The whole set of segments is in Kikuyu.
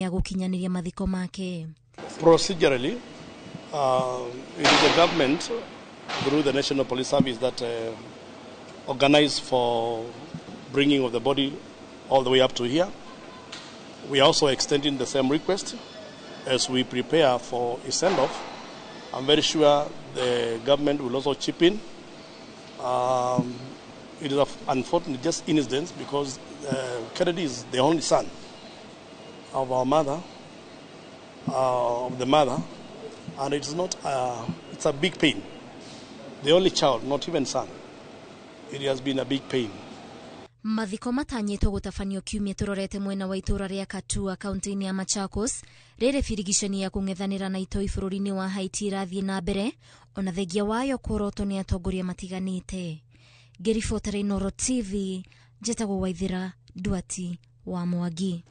Ya gũkinyanĩria mathiko make. Procedurally, it is the government through the National Police Service that organized for bringing of the body all the way up to here. We are also extending the same request as we prepare for a send-off. I'm very sure the government will also chip in. It is unfortunate just incident because Kennedy is the only son of our mother, of the mother, and it's not. It's a big pain. The only child, not even son. It has been a big pain. Mathiko matanyĩtwo gũtabanio kiumia tũrorete mwena wa itũra rĩa Katua, kaunti-inĩ ya Machakos. Rĩrĩ birigicani ya kũng'ethanĩra na itoi bũrũri-inĩ wa Haiti ĩrathiĩ na mbere ona thengia wayo kuorotwo nĩ atongoria matiganĩte. Ngĩribotera Inooro TV, njĩtagwo Waithĩra Nduati wa Mwangi.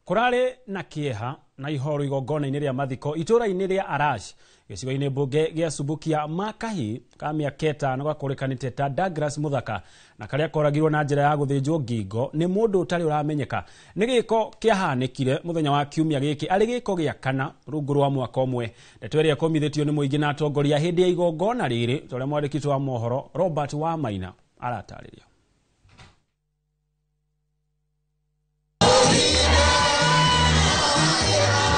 Kũrarĩ na kĩeha na ihoru igongona-inĩ rĩa mathiko itũra-inĩ rĩa Arash, gĩcigo-inĩ mbunge gĩa Subukia, ma kahĩ ka mĩaka 5 gakũrĩkanĩte ta Douglas Muthaka, na karĩa koragirwo na njĩra ya gũthĩnjwo ngingo nĩ mũndũ ũtarĩ ũramenyeka. Nĩ gĩko kĩahanĩkire mũthenya wa kiumia gĩkĩ arĩ gĩko gĩa kana rungu rwa mwaka ũmwe. Ndeto ĩrĩa ĩkũmithĩtio nĩ mũingĩ na atongoria hĩndĩ ya igongona rĩrĩ, ta ũrĩa mwandĩki wa mohoro Robert Wamaina aratarĩria.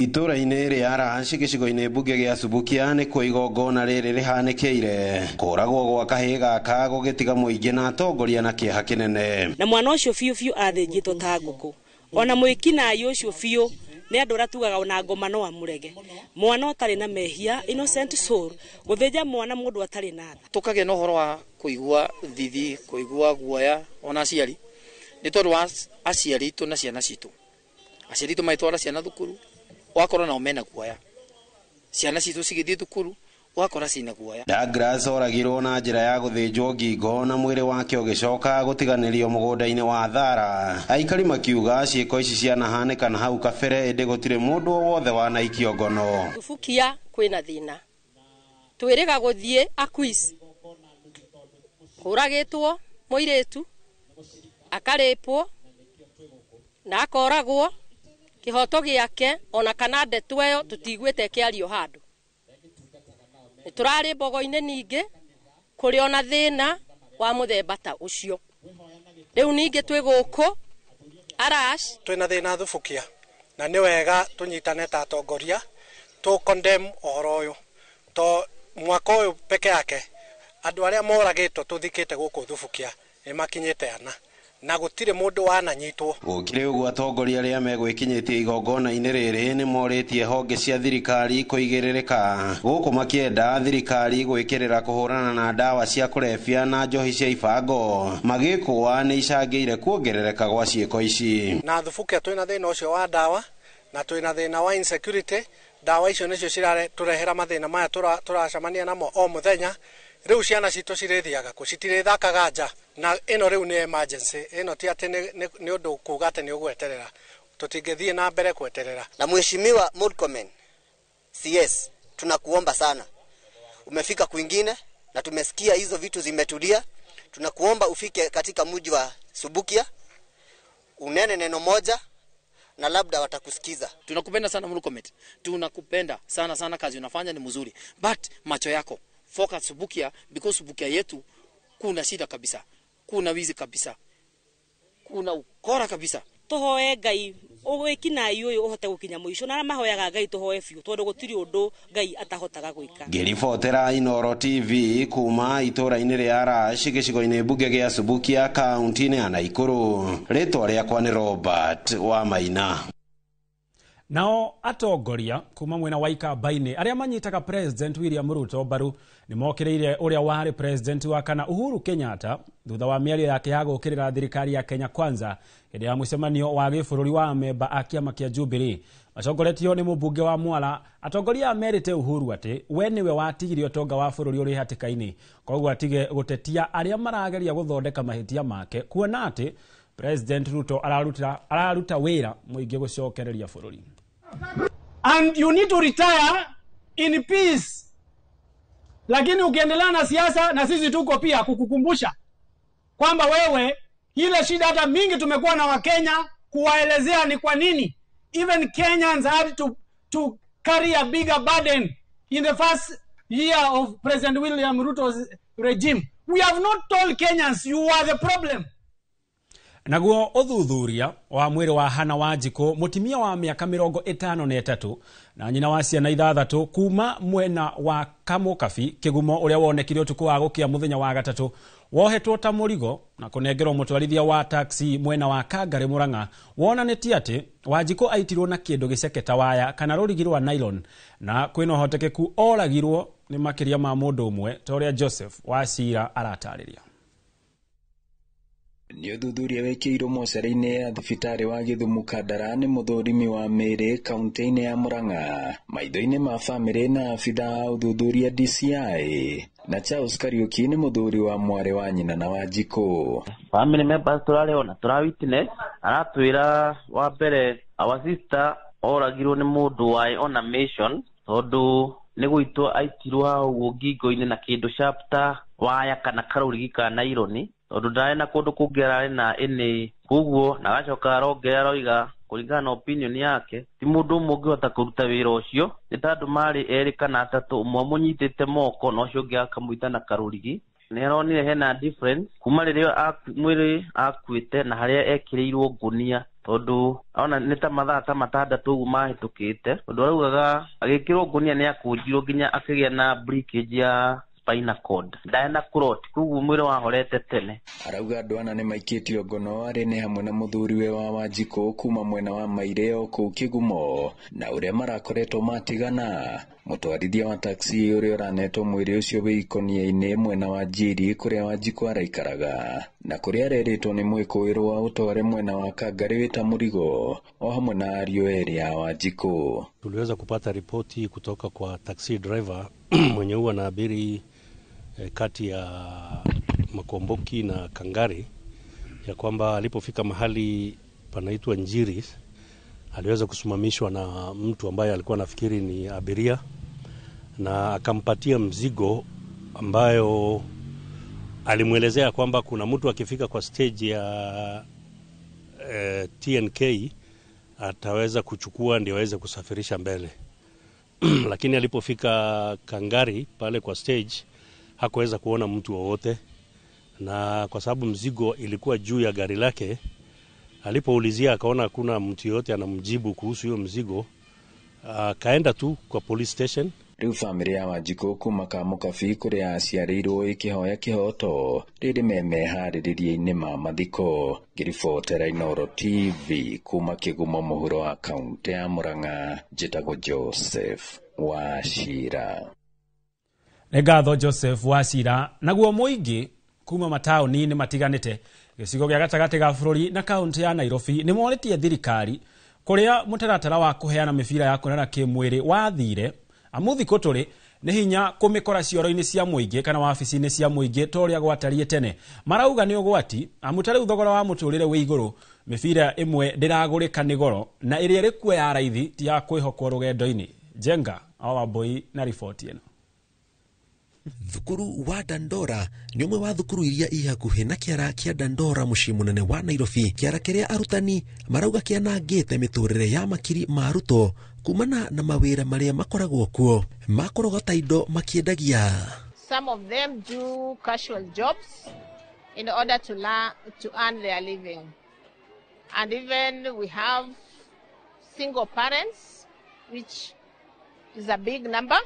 Itũra-inĩ rĩa Arash, gĩcigo-inĩ mbunge gĩa Subukia, nĩkuo igongona rĩrĩ rĩhanĩkĩire. Kũragwo gwa kahĩĩ gaka gũgĩtiga mũingĩ na atongoria na kĩeha kĩnene. Na mwana ũcio biũ biũ athĩnjĩtwo ta ngũkũ, ona mwĩkinaĩ ũcio biũ nĩ andũ arĩa tugaga ona ngoma no amũrege. Mwana ũtarĩ na mehia, innocent soul, gũthĩnja mwana mũndũ atarĩ na tha. Tũkagĩa na ũhoro wa kũigua thithi, kũigua guoya ona aciari, nĩ tondũ wa aciari aitũ na ciana citũ. Aciari aitũ magĩtwara ciana thukuru, ũgakora nao mena guoya. Ciana citũ cigĩthiĩ thukuru, ũgakora cina guoya. Douglas oragirwo na njĩra ya gũthĩnjwo ngingo na mwĩrĩ wake ũgĩcoka gũtiganĩrio mũgũnda-inĩ wa Thara. Aikari makiuga ciĩko ici cianahanĩka na hau kabere, ĩndĩ gũtirĩ mũndũ o wothe wanaikio ngono. Subukia kwĩna thĩna, twĩrĩga gũthiĩ Aquis, kũragĩtwo mũirĩtu akarĩpwo na akoragwo kĩhoto gĩake, ona kana ndeto ĩyo tũtiguĩte ĩkĩario handũ. Nĩ tũrarĩ mbogo-inĩ ningĩ kũrĩ ona thĩna wa mũthemba ta ũcio. Rĩu ningĩ twĩ gũkũ Arash, twĩna thĩna Thubukia, na nĩ wega tũnyitane ta atongoria tũ condemn ũhoro ũyũ, to mwaka ũyũ peke yake andũ arĩa moragĩtwo tũthikĩte gũkũ Thubukia nĩ makinyĩte 4, na gũtirĩ mũndũ wananyitwo. Gũkĩrĩ ũguo, atongoria arĩa megwĩkinyĩtie igongona-inĩ rĩrĩ nĩ morĩtie honge cia thirikari kũigĩrĩrĩka, gũkũ makĩenda thirikari gwĩkĩrĩra kũhũrana na ndawa cia kũrebia na njohi cia ibango, magĩkũa nĩ icangĩire kuongerereka gwa ciĩko ici. Na Thubukia twĩna thĩna ũcio wa ndawa na twĩna thĩna wa insecurity. Ndawa icio nĩcio ciratũrehera mathĩna maya tũracemania namo o mũthenya. Rĩu ciana citũ cirĩthiaga kũ? Citirĩthakaga nja, na ĩno rĩu nĩ emergency. Ĩno ti atĩ nĩ ũndũ kuga atĩ nĩ ũgweterera, tũtingĩthiĩ na mbere kweterera. Na Mheshimiwa Murkomen CS, tunakuomba sana, umefika kwingine na tumesikia hizo vitu zimetulia. Tunakuomba ufike katika mji wa Subukia, unene neno moja na labda watakusikiza. Tunakupenda sana Murkomen, tunakupenda sana sana, kazi unafanya ni mzuri, but macho yako focus Subukia, because Subukia yetu kuna shida kabisa, kuna wizi kabisa, kuna ukora kabisa. Tũhoe Ngai wĩkinaĩ ũyũ ũhote gũkinya mũico, na arĩa mahoyaga Ngai tũhoe biũ, tondũ gũtirĩ ũndũ Ngai atahotaga gwĩka. Ngĩribotera Inooro TV kuma itũra-inĩ rĩa Arash, gĩcigo-inĩ mbunge gĩa Subukia, kaunti-inĩ ya Naikuru, rĩtwa rĩakwa nĩ Robert Wamaina. Nao atongoria kuma mwena wa Ikamba-inĩ arĩa manyitaga President William Ruto mbaru nĩ mokĩrĩire ũrĩa warĩ President wa kana Uhuru Kenyatta thutha wa mĩario yake ya gũũkĩrĩra thirikari ya Kenya Kwanza hĩndĩ ya mũcemanio wa gĩbũrũri wa amemba a kĩama kĩa Jubilee. Macongoretio nĩ mũmbunge wa Mwala, atongoria merĩte Uhuru atĩ we nĩwe watigire ũtonga wa bũrũri ũrĩ hatĩka-inĩ, koguo atige gũtetia arĩa marageria gũthondeka mahĩtia make, kuona atĩ President Ruto araruta wĩra mũingĩ gũcokereria bũrũri. And you need to retire in peace. Lakini ukiendelea na siasa, na sisi tuko pia kukukumbusha kwamba wewe ile shida hata mingi tumekuwa na Wakenya kuwaelezea ni kwa nini even Kenyans had to carry a bigger burden in the first year of President William Ruto's regime. We have not told Kenyans you are the problem. Naguo ũthuthuria wa mwĩrĩ wa Hannah Wanjikũ, mũtimia wa mĩaka 53 na nyina wa ciana 6 kuma mwena wa Kamũkabi Kĩgumo, ũrĩa wonekire ũtukũ wa gũkĩa mũthenya wa gatatũ wohetwo ta mũrigo na kũnengerwo mũtwarithia wa taxi mwena wa Kangarĩ Mũrang'a, wonanĩtie atĩ Wanjikũ aitirwo na kĩndũ gĩceke ta waya kana rũrigi rwa nylon, na kwĩna ũhotekeku oragirwo nĩ makĩria ma mũndũ ũmwe ta ũrĩa Joseph Wachira aratarĩria. Nĩ ũthuthuria wĩkĩirwo mocarĩ-inĩ ya thibitarĩ wa Gĩthumo Kandara nĩ mũthũrimi wa mĩĩrĩ kaunti-inĩ ya Murang'a, maitho-inĩ ma bamĩrĩ na abithaa a ũthuthuria DCI na Charles Kariuki nĩ mũthuri wa mwarĩ wa nyina na Wanjikũ. Family members tũrarĩ ona tũra witness aratwĩra wa mbere our sister oragirwo nĩ mũndũ warĩ on a mission, tondũ nĩ gũitwo aitirwo hau ũguo ngingo-inĩ na kĩndũ sharp ta waya kana karũrigi ka naironi, tondũ ndarĩ na kũndũ kũngĩ ararĩ na ĩnĩ koguo, na agacoka arongerera aroiga kũringana na opinion yake ti mũndũ ũmwe ũngĩhota kũruta wĩra ũcio, nĩ ta andũ marĩ erĩ kana atatũ, ũmwe amũnyitĩte moko na ũcio ũngĩ akamũita na karũrigi. Nĩ aronire hena difference kuma rĩrĩa mwĩrĩ akuĩte na harĩa ekĩrĩirwo ngũnia, tondũ ona nĩ ta mathaa ta 6 ũguo mahĩtũkĩte, tondũ araugaga agĩkĩrwo ngũnia nĩ akũnjirwo nginya akĩgĩa na breakage ya spinal cord, ndarĩ na clot, koguo mwĩrĩ wahorete tene. Arauga andũ ana nĩ maikĩtio ngono arĩ nĩ hamwe na mũthuriwe wa Wanjikũ kuma mwena wa Maire o kũu Kĩgumo, na ũrĩa marakoretwo matigana. Mũtwarithia wa taxi ũrĩa ũranetwo mwĩrĩ ũcio wĩ ikonia-inĩ mwena wa Njiri kũrĩa Wanjikũ araikaraga, na kũrĩa arerĩtwo nĩ mwĩkũĩrwo aũtware mwena wa Kangarĩ wĩ ta mũrigo, o hamwe na ariũ erĩ a Wanjikũ. Tuliweza kupata ripoti kutoka kwa taxi driver mwenye huwa anaabiri kati ya Makomboki na Kangari ya kwamba alipofika mahali panaitwa Njiri aliweza kusimamishwa na mtu ambaye alikuwa anafikiri ni abiria na akampatia mzigo ambayo alimwelezea kwamba kuna mtu akifika kwa stage ya TNK ataweza kuchukua ndio aweze kusafirisha mbele. Lakini alipofika Kangari pale kwa stage hakuweza kuona mtu wowote, na kwa sababu mzigo ilikuwa juu ya gari lake, alipoulizia akaona hakuna mtu yote anamjibu kuhusu hiyo mzigo, akaenda tu kwa police station. Rĩu bamĩrĩ ya Wanjikũ kuma Kamũkabi kũrĩa aciarĩirwo ĩkĩhoya kĩhoto rĩrĩ me meharĩrĩria-inĩ ma mathiko. Ngĩribotera Inooro TV kuma Kĩgumo mũhuro wa kaũntĩ ya Murang'a, njĩtagwo Joseph Wachira. Nĩ ngatho Joseph Wachira. Naguo mũingĩ kuma mataũni-inĩ matiganĩte gĩcigo gĩa gatagatĩ ga bũrũri na kaũntĩ ya Nairobi nĩ morĩtie thirikari kũrĩa mũtaratara wa kũheana mĩbira ya kuonana kĩmwĩrĩ wathire, amu thikũ tũrĩ nĩ hinya kũmĩkora cioro-inĩ cia mũingĩ kana wabici-inĩ cia mũingĩ ta ũrĩa gwatariĩ tene. Marauga nĩ ũgwati amu ta rĩu thogora wa mũtũrĩre wĩ igũrũ, mĩbira ĩmwe ndĩragũrĩka nĩ goro na ĩrĩa ĩrĩ kuo ya raithi ti ya kwĩhokwo rũgendo-inĩ. Jenga Awambui na riboti ĩno. Thukuru wa Dandora nĩ ũmwe wa thukuru iria i hakuhĩ na kĩara kĩa Dandora mũciĩ mũnene wa Nairobi, kĩara kĩrĩa arutani marauga kĩanangĩte mĩtũrĩre ya makiri ma arutwo kumana na mawĩra marĩa makoragwo kuo makũrogota indo makĩendagia. Some of them do casual jobs in order to learn, to earn their living. And even we have single parents, which is a big number,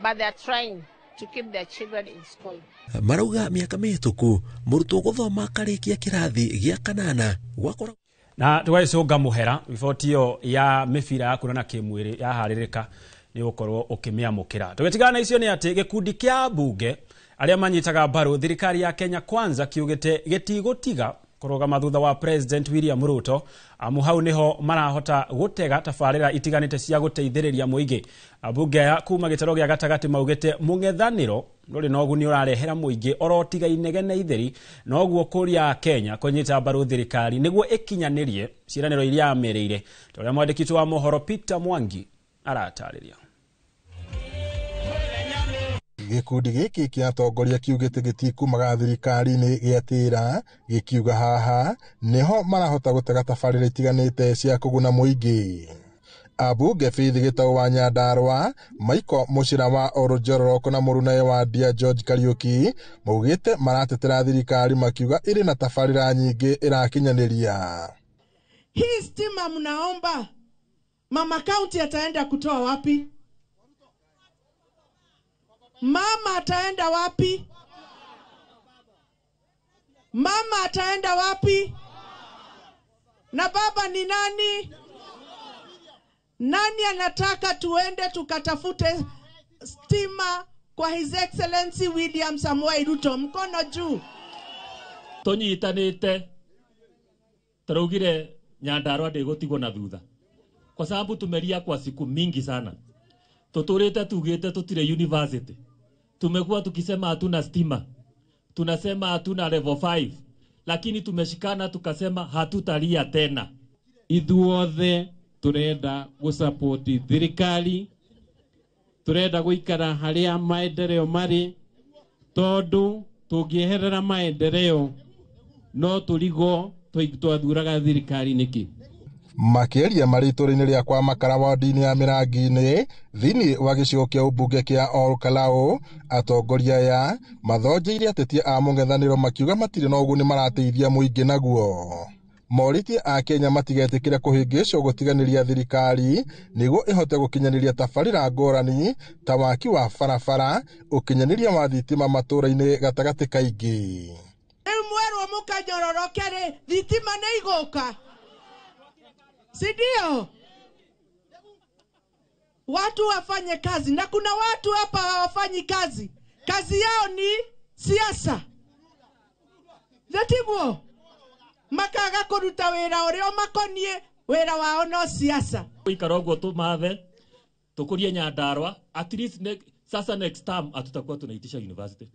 but they are trying to keep their children in school. Marauga mĩaka mĩhĩtũku mũrutwo gũthoma akarĩkia kĩrathi gĩa kanana gwakora na tũgagĩcũnga mũhera. Riboti ĩyo ya mĩbira ya kuonana kĩmwĩrĩ yaharĩrĩka nĩ ũgũkorwo ũkĩmĩamũkĩra. Tũgĩtigana na icio nĩ atĩ gĩkundi kĩa mbunge arĩa manyitaga mbaru thirikari ya Kenya Kwanza kiugĩte gĩtigũtiga kũrũgama thutha wa President William Ruto, amu hau niho marahota gũtega tabarĩra itiganĩte cia gũteithĩrĩria mũingĩ. Ambunge aya kuma gĩtaro gĩa gatagatĩ maugĩte mũng'ethanĩro ndũrĩ na ũguni ũrarehera mũingĩ orotiga inegene itheri, noguo kũria Kenya kũnyita mbaru thirikari nĩguo ĩkinyanĩrie ciĩranĩro iria amĩrĩire, ta ũrĩa mwandĩki witũ wa mohoro Peter Mwangi aratarĩria. Gĩkundi gĩkĩ kĩa atongoria kiugĩte gĩtikumaga thirikari-inĩ gĩatĩra, gĩkiuga haha nĩho marahota gũtega tabarĩra itiganĩte cia kũguna mũingĩ. Ambunge Faith Gĩtaũ wa Nyandarua, Michael Mũcĩra wa Oljororok na mũrunawe wa Ndia George Kariuki maugĩte maratetera thirikari makiuga ĩrĩ na tabarĩra nyingĩ ĩrakinyanĩria. Hii stima mnaomba mama county ataenda kutoa wapi? Mama ataenda wapi? Mama ataenda wapi? Na baba ni nani? Nani anataka tuende tukatafute stima kwa His Excellency William Samoei Ruto? Mkono juu. Tunyitanite turaugire Nyandarua ndĩgũtigwo na thutha kwa sababu tumelia kwa siku mingi sana. Tuturite tugite tutire university. Tumekuwa tukisema hatuna stima, tunasema hatuna level 5, lakini tumeshikana tukasema hatutalia tena. Ithuothe turenda gũsupport thirikari, turenda gũikara harĩa maendeleo marĩ, tondũ tũngĩeherera maendeleo no tũrigwo twathuraga thirikari nĩkĩ. Makĩaria marĩ itũũra-inĩ rĩa kwa Makara ward-inĩ ya Mĩrangi-inĩ thĩinĩ wa gĩcigo kĩa ũmbunge kĩa Olkalau, atongoria aya mathonjeire atetia a mũng'ethanĩro makiuga matirĩ na ũguni marateithia mũingĩ naguo. Morĩtie a Kenya matigetĩkĩre kũhĩngĩcwo gũtiganĩria thirikari nĩguo ĩhote gũkinyanĩria tabarĩra ngũrani ta waki wa barabara, ũkinyanĩria wa thitima matũũra-inĩ gatagatĩ kaingĩ. Rĩu mwerwo mũkanyororoke rĩ, thitima nĩ igũka, si ndio? Watu wafanye kazi, na kuna watu hapa hawafanyi kazi, kazi yao ni siasa. Zatiguo makaga kuruta wira uria makonie wira wao no siasa. Ikara ũguo tũmathe tũkũrie Nyandarua at least sasa next term atutakuwa tunaitisha university,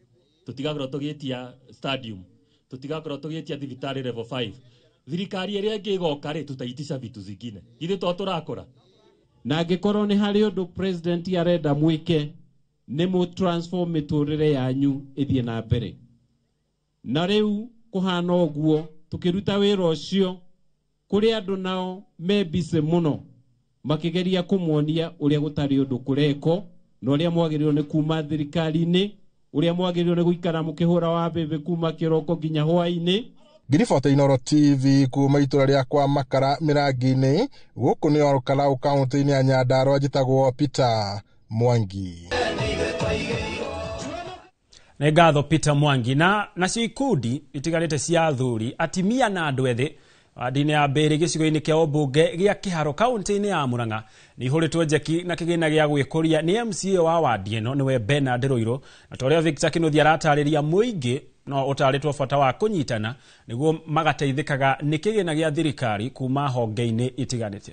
tutigakorwo tũgĩtia stadium, tutigakorwo tũgĩtia thibitarĩ level 5. Thirikari ĩrĩa ĩngĩ ĩgoka rĩ, tutaitisha vitu zingine. Ithuĩ to tũrakũra. Na angĩkorwo nĩ harĩ ũndũ president arenda mwĩke, nĩ mũ transform mĩtũrĩre yanyu ĩthiĩ na mbere. Na rĩu kũhana ũguo tũkĩruta wĩra ũcio kũrĩ andũ nao me busy mũno makĩgeria kũmuonia ũrĩa gũtarĩ ũndũ kũrekwo na ũrĩa mwagĩrĩirwo nĩ kuma thirikari-inĩ, ũrĩa mwagĩrĩirwo nĩ gũikara mũkĩhũra wa mbembe kuma kĩroko nginya hwaĩ-inĩ. Ngiribota Inooro TV kuma itũra rĩa kwa Makara Mĩrangi-inĩ, gũkũ nĩ Olkalau kaũntĩ-inĩ ya Nyandarua, njĩtagwo Peter Mwangi. Nĩ ngatho Peter Mwangi. Na nacio ikundi itiganĩte cia athuri, atimia na andũ ethĩ ward-inĩ ya Mbĩrĩ gĩcigo-inĩ kĩa ũmbunge gĩa Kĩharo kaũntĩ-inĩ ya Murang'a nĩ ihũrĩtwo njeki na kĩgĩna gĩa gwĩkũria nĩ MCA wa wadi ĩno nĩwe Bernard Rũirũ, na ta ũrĩa Victor Kĩnuthia aratarĩria mũingĩ no ũtarĩtwo bata wa kũnyitana nĩguo magateithĩkaga nĩ kĩgĩna gĩa thirikari kuma honge-inĩ itiganĩte.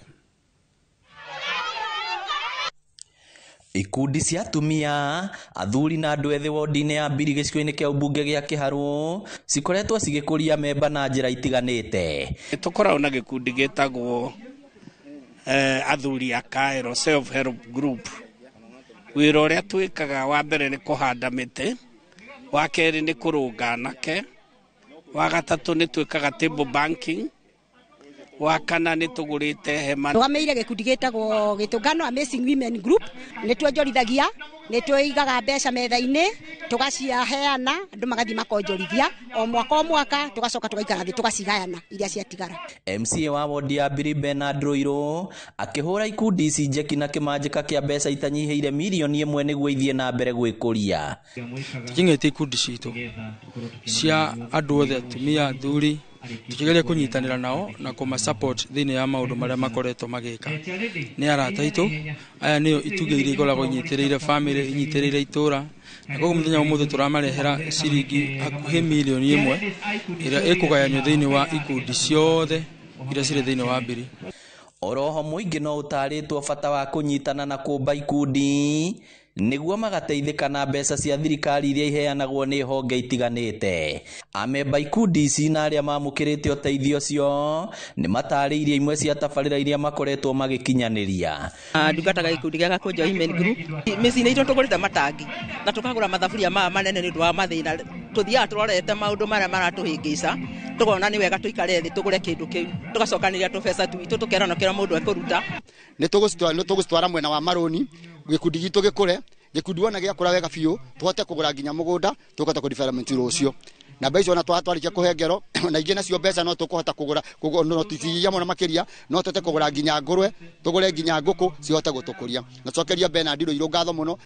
Ikundi cia atumia, athuri na andũ ethĩ wodi-inĩ ya Mbiri gĩcigo-inĩ kĩa ũmbunge gĩa Kĩharũ cikoretwo cigĩkũria memba na njĩra itiganĩte. Tũkoragwo na gĩkundi gĩtagwo athuri a Kaero Self Help Group. Wĩra ũrĩa twĩkaga wa mbere nĩ kũhanda mĩtĩ, wa kerĩ nĩ kũrũnga anake, wa gatatũ nĩ twĩkaga table banking, wa kana nĩ tũgũrĩte hema. Rũgamĩire gĩkundi gĩtagwo Gĩtũngano Amazing Women Group. Nĩ tuonjorithagia, nĩ tũigaga mbeca metha-inĩ, tũgaciheana, andũ magathiĩ makonjorithia o mwaka o mwaka, tũgacoka tũgaikara thĩ tũgacigayana iria ciatigara. MCA wa wodi ya Mbiri Bernard Rũirũ akĩhũra ikundi ici njeki na kĩmanjĩka kĩa mbeca itanyihĩire mirioni 1 nĩguo ithiĩ na mbere gwĩkũria. Tũkĩng'etie ikundi citũ cia andũ othe, atumia, athuri, tukigeria kunyitanira nao na kuma support thiini ya maundu maria makoretwo magika. Ni arata itu aya nio itugĩ iria ikoragwo inyitĩrĩire family, inyitĩrĩire itũra, na koguo mũthenya wa ũmũthĩ tũramarehera ciringi hakuhĩ mirioni 1 ĩrĩa ĩkũgayanio thĩinĩ wa ikundi ciothe iria cirĩ thĩinĩ wa Mbiri. Oroho mũingĩ no ũtarĩtwo bata wa kũnyitana na kũmba ikundi Nĩguo magateithĩka na mbeca cia thirikari iria iheanagwo nĩ honge itiganĩte. Amemba ikundi ici na arĩa mamũkĩrĩte ũteithio ũcio nĩ matarĩirie imwe cia tabarĩra iria makoretwo magĩkinyanĩria. Ndungataga gĩkundi gĩa Gakũnjo Women Group. Mĩciĩ-inĩ itũ tũgũrĩte matangi na tũkagũra mathaburia maya manene nĩ ũndũ wa mathĩna. Tũthiaga tũrorete maũndũ marĩa maratũhĩngĩca, tũkona nĩ wega tũikare thĩ tũgũre kĩndũ kĩu, tũgacokanĩria tũbeca twitũ tũkerana kĩrĩa mũndũ ekũruta. Nĩ tũgũcitwara mwena wa marũni, gĩkundi gitũ gĩkũre, gĩkundi wona gĩakũra wega biũ, tũhote kũgũra nginya mũgũnda, tũkahota kũ development rũciũ. Na mbeca ona twarĩkia kũhengerwo, na ingĩ nacio mbeca no tũkũhota kũgũra, no tũtigia mũno makĩria, no tũhote kũgũra nginya ngũrwe, tũgũre nginya ngũkũ cihote gũtũkũria. Na cokeria Bernard Rũirũ ngatho mũno.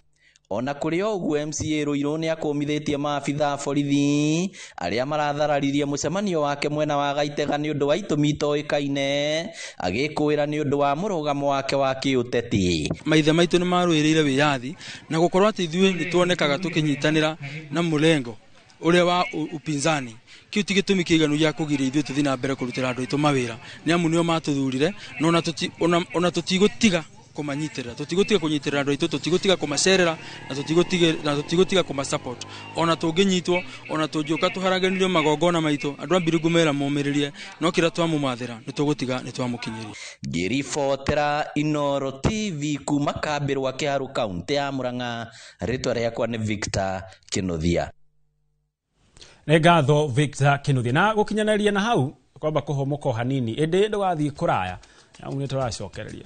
Ona kũrĩ o ũguo, MCA Rũirũ nĩ akũmithĩtie maabitha a borithi arĩa marathararirie mũcemanio wake mwena wa Gaitega nĩ ũndũ wa itũmi itoĩkaine, agĩkũĩra nĩ ũndũ wa mũrũgamo wake wa kĩũteti. Maithe maitũ nĩ marũĩrĩire wĩyathi na gũkorwo atĩ ithuĩ nĩ tuonekaga tũkĩnyitanĩra na mũrengo ũrĩa wa upinzani, kĩu ti gĩtũmi kĩiganu gĩa kũgiria ithuĩ tũthiĩ na mbere kũrutĩra andũ aitũ mawĩra, nĩ amu nĩo matũthurire, na ona tũtigũtiga kũmanyitĩrĩra, tũtigũtiga kũnyitĩrĩra andũ aitũ, tũtigũtiga kũmacerera na tũtigũtiga kũmasupport. Ona tũngĩnyitwo, ona tũngĩũka tũharaganĩrio magongona maitũ, andũ a Mbiringu mera momĩrĩrie, no kĩrĩa twamũmathĩra nĩ tũgũtiga nĩ twamũkinyĩria. Ngĩribotera Inooro TV kuma kambĩ rwa Kĩharũ kaunti ya Murang'a, rĩtwa rĩakwa nĩ Victor Kĩnuthia. Nĩ ngatho Victor Kĩnuthia. Na gũkinyanĩria na hau kwamba kũhũmũka hanini, ĩndĩ ndũgathiĩ kũraya, amu nĩ tũracokereria.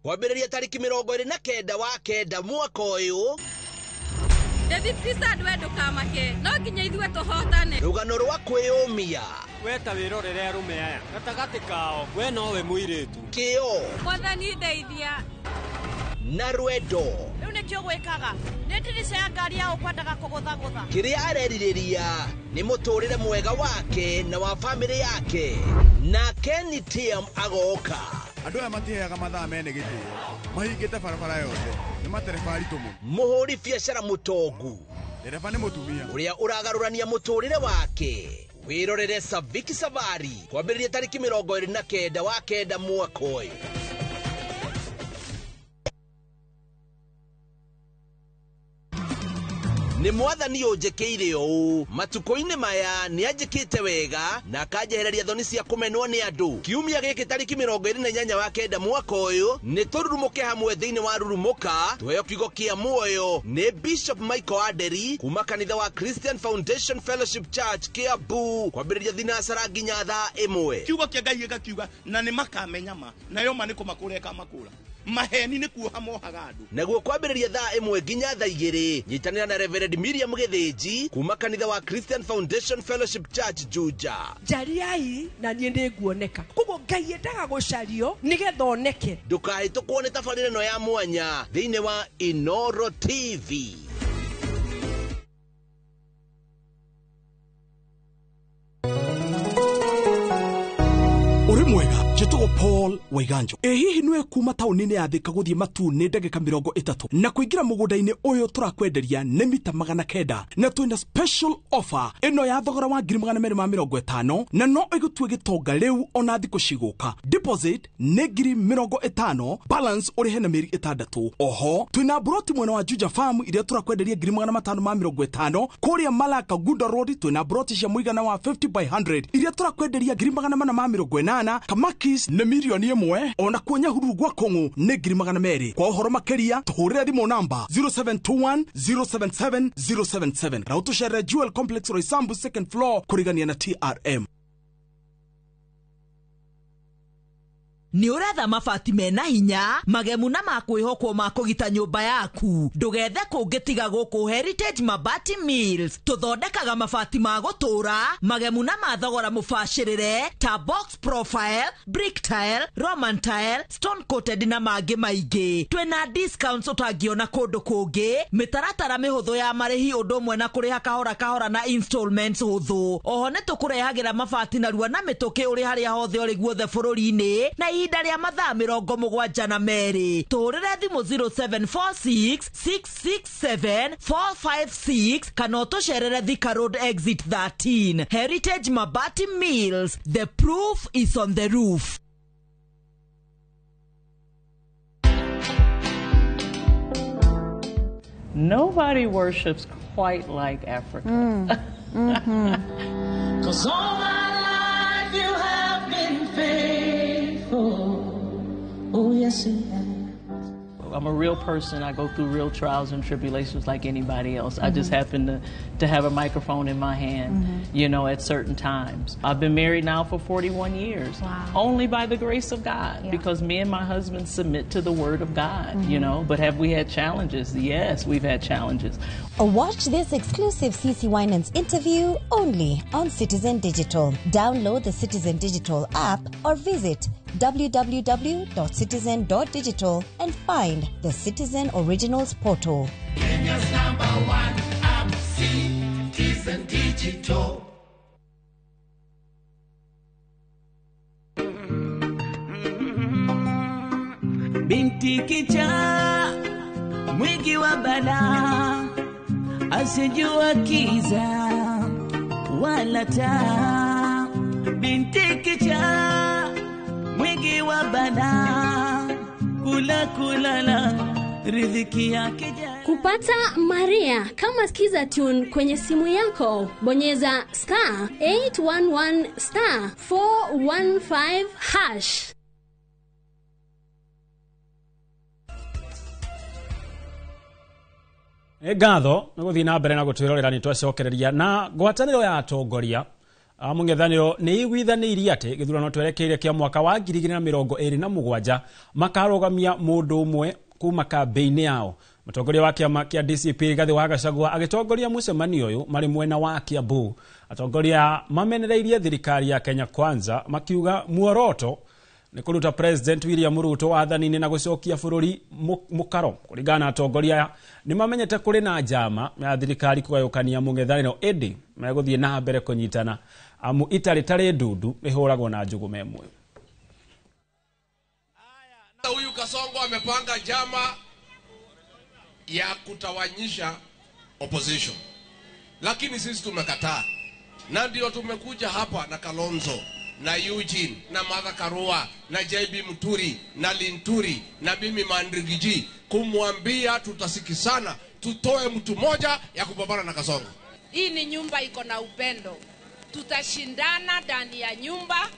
Kwambĩrĩria tarĩki 29 wa 9 mwaka ũyũ. David Pristad, we ndũkamake, no nginya ithuĩ tũhotane. Rũgano rwa kwĩyũmia. We ta wĩrorere arũme aya gatagatĩ kao, we nowe mũirĩtu. Kĩo. Mwathani ndeithia. Na rwendo. Rĩu nĩkĩo gwĩkaga, nĩ ndirica ya ngari ya ũkwendaga kũgũthagũtha. Kĩrĩa arerirĩria nĩ mũtũrĩre mwega wake na wa bamĩrĩ yake. Na Kenny Tiam agoka. Andũ aya matiheaga mathaa mene gĩtĩo, mahingĩte barabara yothe, nĩ matereba aritũ mũno. Mũhũri biacara mũtongu. Ndereba nĩ mũtumia. Ũrĩa ũragarũrania mũtũrĩre wake. Wĩrorere Saviki Savari kwambĩrĩria tarĩki 29 wa 9 mwaka ũyũ. Nĩ mwathani ũnjĩkĩire ũũ matukũ-inĩ maya nĩ anjĩkĩte wega na akanjehereria thoni cia kũmenwo nĩ andũ. Kiumia gĩkĩ tarĩki 28 wa 9 mwaka ũyũ nĩ tũrurumũke hamwe thĩinĩ wa Rurumũka tũheo kiugo kĩa muoyo nĩ Bishop Michael Aderi kuma kanitha wa Christian Foundation Fellowship Church Kiambu kwambĩrĩria thinacara nginya thaa 1. Kiugo kĩa Ngai gĩgakiuga na nĩ makamenya ma nayo ma nĩ kũmakũra ĩkamakũra. Maheni nĩ kuoha mohaga andũ. Naguo kwambĩrĩria thaa 1 nginya thaa 2 nyitanĩra na Reverend Miriam Gĩthĩnji kuma kanitha wa Christian Foundation Fellowship Church Juja. Njariai na niĩ nĩnguoneka. Koguo Ngai endaga gũcario nĩgetha oneke. Ndũkahĩtũkwo nĩ tabarĩra ĩno ya mwanya thĩinĩ wa Inooro TV. Ũrĩ mwega, njĩtagwo Paul Waiganjo. Ĩ hihi nĩwe kuma taũni-inĩ ya Thika gũthiĩ Matu nĩ ndagĩka 30 na kũingĩra mũgũnda-inĩ ũyũ tũrakwenderia nĩ mita 900 na twĩna special offer ĩno ya thogora wa 250,000 na no ĩgũtue gĩtonga rĩu ona thikũ cigũka. Deposit nĩ 50,000, balance ũrĩhe na mĩeri 6. Oho twĩna broti mwena wa Juja Farm iria tũrakwenderia 550,000. Kũrĩa Malaka Gunda Road twĩna broti cia mũigana wa 50 by 100 iria tũrakwenderia 480,000. Kamakis nĩ 1,000,000 ona kuo Nyahururu gwa Kũng'ũ nĩ 200,000. Kwa ũhoro makĩria tũhũrĩre thimũ namba 0721 077 077 na ũtũcerere Jewel Complex Roysambu second floor kũrigania na TRM. Nĩ ũretha mabati mena hinya magemu na makwĩhokwo ma kũgita nyũmba yaku, ndũgethe kũngĩ tiga gũkũ Heritage Mabati Mills. Tũthondekaga mabati ma gũtũra magemu na ma thogora mũbacĩrĩre ta box profile, brick tile, roman tile, stone coated na mangĩ maingĩ. Twĩna discounts ũtangĩona kũndũ kũngĩ, mĩtaratara mĩhũthũ ya marĩhi ũndũ ũmwe na kũrĩha kahora kahora na installments hũthũ. Oho nĩ tũkũrehagĩra mabati narua na mĩtũkĩ ũrĩ harĩa hothe ũrĩ guothe bũrũri-inĩ na ihinda rĩa mathaa 72. Tũhũrĩre thimũ 0746 667 456 kana ũtũcerere Thika Road exit 13. Heritage Mabati Mills, the proof is on the roof. Nobody worships quite like Africa. 'Cause all my life you have been faithful. Oh, yes, you have. I'm a real person. I go through real trials and tribulations like anybody else. I just happen to have a microphone in my hand, you know, at certain times. I've been married now for 41 years. Wow. Only by the grace of God, because me and my husband submit to the word of God, you know. But have we had challenges? Yes, we've had challenges. Watch this exclusive CC Winans interview only on Citizen Digital. Download the Citizen Digital app or visit www.citizen.digital and find the Citizen Originals portal. Kenya's number one app, Citizen Digital. Binti kichaa mwingi wa balaa, asijua kiza wala taa. Binti kichaa mwingi wa balaa, kula kulala riziki yake jana. Kupata Maria kama Skiza Tune kwenye simu yako, bonyeza star 811 star 415 hash. Nĩ ngatho nĩ gũthiĩ na mbere na gũtwĩrorera nĩ twacokereria na ngwatanĩro ya atongoria a mũng'ethanĩro nĩ iguithanĩirie atĩ gĩthurano twerekeire kĩa mwaka wa 2027 makarũgamia mũndũ ũmwe kuma kambĩ-inĩ yao. Mũtongoria wa kĩama kĩa DCP Rigathĩ wa Gachagua agĩtongoria mũcemanio ũyũ marĩ mwena wa Kiambu. Atongoria mamenereirie thirikari ya Kenya Kwanza makiuga muoroto nĩ kũruta President William Ruto wathani-inĩ na gũcokia bũrũri mũkaro. Kũringana na atongoria aya nĩ mamenyete kũrĩ na njama ya thirikari kũgayũkania mũng'ethanĩro, ĩndĩ megũthiĩ na mbere kũnyitana amu itarĩ tarĩ ndundu ĩhũragwo na njũgũma ĩmwe. Huyu Kasongo amepanga njama ya kutawanyisha opposition, lakini sisi tumekataa, na ndio tumekuja hapa na Kalonzo na Eugene na Martha Karua na JB Muturi na Linturi na mimi Mandrigiji kumwambia tutasikisana, tutoe mtu moja ya kupambana na Kasongo. Hii ni nyumba iko na upendo, tutashindana ndani ya nyumba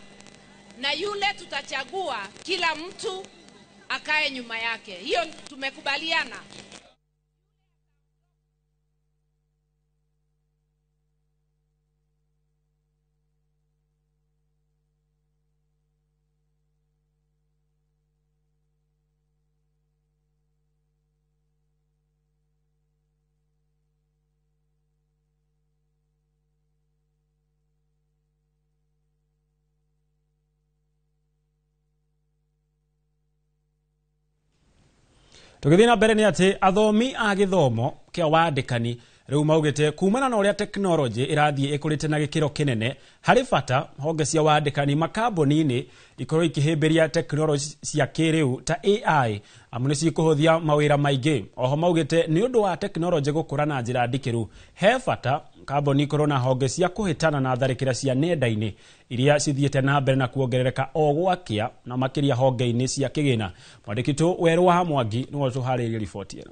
na yule tutachagua, kila mtu akae nyuma yake. Hiyo tumekubaliana. Tũgĩthiĩ na mbere nĩ atĩ athomi a gĩthomo kĩa wandĩkani rĩu maugĩte kumana na ũrĩa tekinoronjĩ ĩrathiĩ ĩkũrĩte na gĩkĩro kĩnene, harĩ bata honge cia wandĩkani makambuni-inĩ ikorwo ikĩhĩmbĩria tekinoronjĩ cia kĩrĩu ta AI amu nĩ cikũhũthia mawĩra maingĩ. Oho maugĩte nĩ ũndũ wa tekinoronjĩ gũkũra na njĩra ndikĩru, he bata kambuni ikorwo na honge cia kũhĩtana na tharĩkĩra cia nenda-inĩ iria cithiĩte na mbere na kuongerereka o gwakĩa na makĩria honge-inĩ cia kĩgĩna. Mwandĩki witũ Werũ wa Mwangi nĩwe ũtũharĩirie riboti ĩno.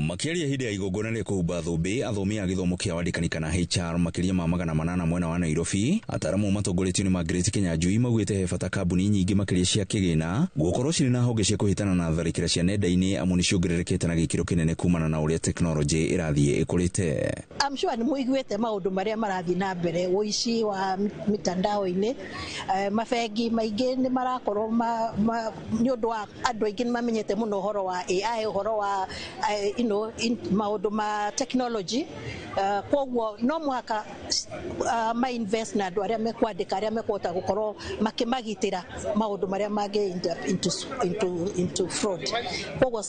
Makĩaria hĩndĩ ya igongona rĩa kũhumba thũmbĩ athomi a gĩthomo kĩa wandĩkani kana HR makĩria ma 800 mwena wa Nairobi, ataramu matongoretio nĩ Margaret Kinyanjui maugĩte he bata kambuni nyingĩ makĩria cia kĩgĩna gũkorwo cirĩ na honge cia kũhĩtana na tharĩkĩra cia nenda-inĩ amu nĩ ciongererekete na gĩkĩro kĩnene kumana na ũrĩa tekinoronjĩ ĩrathiĩ ĩkũrĩte. I'm sure nĩ mũiguĩte maũndũ marĩa marathiĩ na mbere, ũici wa mitandao-inĩ, mabengi maingĩ nĩ marakorwo nĩ ũndũ wa andũ aingĩ nĩ mamenyete mũno ũhoro wa AI, ũhoro wa you know, maũndũ ma technology, koguo no mũhaka ma invest na andũ arĩa mekwandĩka, arĩa mekũhota gũkorwo makĩmagitĩra maũndũ marĩa mangĩ into fraud. Koguo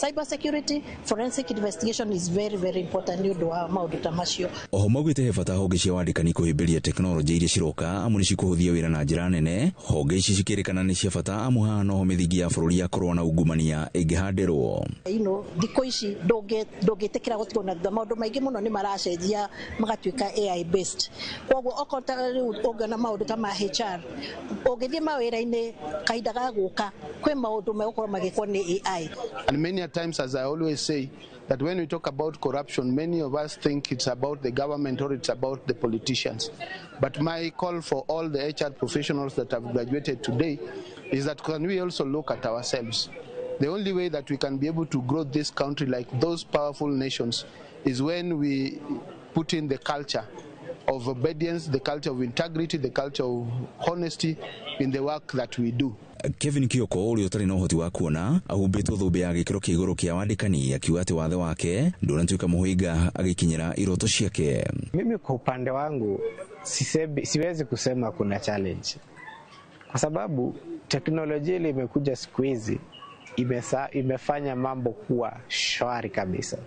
cyber security, forensic investigation is very very important nĩ ũndũ wa maũndũ ta macio. Oho maugĩte he bata honge cia wandĩkani kũhĩmbĩria tekinoronjĩ iria ciroka amu nĩ cikũhũthia wĩra na njĩra nene. Honge ici cikĩrĩkana nĩ cia bata amu haha noho mĩthingi ya bũrũri ya kũrũa na ungumania ĩngĩhandĩrwo. You know, thikũ ici ndũngĩtĩkĩra gũtigwo na thutha, maũndũ maingĩ mũno nĩ maracenjia magatuĩka AI based. Koguo okorwo ta rĩu ũngĩona maũndũ ta ma HR, ũngĩthiĩ mawĩra-inĩ kahinda ga gũka kwĩ maũndũ megũkorwo magĩkwo nĩ AI. And many a times, as I always say, that when we talk about corruption, many of us think it's about the government or it's about the politicians. But my call for all the HR professionals that have graduated today is that can we also look at ourselves? The only way that we can be able to grow this country like those powerful nations is when we put in the culture of obedience, the culture of integrity, the culture of honesty in the work that we do. Kevin Kioko ũrĩa ũtarĩ na ũhoti wa kuona ahumbĩtwo thũmbĩ ya gĩkĩro kĩa igũrũ kĩa wandĩkani akiuga atĩ wathe wake ndũnatuĩka mũhĩnga agĩkinyĩra iroto ciake. Mimi kwa upande wangu siwezi kusema kuna challenge kwa sababu teknolojia ile imekuja siku hizi imefanya mambo kuwa shwari kabisa.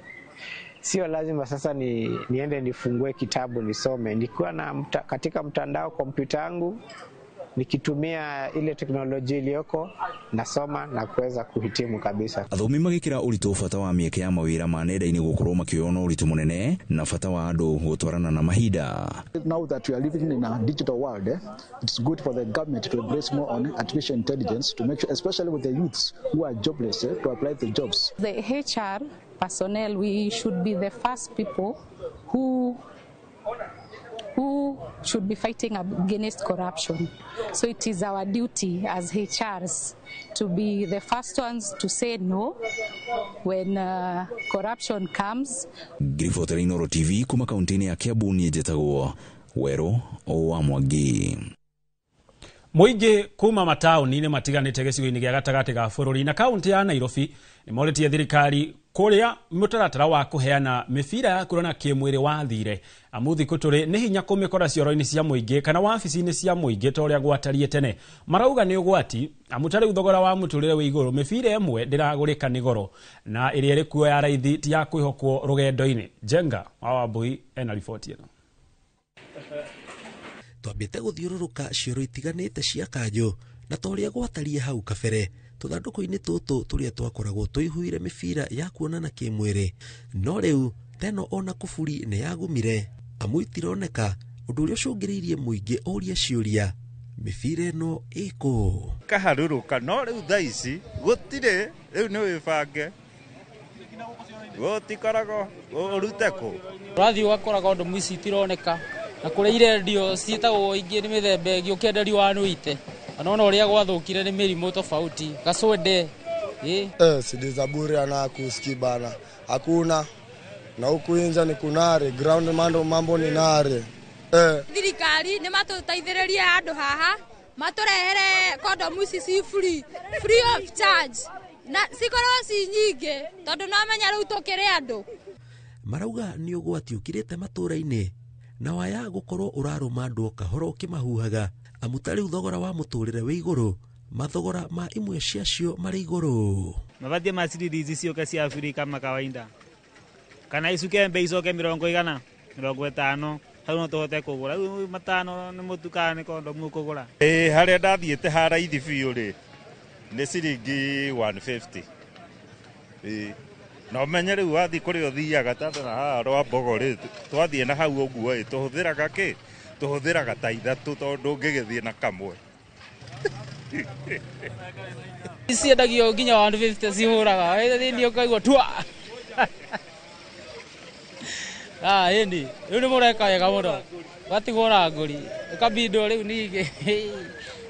Sio lazima sasa niende nifungue kitabu nisome. Nikiwa na katika mtandao kompyuta yangu nikitumia ile teknolojia iliyoko nasoma na kuweza kuhitimu kabisa. Athomi magikira ũritũ bata wa mĩeke ya mawĩra ma nenda-inĩ gũkorwo makĩoywo na ũritũ mũnene na bata wa andũ gũtwarana na mahinda. Now that we are living in a digital world, it's good for the government to embrace more on artificial intelligence to make sure, especially with the youths who are jobless, to apply the jobs. The HR personnel, we should be the first people who should be fighting against corruption. So it is our duty as HRs to be the first ones to say no when corruption comes. Ngiribotera Inooro TV kuma kaunti-inĩ ya Kiambu niĩ njĩtagwo Werũ wa Mwangi. Mũingĩ kuma mataũni-inĩ matiganĩte gĩcigo-inĩ gĩa gatagatĩ ga bũrũri na kaunti ya Nairobi nĩmorĩtie thirikari kũrĩa mũtaratara wa kũheana mĩbira ya kuonana kĩmwĩrĩ wathire amu thikũ tũrĩ nĩ hinya kũmĩkora cioro-inĩ cia mũingĩ kana wabici-inĩ cia mũingĩ ta ũrĩa gwatariĩ tene. Marauga nĩ ũgwati amu ta rĩu thogora wa mũtũrĩre wĩ igũrũ, mĩbira ĩmwe ndĩragũrĩka nĩ goro na ĩrĩa ĩrĩ kuo ya raithi ti ya kwĩhokwo rũgendo-inĩ. Jenga wa Wambui ena riboti ĩno. Twambĩte gũthiũrũrũka cioro itiganĩte cia kanjũ na ta ũrĩa gwatariĩ hau kabere tũthandũkũ-inĩ tũtũ tũrĩa twakoragwo tũihũire mĩbira ya kuonana kĩmwĩrĩ, no rĩu teno ona kũburi nĩ yagumire amu itironeka, ũndũ ũrĩa ũcũngĩrĩirie mũingĩ ũrie ciũria mĩbira ĩno ĩkũ kaharũrũka. No rĩu thaa ici gũtirĩ, rĩu nĩ wĩbange gũtikoragwo ũrute kũ ũrathiĩ ũgakora kondomu ici itironeka na kũrĩa irendio ciĩtagwo ingĩ nĩ mĩthemba ĩngĩ ũkĩenderio wanuite anaona ũrĩa gwathũkire nĩ mĩrimũ tofauti gacwende. CD za bure ana kusikii bana hakuna, na huku inja ni kunare ground mambo ni nare. Thirikari nĩ matũteithĩrĩrie handũ haha matũrehere kondomu ici ci free of charge na cikorwo ci nyingĩ tondũ no menya rĩu tũkĩrĩ andũ. Marauga nĩ ũgwati ũkirĩte matũũra-inĩ na waya gũkorwo ũrarũma andũ o kahora ũkĩmahuhaga amu ta rĩu thogora wa mũtũrĩre wĩ igũrũ, mathogora ma imwe ciacio marĩ igũrũ. Mabatie ma ciringi ciũke cia free kama kawaida kana icuke mbei icoke 150 hau no tũhote kũgũra. Rĩu 5 nĩ mũtu kana nĩ kondomu ũkũgũra. Harĩa ndathiĩte ha raithi biũ rĩ nĩ ciringi 150. Na ũmenye rĩu wathiĩ kũrĩa ũthiaga ta na haha rwa Mbogo rĩ, twathiĩ na hau ũguo ĩ tũhũthĩraga kĩ tũhũthĩraga ta ithatũ tondũ ndũngĩgĩthiĩ na kamwe. Ciendagio nginya 150 cihũraga thĩinĩ ũkaigua tua. Ĩni rĩu nĩ mũreka wega mũno ũgatigwo na ngũri ũkabindwo rĩu ningĩ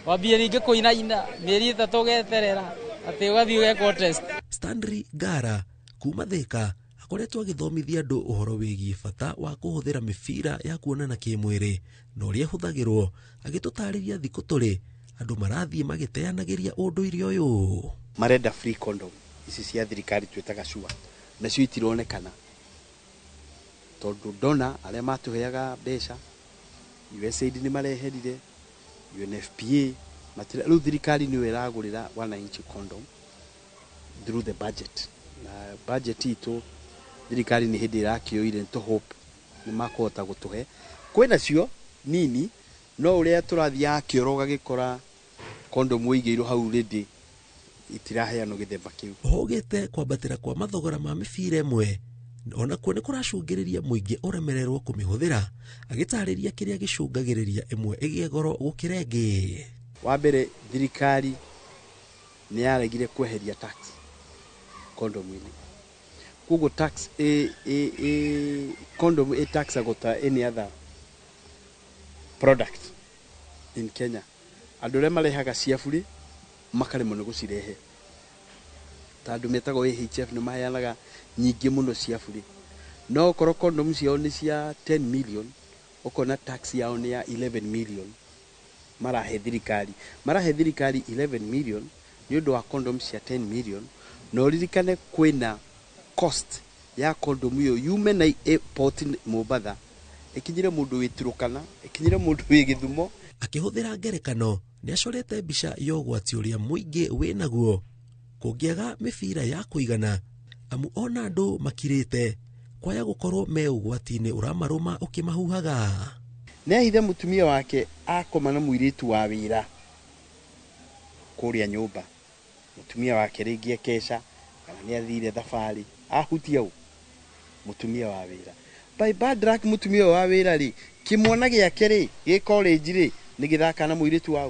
wambie ningĩ kũinaina mĩeri 3 ũgeterera atĩ ũgathiĩ ũgekwo test. Stanley Ngara kuma Thika akoretwo agĩthomithia andũ ũhoro wĩgiĩ bata wa kũhũthĩra mĩbira ya kuonana kĩmwĩrĩ na ũrĩa ĩhũthagĩrwo, agĩtũtarĩria thikũ tũrĩ andũ marathiĩ magĩteanagĩria ũndũire ũyũ. Marenda free condom ici cia thirikari twĩtaga sure, Nacio itironekana tondu dona aria matuheaga mbeca, USAID ni mareherire, UNFPA matira. Riu thirikari niyo iragurira wananchi condom through the budget, na budget itu thirikari ni hindi irakioire to hope ni makuhota gutuhe. Kwina cio nini, no uria turathiaga kioro gagikora condom uigirwo hau ready itiraheanwo githemba kiu. Hogete kwambatĩra kwa mathogora ma mĩbira ĩmwe onakuo nĩ kũracũngĩrĩria mũingĩ ũremererwo kũmĩhũthĩra, agĩtarĩria kĩrĩa gĩcũngagĩrĩria ĩmwe ĩgĩe goro gũkĩra ĩngĩ. Wa mbere, thirikari nĩ yaregire kweheria tax condom-inĩ, koguo tax condom ĩ taxagwo ta any other product in Kenya. Andũ arĩa marehaga cia burĩ makaremwo nĩ gũcirehe, ta andũ metagwo AHF nĩ maheanaga nyingĩ mũno cia burĩ, no okorwo condom ciao nĩ cia 10 million, ũkona tax yao nĩ ya 11 million marahe thirikari. Marahe thirikari 11 million nĩ ũndũ wa condom cia 10 million. Na ũririkane kwĩna cost ya condom ĩyo yume na airport Mombatha ĩkinyĩre mũndũ wĩ Turukana, ĩkinyĩre mũndũ wĩ Gĩthumo. Akĩhũthĩra ngerekano nĩ acorete mbica ya ũgwati ũrĩa mũingĩ wĩnaguo kũngĩaga mĩbira ya kũigana, amu ona andũ makirĩte kwaya gũkorwo me ũgwati-inĩ ũramarũma ũkĩmahuhaga. Nĩ ahithe mũtumia wake akoma na mũirĩtu wa wĩra kũrĩa nyũmba, mũtumia wake rĩngĩ ekeca kana nĩ athire thabarĩ, ahutia ũ mũtumia wa wĩra. By bad luck mũtumia wa wĩra rĩ, kĩmwana gĩake rĩ gĩ college rĩ nĩ gĩthaka na mũirĩtu wa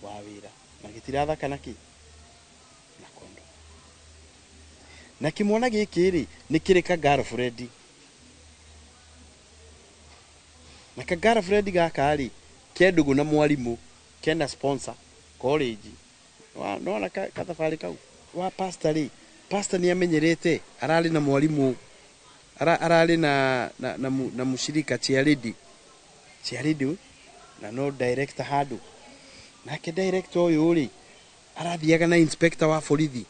wĩra, na gĩtirathaka na kĩ na kondo. Na kĩmwana gĩkĩ rĩ nĩ kĩrĩ ka girlfriend, na ka girlfriend gaka rĩ ke ndũgũ na mwarimũ, kena sponsor college. Nona kathabarĩ kau wa pastor rĩ, pastor nĩ amenyerete ararĩ na mwarimũ, ararĩ na mũcirika chairlady na no director handũ. Nake director ũyũ rĩ arathiaga na inspector wa borithi,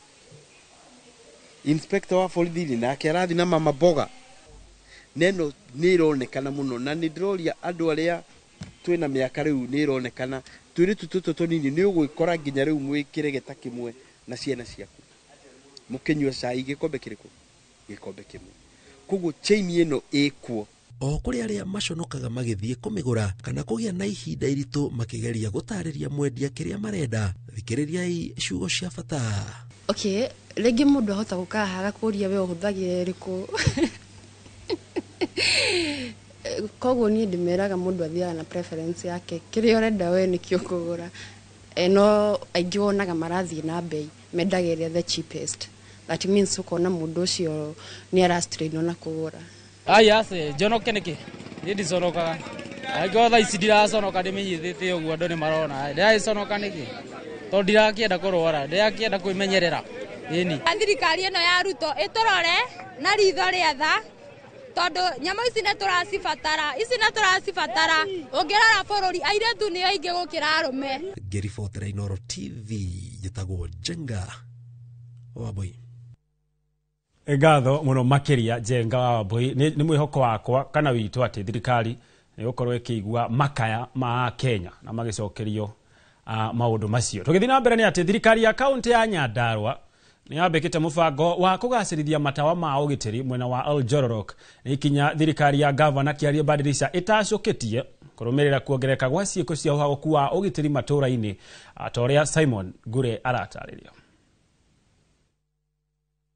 inspector wa borithi rĩ nake arathi na mama mboga. Neno nĩ ironekana mũno, na nĩ ndĩroria andũ arĩa twĩna mĩaka rĩu nĩ ironekana tũirĩtu tũtũ tũnini nĩ ũgwĩkora nginya rĩu mwĩ kĩregeta kĩmwe na ciana ciaku mũkĩnyua cai gĩkombe kĩrĩkũ, gĩkombe kĩmwe. Koguo chain ĩno ĩkuo. O kũrĩ arĩa maconokaga magĩthiĩ kũmĩgũra kana kũgĩa na ihinda iritũ makĩgeria gũtarĩria mwendia kĩrĩa marenda, thikĩrĩriai ciugo cia bata. Okay, rĩngĩ mũndũ ahota gũka haha agakũria we ũhũthagĩra ĩrĩkũ. Koguo niĩ ndĩmeraga mũndũ athiaga na preference yake, kĩrĩa ũrenda we nĩkĩo ũkũgũra. No aingĩ wonaga marathiĩ na bei, mendaga ĩrĩa the cheapest. That means ũkona mũndũ ũcio nĩ arastrainwo na kũgũra. Aya se njonoke nĩkĩ? Niĩ ndiconokaga. Angĩkorwo thaa ici ndiraconoka ndĩmĩnyitĩte ũguo andũ nĩ marona. Ndĩragĩconoka nĩkĩ? Tondũ ndirakĩenda kũrwara, ndĩrakĩenda kwĩmenyerera. Ĩni. Thirikari ĩno ya Ruto ĩtũrore na ritho rĩa tha, tondũ nyamũ ici nĩ tũracibatara, ici nĩ tũracibatara. Ũngĩrora bũrũri airĩtu nĩo aingĩ gũkĩra arũme. Ngĩribotera Inooro TV, njĩtagwo Njenga Wambui. Ngatho mũno makĩria Njenga wa Wambui. Nĩ mwĩhoko wakwa kana witũ atĩ thirikari nĩ gũkorwo ĩkĩigua makaya ma Kenya na magĩcokerio maũndũ macio. Tũgĩthiĩ na mbere nĩ atĩ thirikari ya kaunti ya Nyandarua nĩ yambĩkĩte mũbango wa kũgacĩrithia matawa ma ũgitĩri mwena wa Oljororok. Nĩ ikinya thirikari ya gavana Kĩarie Badirisha ĩtacũkĩtie kũrũmĩrĩra kuongerereka gwa ciĩko cia ũhagũku wa ũgitĩri matũũra-inĩ, ta ũrĩa Simon Ngure aratarĩria.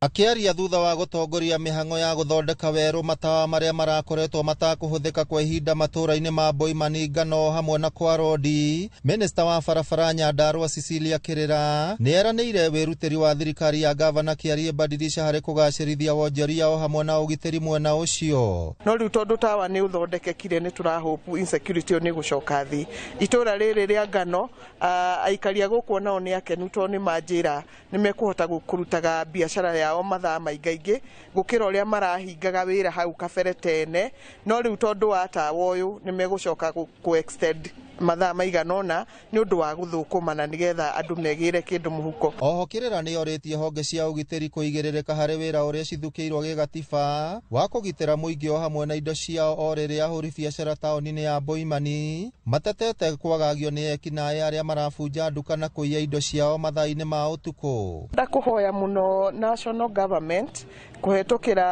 Akĩaria thutha wa gũtongoria mĩhang'o ya gũthondeka werũ matawa marĩa marakoretwo matakũhũthĩka kwa ihinda matũũra-inĩ ma Boimani, Ngano hamwe na kwa Rodi, Minista wa barabara Nyandarua Cecilia Kĩrĩra nĩ eranĩire wĩrutĩri wa thirikari ya gavana Kĩarie Badirisha harĩ kũgacĩrithia wonjoria o hamwe na ũgitĩri mwena ũcio. No rĩu tondũ tawa nĩ ũthondekekire nĩ tũrahope insecurity ĩyo nĩ gũcoka thĩ. Itũũra rĩrĩ rĩa Ngano, aikari a gũkũ nao nĩ akenu tondũ nĩ manjĩra nĩ mekũhota kũrutaga biacara yao mathaa maingaingĩ gũkĩra ũrĩa marahingaga wĩra hau kabere tene. No rĩu tondũ wa tawa ũyũ nĩ megũcoka kũ extend mathaa maigana ũna nĩ ũndũ wa gũthũkũma na nĩgetha andũ megĩre kĩndũ mũhuko. Oho Kĩrĩra nĩ orĩtie honge cia ũgitĩri kũigĩrĩrĩka harĩ wĩra ũrĩa cithukĩirwo gĩgatiba wa kũgitĩra mũingĩ o hamwe na indo ciao o rĩrĩa ahũri biacara taũni-inĩ ya Boimani matetete kwagagio nĩ ekinaĩ arĩa marabunja nduka na kũiya indo ciao mathaa-inĩ ma ũtukũ. Ndakũhoya mũno national government kũhetũkĩra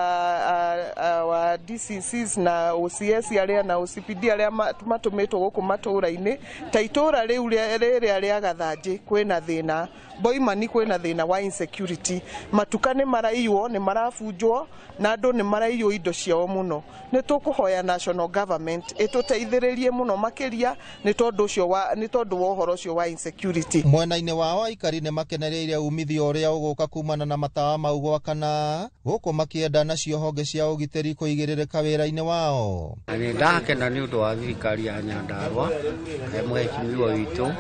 wa DCCs na OCS arĩa na OCPD arĩa matũmĩtwo gũkũ matũũra-inĩ ta itũũra rĩu rĩrĩa rĩa Gathanjĩ kwĩna thĩna, Boimani kwĩna thĩna wa insecurity, matuka nĩ maraiywo, nĩ marabunjwo na andũ nĩ maraiywo indo ciao mũno. Nĩ tũkũhoya national government ĩtũteithĩrĩrie mũno makĩria nĩ tondũ ũcio wa nĩ tondũ wa ũhoro ũcio wa insecurity. Mwena-inĩ wao aikari nĩ makenereire umithio ũrĩa ũgũka kumana na matawa mau gwakana gũkũ makĩenda nacio honge cia ũgitĩri kũigĩrĩrĩka wĩra-inĩ wao. Nĩ ndakena nĩ ũndũ wa thirikari ya Nyandarua mũheshimiwa witũ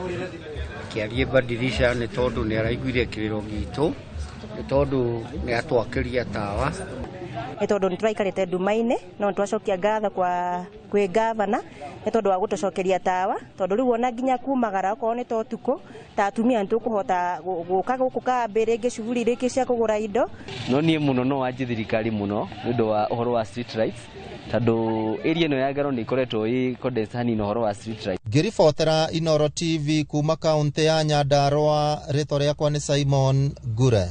kĩarie badirisha nĩ tondũ nĩ araiguire kĩrĩro gitũ nĩ tondũ nĩ atwakĩria tawa nĩ tondũ nĩ tũraikarĩte nduma-inĩ no nĩ twacokia ngatho kwa kwĩ gavana nĩ tondũ wa gũtũcokeria tawa tondũ rĩu ona nginya kumagara okorwo nĩ ta ũtukũ ta atumia nĩ tũkũhota gũka gũkũ kambĩ rĩngĩ cuguri rĩngĩ cia kũgũra indo. No niĩ mũno no wanjie thirikari mũno nĩ ũndũ wa ũhoro wa street lights tondũ area ĩno ya Ngaro nĩ ĩkoretwo ĩ condensed hanini ũhoro wa street lights. Ngĩribotera Inooro TV kuma kaũntĩ ya Nyandarua, rĩtwa rĩakwa nĩ Simon Ngure.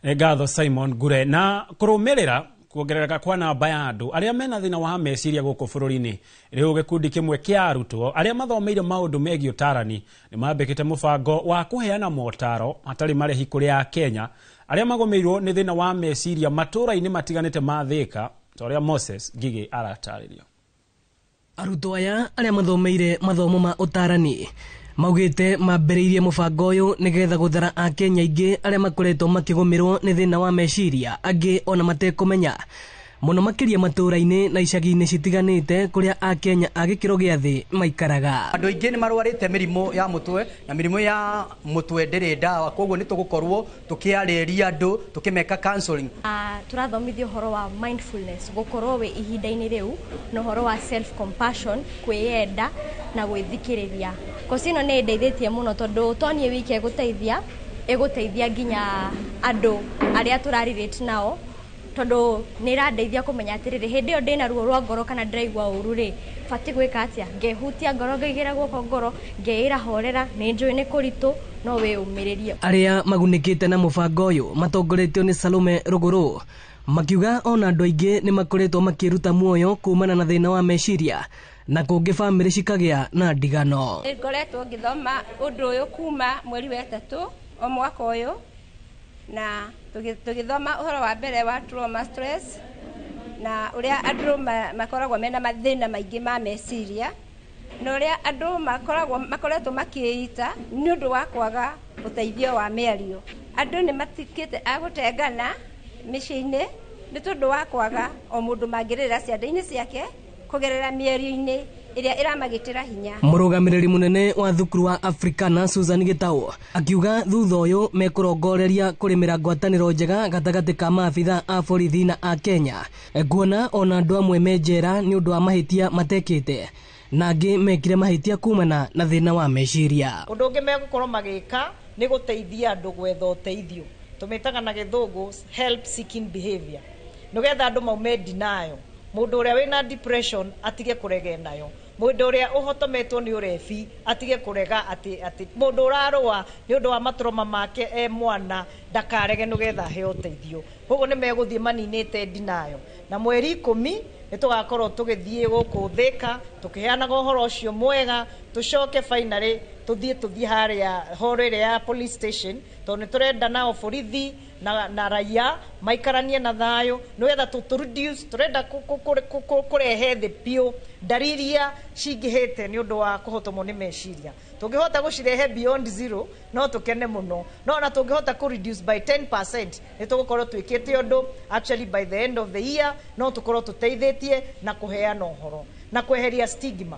Ngatho Simon Ngure. Na kũrũmĩrĩra kuongerereka kwa namba ya andũ arĩa mena thĩna wa meciria gũkũ bũrũri-inĩ, rĩu gĩkundi kĩmwe kĩa arutwo arĩa mathomeire maũndũ megiĩ ũtarani nĩ mambĩkĩte mũbango wa kũheana motaro hatarĩ marĩhi kũrĩ Akenya arĩa magũmĩirwo nĩ thĩna wa meciria matũũra-inĩ matiganĩte ma Thĩka, ta ũrĩa Moses Ngigĩ aratarĩria. Arutwo aya arĩa mathomeire mathomo ma ũtarani maugĩte mambĩrĩirie mũbango ũyũ nĩgetha gũthara Akenya aingĩ arĩa makoretwo makĩgũmĩrwo nĩ thĩna wa meciria angĩ ona matekũmenya mũno makĩria matũũra-inĩ na icagi-inĩ citiganĩte kũrĩa Akenya a gĩkĩro gĩa thĩ maikaraga. Andũ aingĩ nĩ marwarĩte mĩrimũ ya mũtwe na mĩrimũ ya mũtwe ndĩrĩ ndawa, koguo nĩ tũgũkorwo tũkĩarĩria andũ tũkĩmeka counseling. Tũrathomithio ũhoro wa mindfulness, gũkorwo wĩ ihinda-inĩ rĩu na ũhoro wa self compassion, kwĩyenda na gwĩthikĩrĩria. Kosi ĩno nĩ ĩndeithĩtie mũno tondũ to niĩ wike ĩgũteithia, ĩgũteithia nginya andũ arĩa tũrarelate nao tondũ nĩ ĩrandeithia kũmenya atĩrĩrĩ hĩndĩ ĩyo ndĩna ruo rwa ngoro kana ndĩraigua ũru rĩ, batiĩ gwĩka atĩa, ngehutia ngoro, ngaigĩra guoko ngoro, ngeĩra horera, nĩ njũĩ nĩ kũritũ no wĩyũmĩrĩrie. Arĩa magunĩkĩte na mũbango ũyũ matongoretio nĩ Salome Rũgũrũ makiuga ona andũ aingĩ nĩ makoretwo makĩruta muoyo kumana na thĩna wa meciria na kũngĩ bamĩrĩ cikagĩa na ndigano. Ngoretwo ngĩthoma ũndũ ũyũ kuma mweri wa 3 o mwaka ũyũ na tũgĩthoma ũhoro wa mbere wa trauma stress na ũrĩa andũ makoragwo mena mathĩna maingĩ ma meciria na ũrĩa andũ makoretwo makĩita nĩ ũndũ wa kwaga ũteithio wa mĩario. Andũ nĩ matikĩte a gũtengana mĩciĩ-inĩ nĩ tondũ wa kwaga o mũndũ mangĩrĩra cianda-inĩ ciake kũgerera mĩario-inĩ ĩrĩa ĩramagitĩra hinya. Mũrũgamĩrĩri mũnene wa thukuru wa Africana Susan Gitau akiuga thutha ũyũ mekũrongoreria kũrĩmĩra ngwatanĩro njega gatagatĩ ka maabitha a borithi na a Kenya kuona ona andũ amwe me njera nĩ ũndũ wa mahĩtia matekĩte na angĩ mekire mahĩtia kumana na thĩna wa meciria. Ũndũ ũngĩ megũkorwo magĩka nĩ gũteithia andũ gwetha ũteithio, tũmĩtaga na gĩthũngũ help seeking behavior, nĩgetha andũ maume denial. Mũndũ ũrĩa wĩna depression atige kũrege nayo, mũndũ ũrĩa ũhotometwo nĩ ũrebi atige kũrega atĩ mũndũ ũrarũa nĩ ũndũ wa matroma make e mwana ndakarege nĩgetha aheo ũteithio. Koguo nĩ megũthiĩ maninĩte denial, na mweri 10 nĩ tũgakorwo tũgĩthiĩ gũkũ Thĩka tũkĩheanaga ũhoro ũcio mwega, tũcoke finally tũthiĩ harĩa horo ĩrĩa ya police station tondũ nĩ tũrenda nao borithi na raia maikaranie na thayũ nĩgetha tũ reduce, tũrenda kũrehe thĩ biũ ndariri iria cingĩhĩte nĩ ũndũ wa kũhotomwo nĩ meciria. Tũngĩhota gũcirehe beyond zero no tũkene mũno, no ona tũngĩhota kũ reduce by 10% nĩ tũgũkorwo twĩkĩte ũndũ. Actually by the end of the year no tũkorwo tũteithĩtie na kũheana ũhoro na kweheria stigma.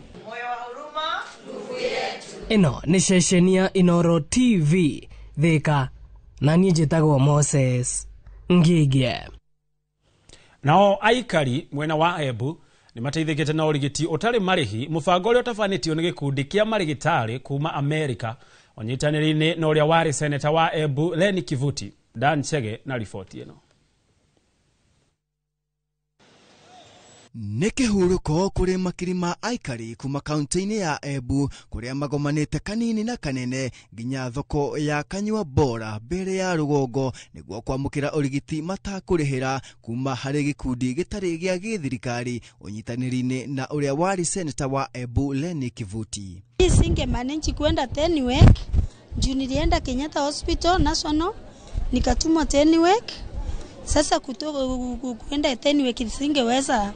Ĩno nĩ ceceni ya Inooro TV Thĩka, na niĩ njĩtagwo Moses Ngigĩ. Nao aikari mwena wa Embu Nĩ mateithĩkĩte na ũrigiti ũtarĩ marĩhi, mũbango ũrĩa ũtabanĩtio nĩ gĩkundi kĩa marĩgĩtarĩ kuma Amerika ũnyitanĩri-inĩ na ũrĩa warĩ seneta wa Embu Lenny Kivuti. Dan Chege na riboti ĩno. Nĩ kĩhurũko kũrĩ makiri ma aikari kuma kaunti-inĩ ya Embu kũrĩa magomanĩte kanini na kanene nginya thoko ya Kanyua Bora mbere ya rũgongo nĩguo kwamũkĩra ũrigiti matakũrĩhĩra kuma harĩ gĩkundi gĩtarĩ gĩa gĩthirikari ũnyitanĩri-inĩ na ũrĩa warĩ seneta wa Embu Lenny Kivuti. Singe manage kwenda Tenwek juu nilienda Kenyatta Hospital National nikatumwa Tenwek. Sasa kutoka kwenda Tenwek singeweza,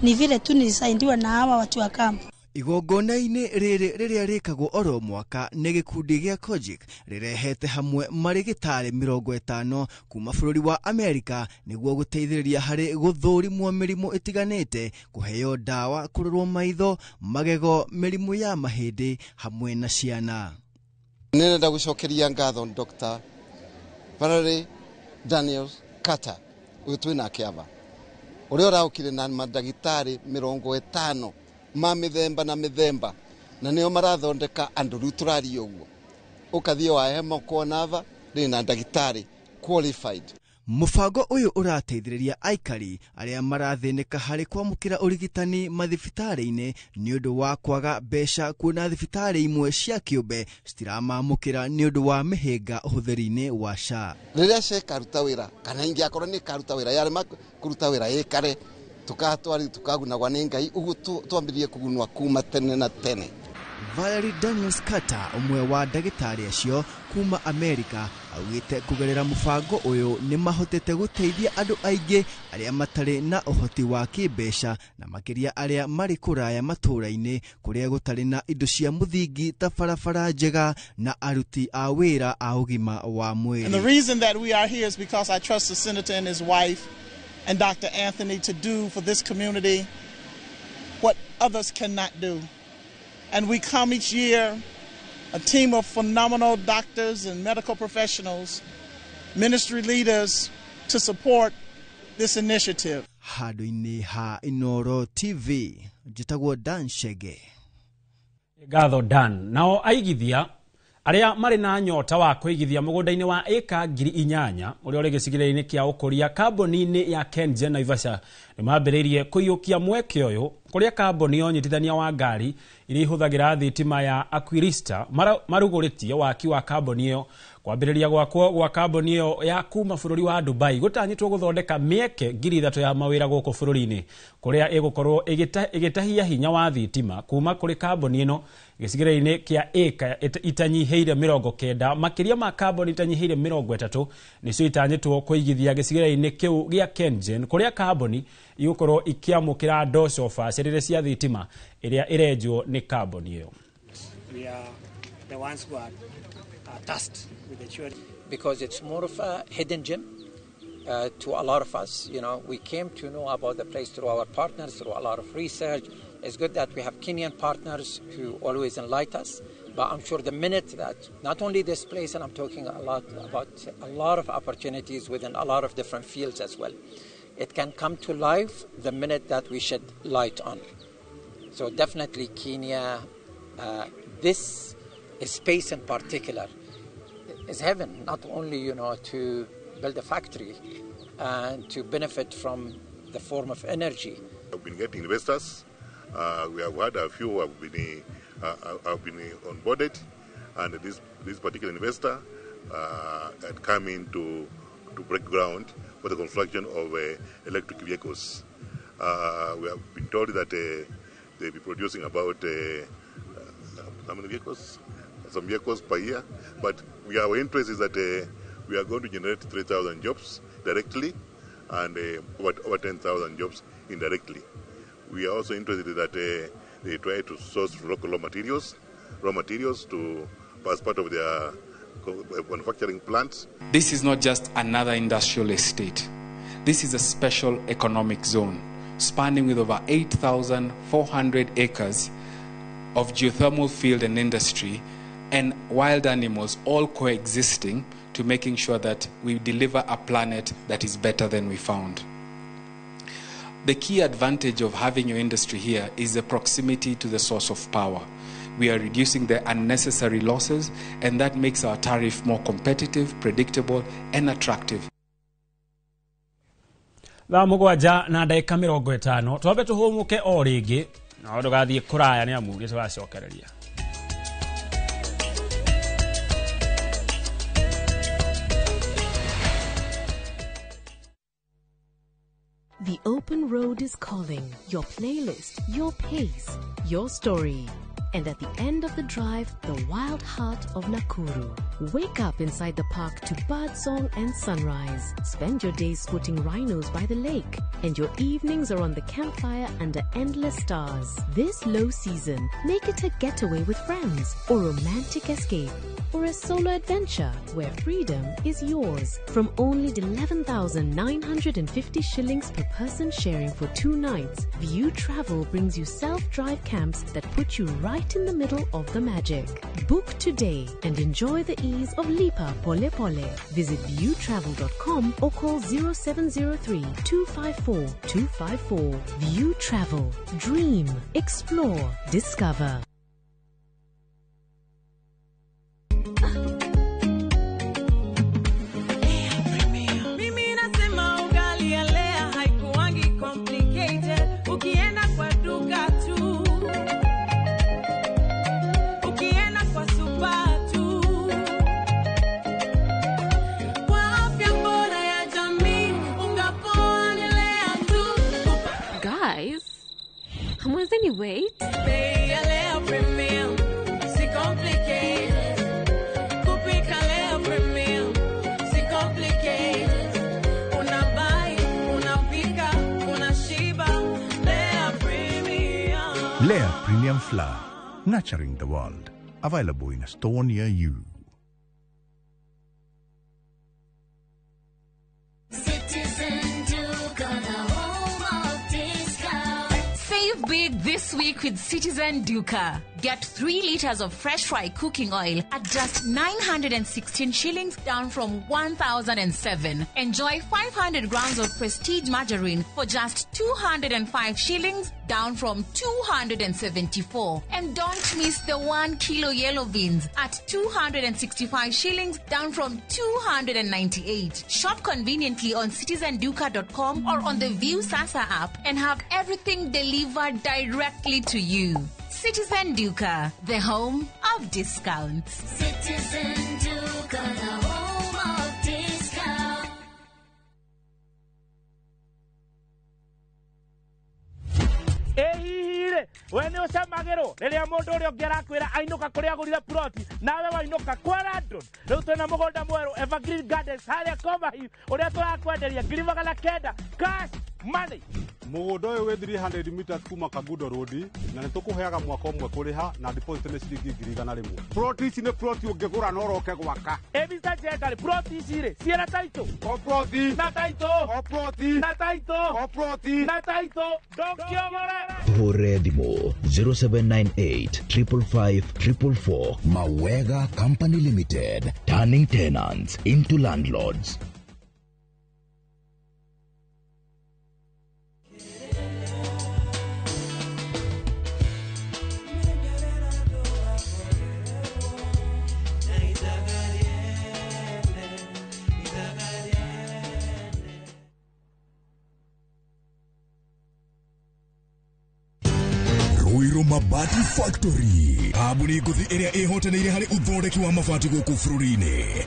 ni vile tu nilisaidiwa na hawa watu wa kampu. Igongona-inĩ rĩrĩ rĩrĩa rĩkagwo oro mwaka nĩ gĩkundi gĩa Kojic rĩrehete hamwe marĩgĩtarĩ 50 kuma bũrũri wa Amerika nĩguo gũteithĩrĩria harĩ gũthũrimwo mĩrimũ ĩtiganĩte, kũheo ndawa, kũrorwo maitho, magego, mĩrimũ ya mahĩndĩ hamwe na ciana. Nĩndenda gũcokeria ngatho Dr. Valerie Daniels Carter ũyũ twĩ nake aba, ũrĩa ũraũkire na mandagĩtarĩ 50 ma mĩthemba na mĩthemba, na nĩo marathondeka andũ rĩu tũraria ũguo. Ũkathiĩ wa hema kuona ava rĩ na ndagĩtarĩ qualified. Mũbango ũyũ ũrateithĩrĩria aikari arĩa marathĩnĩka harĩ kwamũkĩra ũrigitani mathibitarĩ-inĩ nĩ ũndũ wa kwaga mbeca, kuona thibitarĩ imwe cia kĩũmbe citiramamũkĩra nĩ ũndũ wa mĩhĩnga ũhũthĩri-inĩ wa SHA. Rĩrĩa SHA ĩkaruta wĩra kana ingĩakorwo nĩ ĩkaruta wĩra yarema kũruta wĩra ĩkare tukatwari tukagunagwa nĩ Ngai ũguo twambĩrĩrie kũgunwa kuma tene na tene. Valerie Daniels Carter, ũmwe wa ndagĩtarĩ acio kuma Amerika, augĩte kũgerera mũbango ũyũ nĩ mahotete gũteithia andũ aingĩ arĩa matarĩ na ũhoti wa kĩmbeca na makĩria arĩa marĩ kũraya matũũra-inĩ kũrĩa gũtarĩ na indo cia mũthingi ta barabara njega na aruti a wĩra a ũgima wa mwĩrĩ. And the reason that we are here is because I trust the senator and his wife and Dr. Anthony to do for this community what others cannot do. And we come each year, a team of phenomenal doctors and medical professionals, ministry leaders, to support this initiative. Handũ-inĩ ha Inooro TV, njĩtagwo Dan Chege. Ngatho Dan. Nao aigithia arĩa marĩ na nyota wa kũigithia mũgũnda-inĩ wa ĩka 8,000 ũrĩa ũrĩ gĩcigĩrĩra-inĩ kĩa ũkũria kambuni-inĩ ya KenGen Naivasha nĩ mambĩrĩirie kũiyũkia mweke ũyũ kũrĩa kambuni ya ũnyitithania wa ngari iria ihũthagĩra thitima ya Aquilista marugũrĩtie waki wa kambuni ĩyo. Kwambĩrĩria gwakwo gwa kambuni ĩyo ya kuma bũrũri wa Dubai gũtanyĩtwo gũthondeka mĩeke 3,000 ya mawĩra gũkũ bũrũri-inĩ kũrĩa ĩgũkorwo ĩgĩtahia hinya wa thitima kuma kũrĩ kambuni ĩno gĩcigĩrĩra-inĩ kĩa ĩka itanyihĩire 90 makĩria ma kambuni itanyihĩire 30 nĩcio itanyĩtwo kũigithia gĩcigĩrĩra-inĩ kĩu gĩa KenGen kũrĩa kambuni igũkorwo ikĩamũkĩra ndoco bacĩrĩre cia thitima ĩrĩa ĩrenjwo nĩ kambuni ĩyo. We are the ones who are tasked with ensuring, because it's more of a hidden gem to a lot of us. You know, we came to know about the place through our partners, through a lot of research. It's good that we have Kenyan partners who always enlighten us, but I'm sure the minute that not only this place, and I'm talking a lot about a lot of opportunities within a lot of different fields as well, it can come to life the minute that we shed light on. So definitely Kenya, this space in particular is heaven, not only, you know, to build a factory and to benefit from the form of energy. We've been getting investors. We have had a few who have been onboarded, and this particular investor had come in to break ground for the construction of electric vehicles. We have been told that they'll be producing about how many vehicles? Some vehicles per year, but our interest is that we are going to generate 3,000 jobs directly and over 10,000 jobs indirectly. We are also interested that they try to source local raw materials to as part of their manufacturing plants. This is not just another industrial estate. This is a special economic zone spanning with over 8,400 acres of geothermal field and industry and wild animals all coexisting to making sure that we deliver a planet that is better than we found. The key advantage of having your industry here is the proximity to the source of power. We are reducing the unnecessary losses, and that makes our tariff more competitive, predictable, and attractive. Thaa 7 na ndagĩka 50 twambe tũhũmũke o rĩngĩ na ndũgathiĩ kũraya nĩ amu nĩ tũracokereria. The open road is calling. Your playlist, your pace, your story. And at the end of the drive, the wild heart of Nakuru. Wake up inside the park to birdsong and sunrise. Spend your days spotting rhinos by the lake. And your evenings are on the campfire under endless stars. This low season, make it a getaway with friends, or romantic escape, or a solo adventure where freedom is yours. From only 11,950 shillings per person sharing for 2 nights, View Travel brings you self-drive camps that put you right in the middle of the magic. Book today and enjoy the ease of Lipa Pole Pole. Visit viewtravel.com or call 0703 254 254. View Travel. Dream, explore, discover. Mimi nasema ugali ya Lea haikuangi complicated. Ukienda kwa duka tu, ukienda kwa super tu, kwa afya bora ya jamii, unga poa ni Lea tu. Guys, hamwezeni wait? Bei ya Lea Premium, si complicated. Kupika Lea Premium, si complicated. Unabuy, unapika, unashiba. Lea Premium. Lea Premium Flour, nurturing the world. Available in a store near you. Citizen Duka, the home of discount. Save big this week with Citizen Duka. Get 3 liters of fresh fry cooking oil at just 916 shillings, down from 1,007. Enjoy 500 grams of Prestige margarine for just 205 shillings, down from 274. And don't miss the 1 kilo yellow beans at 265 shillings, down from 298. Shop conveniently on citizenduka.com or on the View Sasa app and have everything delivered directly to you. Citizen Duka, the home of discounts. Citizen Duka, the home of discount. Ĩhihi-rĩ, we nĩ ũcamagĩrwo rĩrĩa mũndũ ũrĩa ũngĩ arakwĩra ainũka kũrĩa agũrire ploti nawe wainũka kwa Landon. Rĩu twĩna mũgũnda mwerũ Evergreen Gardens harĩa Komahi ũrĩa tũrakwenderia 900,000 cash money. Mũgũnda ũyũ wĩ 300 meters kuma Kangundo Road na nĩ tũkũheaga mwaka ũmwe kũrĩha na deposit nĩ ciringi 100,000. Plot ici nĩ plot ũngĩgũra na ũroke gwaka. Ĩ Mr. Njenga rĩ, plot ici rĩ ciĩna title? O plot. Na title. O plot. Na title. O plot. Na title. Ndũngĩogore. Tũhũre thimũ 0798 555 444. Mawega Company Limited, turning tenants into landlords. Ruiru Mabati Factory, kambuni ngũthi ĩrĩa ĩhotanĩire harĩ ũthondeki wa mabati gũkũ bũrũri-inĩ.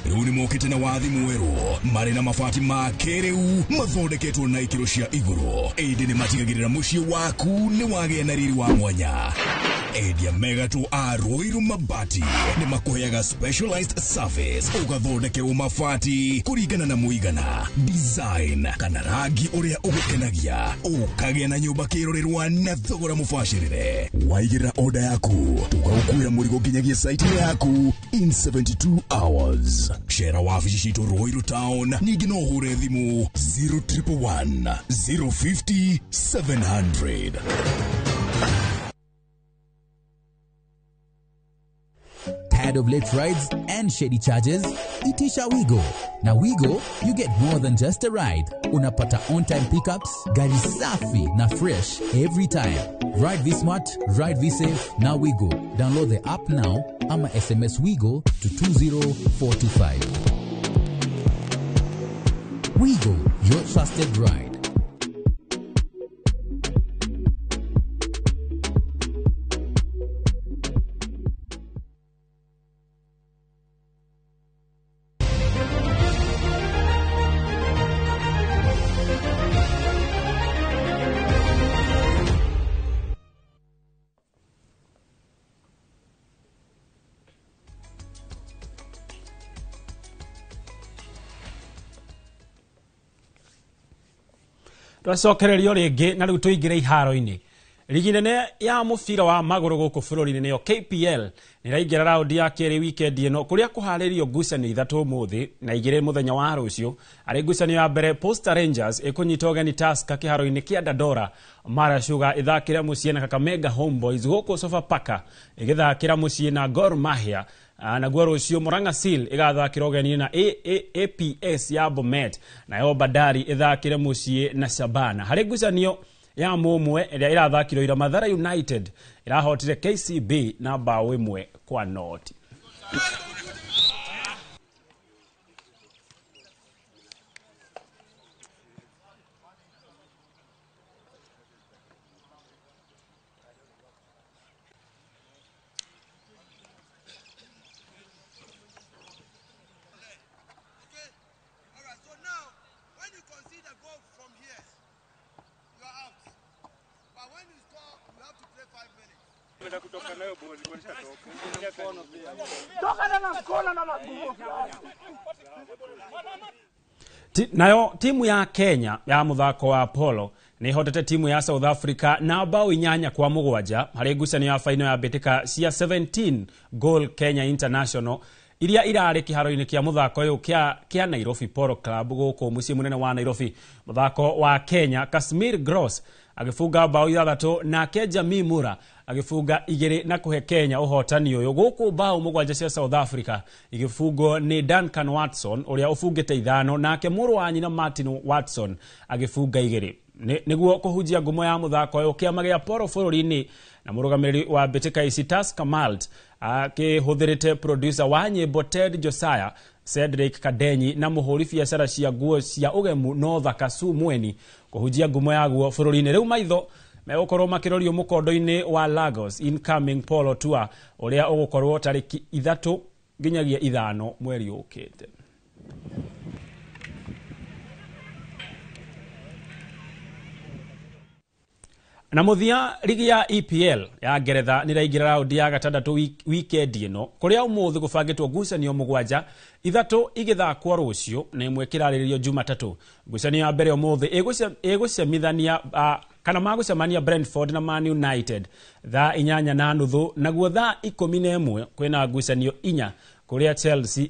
Rĩu nĩ mokĩte na wathi mwerũ marĩ na mabati ma kĩrĩu mathondeketwo na ikĩro cia igũrũ, ĩndĩ nĩ matigagĩrĩra mũciĩ waku nĩ wagĩa na riri wa mwanya. Endia mega tu a Ruiru Mabati nĩ makũheaga specialized service, ũgathondekerwo mabati kũringana na mũigana, design kana rangi ũrĩa ũgũkenagia, ũkagĩa na nyũmba kĩrorerwa na thogora mũbacĩrĩre. Waigĩrĩra order yaku tũgagũkuĩra mũrigo nginyagia site yaku in 72 hours. Cera wabici citũ Ruiru Town, ningĩ no ũhũre thimũ 0111 050 700. Tired of late rides and shady charges? Itisha Wigo. Na Wigo, you get more than just a ride. Unapata on-time pickups, gari safi na fresh every time. Ride V Smart, ride V Safe, na Wigo. Download the app now ama SMS Wigo to 20425. Wigo, your trusted ride. Twacokererio rĩngĩ na rĩu tũingĩre iharo-inĩ. Rigi nene ya mũbira wa magũrũ gũkũ bũrũri-inĩ nĩyo KPL nĩraingĩra raundi ya kerĩ wikendi ĩno kũrĩa kũharĩrio ngucanio ithatũ ũmũthĩ na igĩrĩ mũthenya wa rũciũ. Arĩ ngucanio ya mbere Posta Rangers ĩkũnyita ũgeni Tusker kĩharo-inĩ kĩa Dandora, Mara Sugar ĩthakĩra mũciĩ na Kakamega Homeboys gũkũ Sofapaka ĩgĩthakĩra mũciĩ na Gor Mahia. Naguo rũciũ Murang'a Seal ĩgathakĩra ũgeni na APS ya Bomet, nayo Bandari ĩthakĩre mũciĩ na Shabana. Harĩ ngucanio ya mũmwe ĩrĩa ĩrathakirwo ira, Mathare United ĩrahotire KCB na bao 1-0. Nayo timu ya Kenya ya muthako wa polo nĩ ihotete timu ya South Africa na bao 8-7 harĩ ngucanio ya faino ya mbĩtĩka cia 17 goal Kenya International iria irarĩ kĩharo-inĩ kĩa muthako ũyũ kĩa Nairobi Polo Club gũkũ mũciĩ mũnene wa Nairobi. Muthako wa Kenya Casimir Gross agĩbunga bao 6 nake Jamie Mura agĩbunga 2 na kũhe Kenya ũhotani ũyũ gũkũ bao 7 cia South Africa igĩbungwo nĩ Duncan Watson ũrĩa ũbungĩte 5 nake mũrũ wa nyina Martin Watson agĩbunga 2. Nĩguo kũhunjia ngumo ya muthako ũyũ kĩama gĩa polo bũrũri-inĩ na mũrũgamĩrĩri wa mbĩtĩka ici Tusker Malt akĩhũthĩrĩte producer wa nyĩmbo Ted Josiah, Cedric Kadenyi na mũhũri biacara cia nguo cia ũgemu Notha Kasu Mweni kũhunjia ngumo yaguo bũrũri-inĩ. Rĩu maitho megũkorwo makĩrorio mũkondo-inĩ wa Lagos Incoming Polo Tour ũrĩa ũgũkorwo tarĩki 3 nginyagia 5 mweri ũkĩte. Na mũthia rigi ya EPL ya Ngeretha nĩraingĩra raundi ya gatandatũ wikendi ĩno kũrĩa ũmũthĩ gũbangĩtwo ngucanio 7, 3 igĩthakwo rũciũ na 1 ĩkĩrarĩrĩrio Jumatatũ. Ngucanio ya mbere ũmũthĩ ĩgũcemithania kana magũcemania Brentford na Man United thaa 8:30, naguo thaa 11 kwĩna ngucanio 4 kũrĩa Chelsea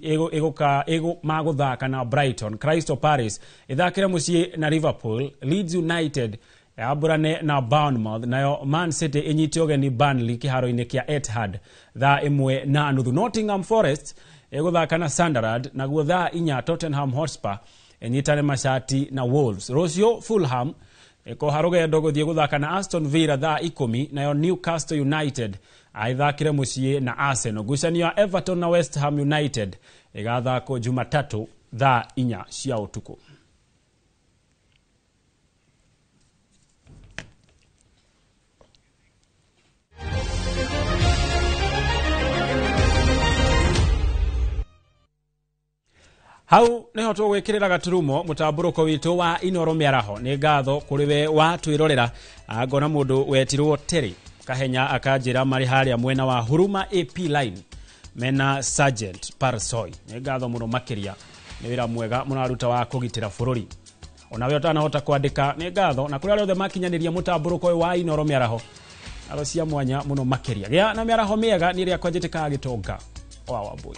magũthaka na Brighton, Crystal Palace ĩthakĩre mũciĩ na Liverpool, Leeds United yambũrane na Bournemouth, nayo Man City ĩnyite ũgeni Burnley kĩharo-inĩ kĩa Etihad thaa 1:30. Nottingham Forest ĩgũthaka na Sunderland, naguo thaa 4 Tottenham Hotspur ĩnyitane macati na Wolves. Rũciũ Fulham ĩkoha rũgendo gũthiĩ gũthaka na Aston Villa thaa 10, nayo Newcastle United aithakĩre mũciĩ na Arsenal. Ngucanio ya Everton na West Ham United ĩgathakwo Jumatatũ thaa 4 cia ũtukũ. Hau niho tũgwĩkĩrĩra gaturumo mũtambũrũko witũ wa Inoro Mĩaraho. Nĩ ngatho kũrĩ we watwĩrorera. Ngona mũndũ wetirwo Terry Kahenya akanjĩra marĩ harĩa mwena wa Huruma AP line mena Sergeant Parsoi. Nĩ ngatho mũno makĩria, nĩ wĩra mwega mũraruta wa kũgitĩra bũrũri. Onawe ũtanahota kwandĩka nĩ ngatho, na kũrĩ arĩa othe makinyanĩria mũtambũrũko ũyũ wa Inoro Mĩaraho aro cia mwanya mũno makĩria. Gĩa na mĩaraho mĩega nĩ ĩrĩa kwanjĩtĩkaga gĩtonga wa Wambui.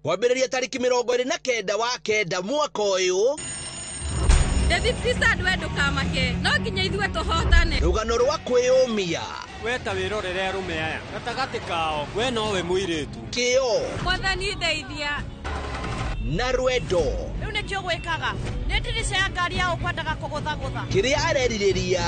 Kwambĩrĩria tarĩki 29 wa 9 mwaka ũyũ. David Fisad, we ndũkamake, no nginya ithuĩ tũhotane. Rũgano rwa kwĩyũmia. We ta wĩrorere arũme aya gatagatĩ kao, we nowe mũirĩtu. Kĩo. Mwathani ndeithia. Na rwendo. Rĩu nĩkĩo gwĩkaga nĩ ndirica ya ngari ya ũkwendaga kũgũthagũtha. Kĩrĩa arerirĩria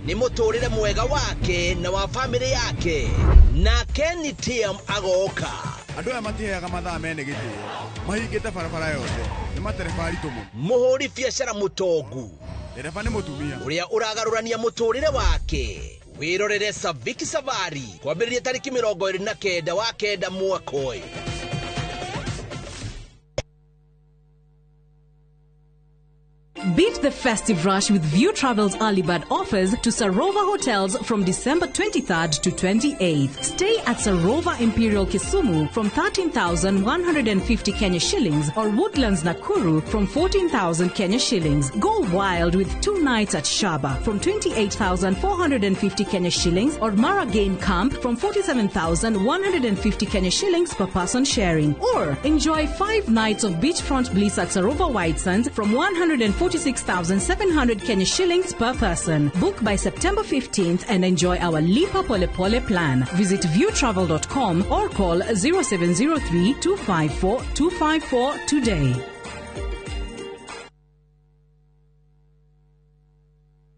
nĩ mũtũrĩre mwega wake na wa famĩlĩ yake. Na Kenny Tiam agoka. Andũ aya matiheaga mathaa mene gĩtĩo, mahingĩte barabara yothe, nĩ matereba aritũ mũno. Mũhũri biacara mũtongu. Ndereba nĩ mũtumia. Ũrĩa ũragarũrania mũtũrĩre wake. Wĩrorere Saviki Safari kwambĩrĩria tarĩki 29 wa 9 mwaka ũyũ. Beat the festive rush with View Travel's early bird offers to Sarova Hotels from December 23rd to 28th. Stay at Sarova Imperial Kisumu from 13,150 Kenya shillings or Woodlands Nakuru from 14,000 Kenya shillings. Go wild with 2 nights at Shaba from 28,450 Kenya shillings or Mara Game Camp from 47,150 Kenya shillings per person sharing. Or enjoy 5 nights of beachfront bliss at Sarova White Sands from 146,700 Kenya shillings per person. Book by September 15th and enjoy our Lipa Pole Pole plan. Visit viewtravel.com or call 0703 254 254 today.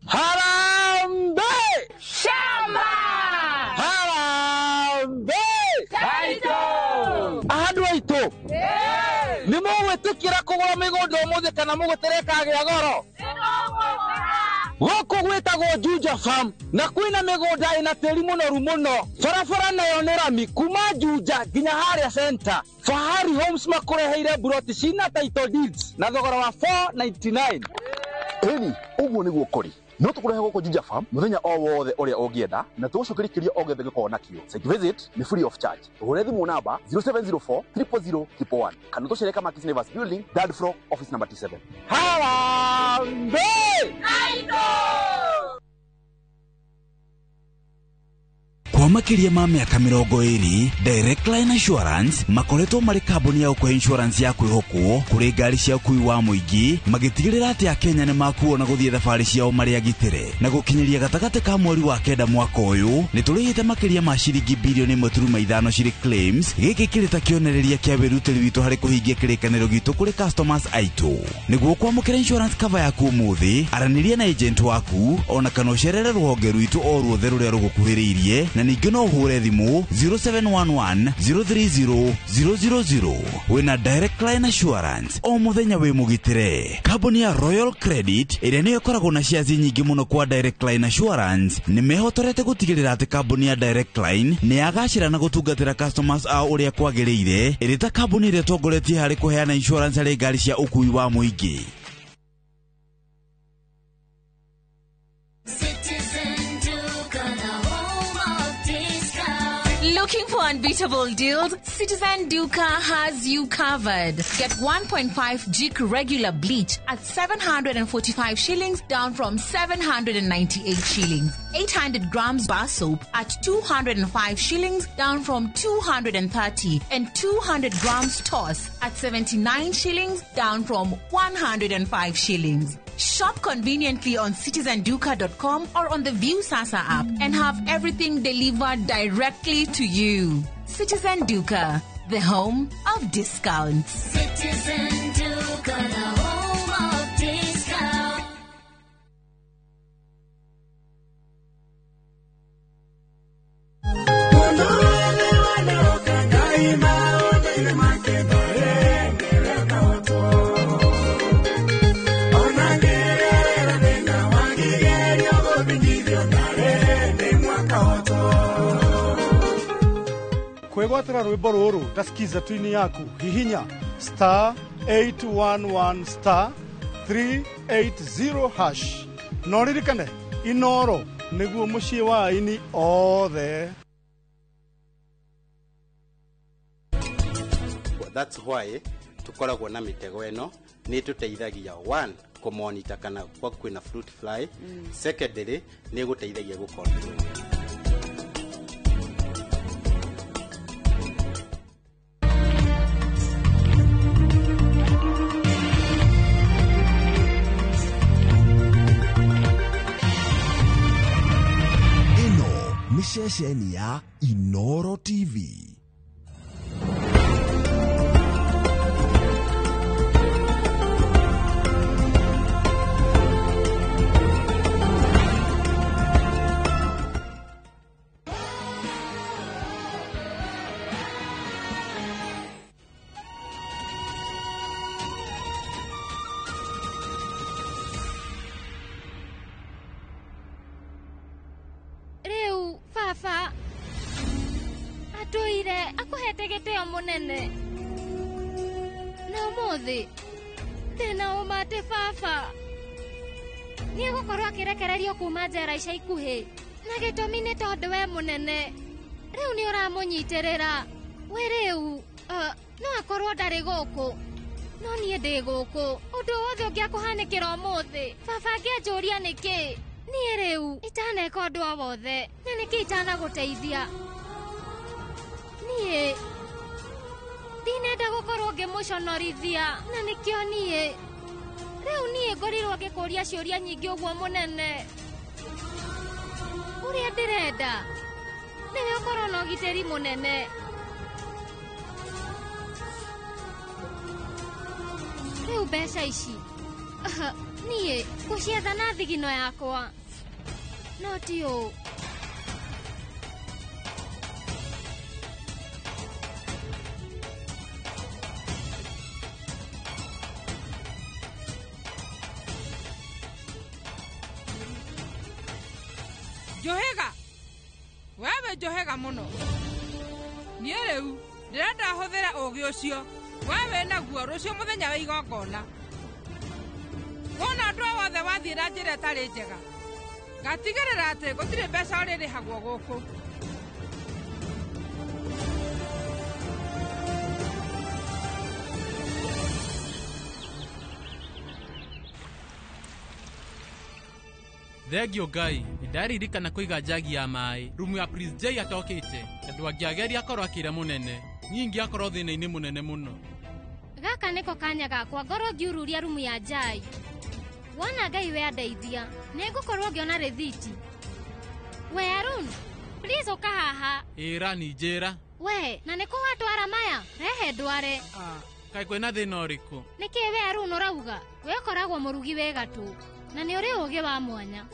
Harambee! Shamba! Harambee! Taito! Andũ aitũ nĩ mũgwĩtĩkĩra kũgũra mĩgũnda ũmũthĩ kana mũgũtere kagĩa goro? Gũkũ gwĩtagwo Juja Farm na kwĩna mĩgũnda ĩna tĩri mũnoru mũno. Barabara nayo nĩ rami kuma Juja nginya harĩa center. Fahari Homes makũreheire mburoti cina title deeds na thogora wa 499. Ĩni, ũguo nĩguo kũrĩ. No tũkũrehe gũkũ Juja Farm mũthenya o wothe ũrĩa ũngĩenda na tũgũcokerie kĩrĩa o gĩothe gĩkoragwo nakĩo. Site visit nĩ free of charge. Tũhũre thimũ namba 0704 000 111 kana tũcere Kamakis Neighbors Building, third floor, office number T7. Harambee! Kwa makĩria ma mĩaka 20, Direct Line Assurance makoretwo marĩ kambuni ya gũkũhe insurance ya kwĩhokwo kũrĩ ngari cia ũkui wa mũingĩ, magĩtigĩrĩra atĩ Akenya nĩ makuo na gũthiĩ thabarĩ ciao marĩ agitĩre. Na gũkinyĩria gatagatĩ ka mweri wa 9 mwaka ũyũ, nĩ tũrĩhĩte makĩria ma ciringi bilioni 1.5 cirĩ claims. Gĩkĩ kĩrĩ ta kĩonereria kĩa wĩrutĩri witũ harĩ kũhingia kĩrĩkanĩro gitũ kũrĩ customers aitũ. Nĩguo kwamũkĩra insurance cover yaku ũmũthĩ, aranĩria na agent waku ona kana ũcerere rũhonge rwitũ o ruothe rũrĩa rũgũkuhĩrĩirie, na ningĩ no ũhũre thimũ 0711 030 000. Wĩna Direct Line Assurance o mũthenya wĩ mũgitĩre. Kambuni ya Royal Credit ĩrĩa nĩyo ĩkoragwo na shares nyingĩ mũno kwa Direct Line Assurance nĩ mehotorete gũtigĩrĩra atĩ kambuni ya Direct Line nĩ yagacĩra na gũtungatĩra customers ao ũrĩa kwagĩrĩire, ĩrĩ ta kambuni ĩrĩa ĩtongoretie harĩ kũheana insurance harĩ ngari cia ũkui wa mũingĩ. Looking for unbeatable deals? Citizen Duka has you covered. Get 1.5 Jik regular bleach at 745 shillings, down from 798 shillings. 800 grams bar soap at 205 shillings, down from 230. And 200 grams toss at 79 shillings, down from 105 shillings. Shop conveniently on citizenduka.com or on the View Sasa app and have everything delivered directly to you. Citizen Duka, the home of discounts. Citizen Duka, the home of discounts. Kwĩgwatĩra rwĩmbo rũrũ ta skiza twini yaku, hihinya star 811 star 380 hash. Na ũririkane Inoro nĩguo mũciĩ wa aini othe. That's why tukoragwo na mitego ĩno nĩ tũteithagia one kũmonitor kana kwa kwĩna fruit fly. Secondly nĩ gũteithagia gũ control. Ceceni ya Inoro TV. Rĩu baba atũire akũhete gĩtĩo mũnene na ũmũthĩ ndĩna ũma atĩ baba nĩegũkorwo akĩrekererio kuma njera ica ikuhĩ na gĩtũmi nĩ tondũ we mũnene rĩu nĩ ũramũnyitĩrĩra we rĩu no akorwo ndarĩ gũkũ no niĩ ndĩ gũkũ ũndũ wothe ũngĩakũhanĩkĩra ũmũthĩ baba angĩanjũria nĩkĩ niĩ rĩu itaneka ũndũ o wothe na nĩkĩ itanagũteithia niĩ ndinenda gũkorwo ngĩmũconorithia na nĩkĩo niĩ rĩu niĩ ngorirwo ngĩkũria ciũria nyingĩ ũguo mũnene ũrĩa ndĩrenda nĩwe ũkorwo na ũgitĩri mũnene rĩu mbeca ici niĩ ngũcietha na thigino yakwa no ti ũũ. Njohĩga wewe njohĩga mũno niĩ rĩu ndĩrenda hũthĩre ũũgĩ ũcio we wĩnaguo rũciũ mũthenya wa igongona wona andũ wothe wathiĩ na njĩra ĩtarĩ njega ngatigĩrĩra atĩ gũtirĩ mbeca ũrĩrĩhagwo gũkũ. Thengio Ngai, nĩndaririkana kũiga njagi ya maĩ rumu ya Prince J atokĩte tondũ angĩageria akorwo akĩra mũnene nyingĩ akorwo thĩna-inĩ mũnene mũno. Gaka nĩko kanya gakwa ngorwo ngiururia rumu ya Jai. Wona Ngai we andeithia nĩngũkorwo ngĩona rĩthiti. We Arun, please ũka haha. Ĩra ni njĩra. We, na nĩkũ watwara maya? Rehe ndware. Kaĩ kwĩna thĩna ũrĩkũ? Nĩkĩ we Arun ũrauga? We ũkoragwo mũrugi wĩ gatũ na nĩ ũrĩ ũũgĩ wa mwanya.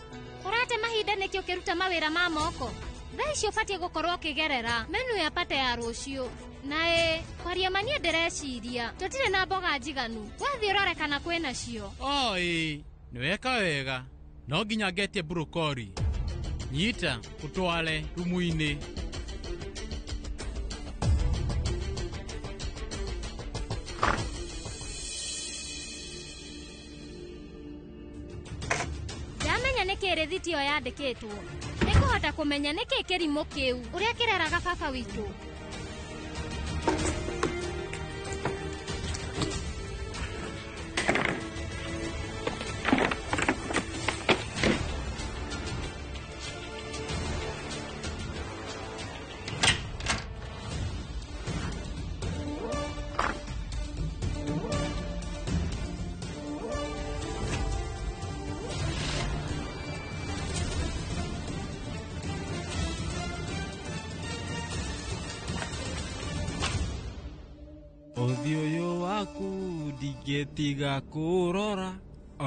Ũrate mahinda nĩkĩ ũkĩruta mawĩra ma moko? Thaa ici ũbatiĩ gũkorwo ũkĩgerera menu ya pate ya rũciũ. Na ĩ, kwaria ma niĩ ndĩreciria tũtirĩ na mboga njiganu. Wathiĩ ũrore kana kwĩ nacio. O ĩ, nĩweka wega. No nginya ngetie brokoli. Nyita, ũtware rumu-inĩ. Ndamenya nĩkĩ rĩthiti ĩyo yandĩkĩtwo. Nĩngũhota kũmenya nĩkĩ kĩrimũ kĩu ũrĩa kĩreraga baba witũ. Ũthiũ ũyũ waku ndingĩtiga kũrora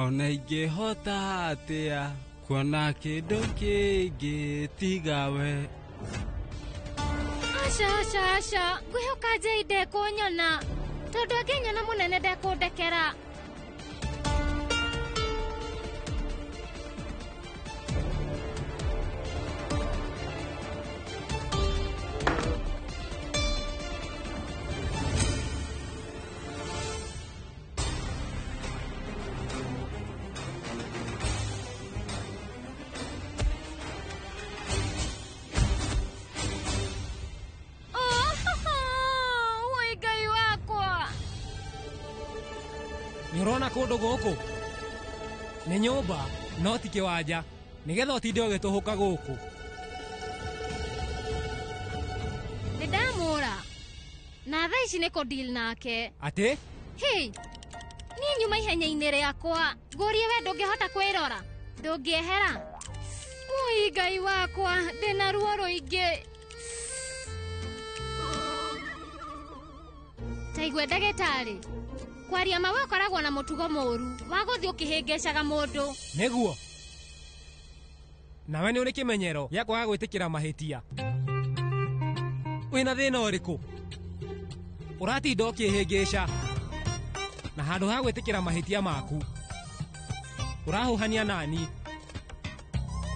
ona ingĩhota atĩa kuona kĩndũ kĩngĩ tiga we. Aca aca aca ngwĩhoka Jay ndekũnyona tondũ angĩnyona mũnene ndekũndekera. Nĩũrona kũndũ gũkũ nĩ nyũmba no ti kĩwanja nĩgetha ũtinde ũgĩtũhũka gũkũ. Nĩndamũra na thaa ici nĩ kũ deal nake. Atĩ? Hĩ, niĩ nyuma ihenya-inĩ rĩakwa ngũrie we ndũngĩhota kwĩrora ndũngĩehera Ui Ngai wakwa, ndĩna ruo rũingĩ. Ta igue ndagĩtarĩ, kwaria ma we ũkoragwo na mũtugo mũũru wa gũthiĩ ũkĩhĩngĩcaga mũndũ. Nĩguo nawe nĩ ũrĩ kĩmenyero gĩa kwaga gwĩtĩkĩra mahĩtia. Wĩna thĩna ũrĩkũ? Ũratinda ũkĩhĩngĩca na handũ ha gwĩtĩkĩra mahĩtia maku ũrahuhania nani.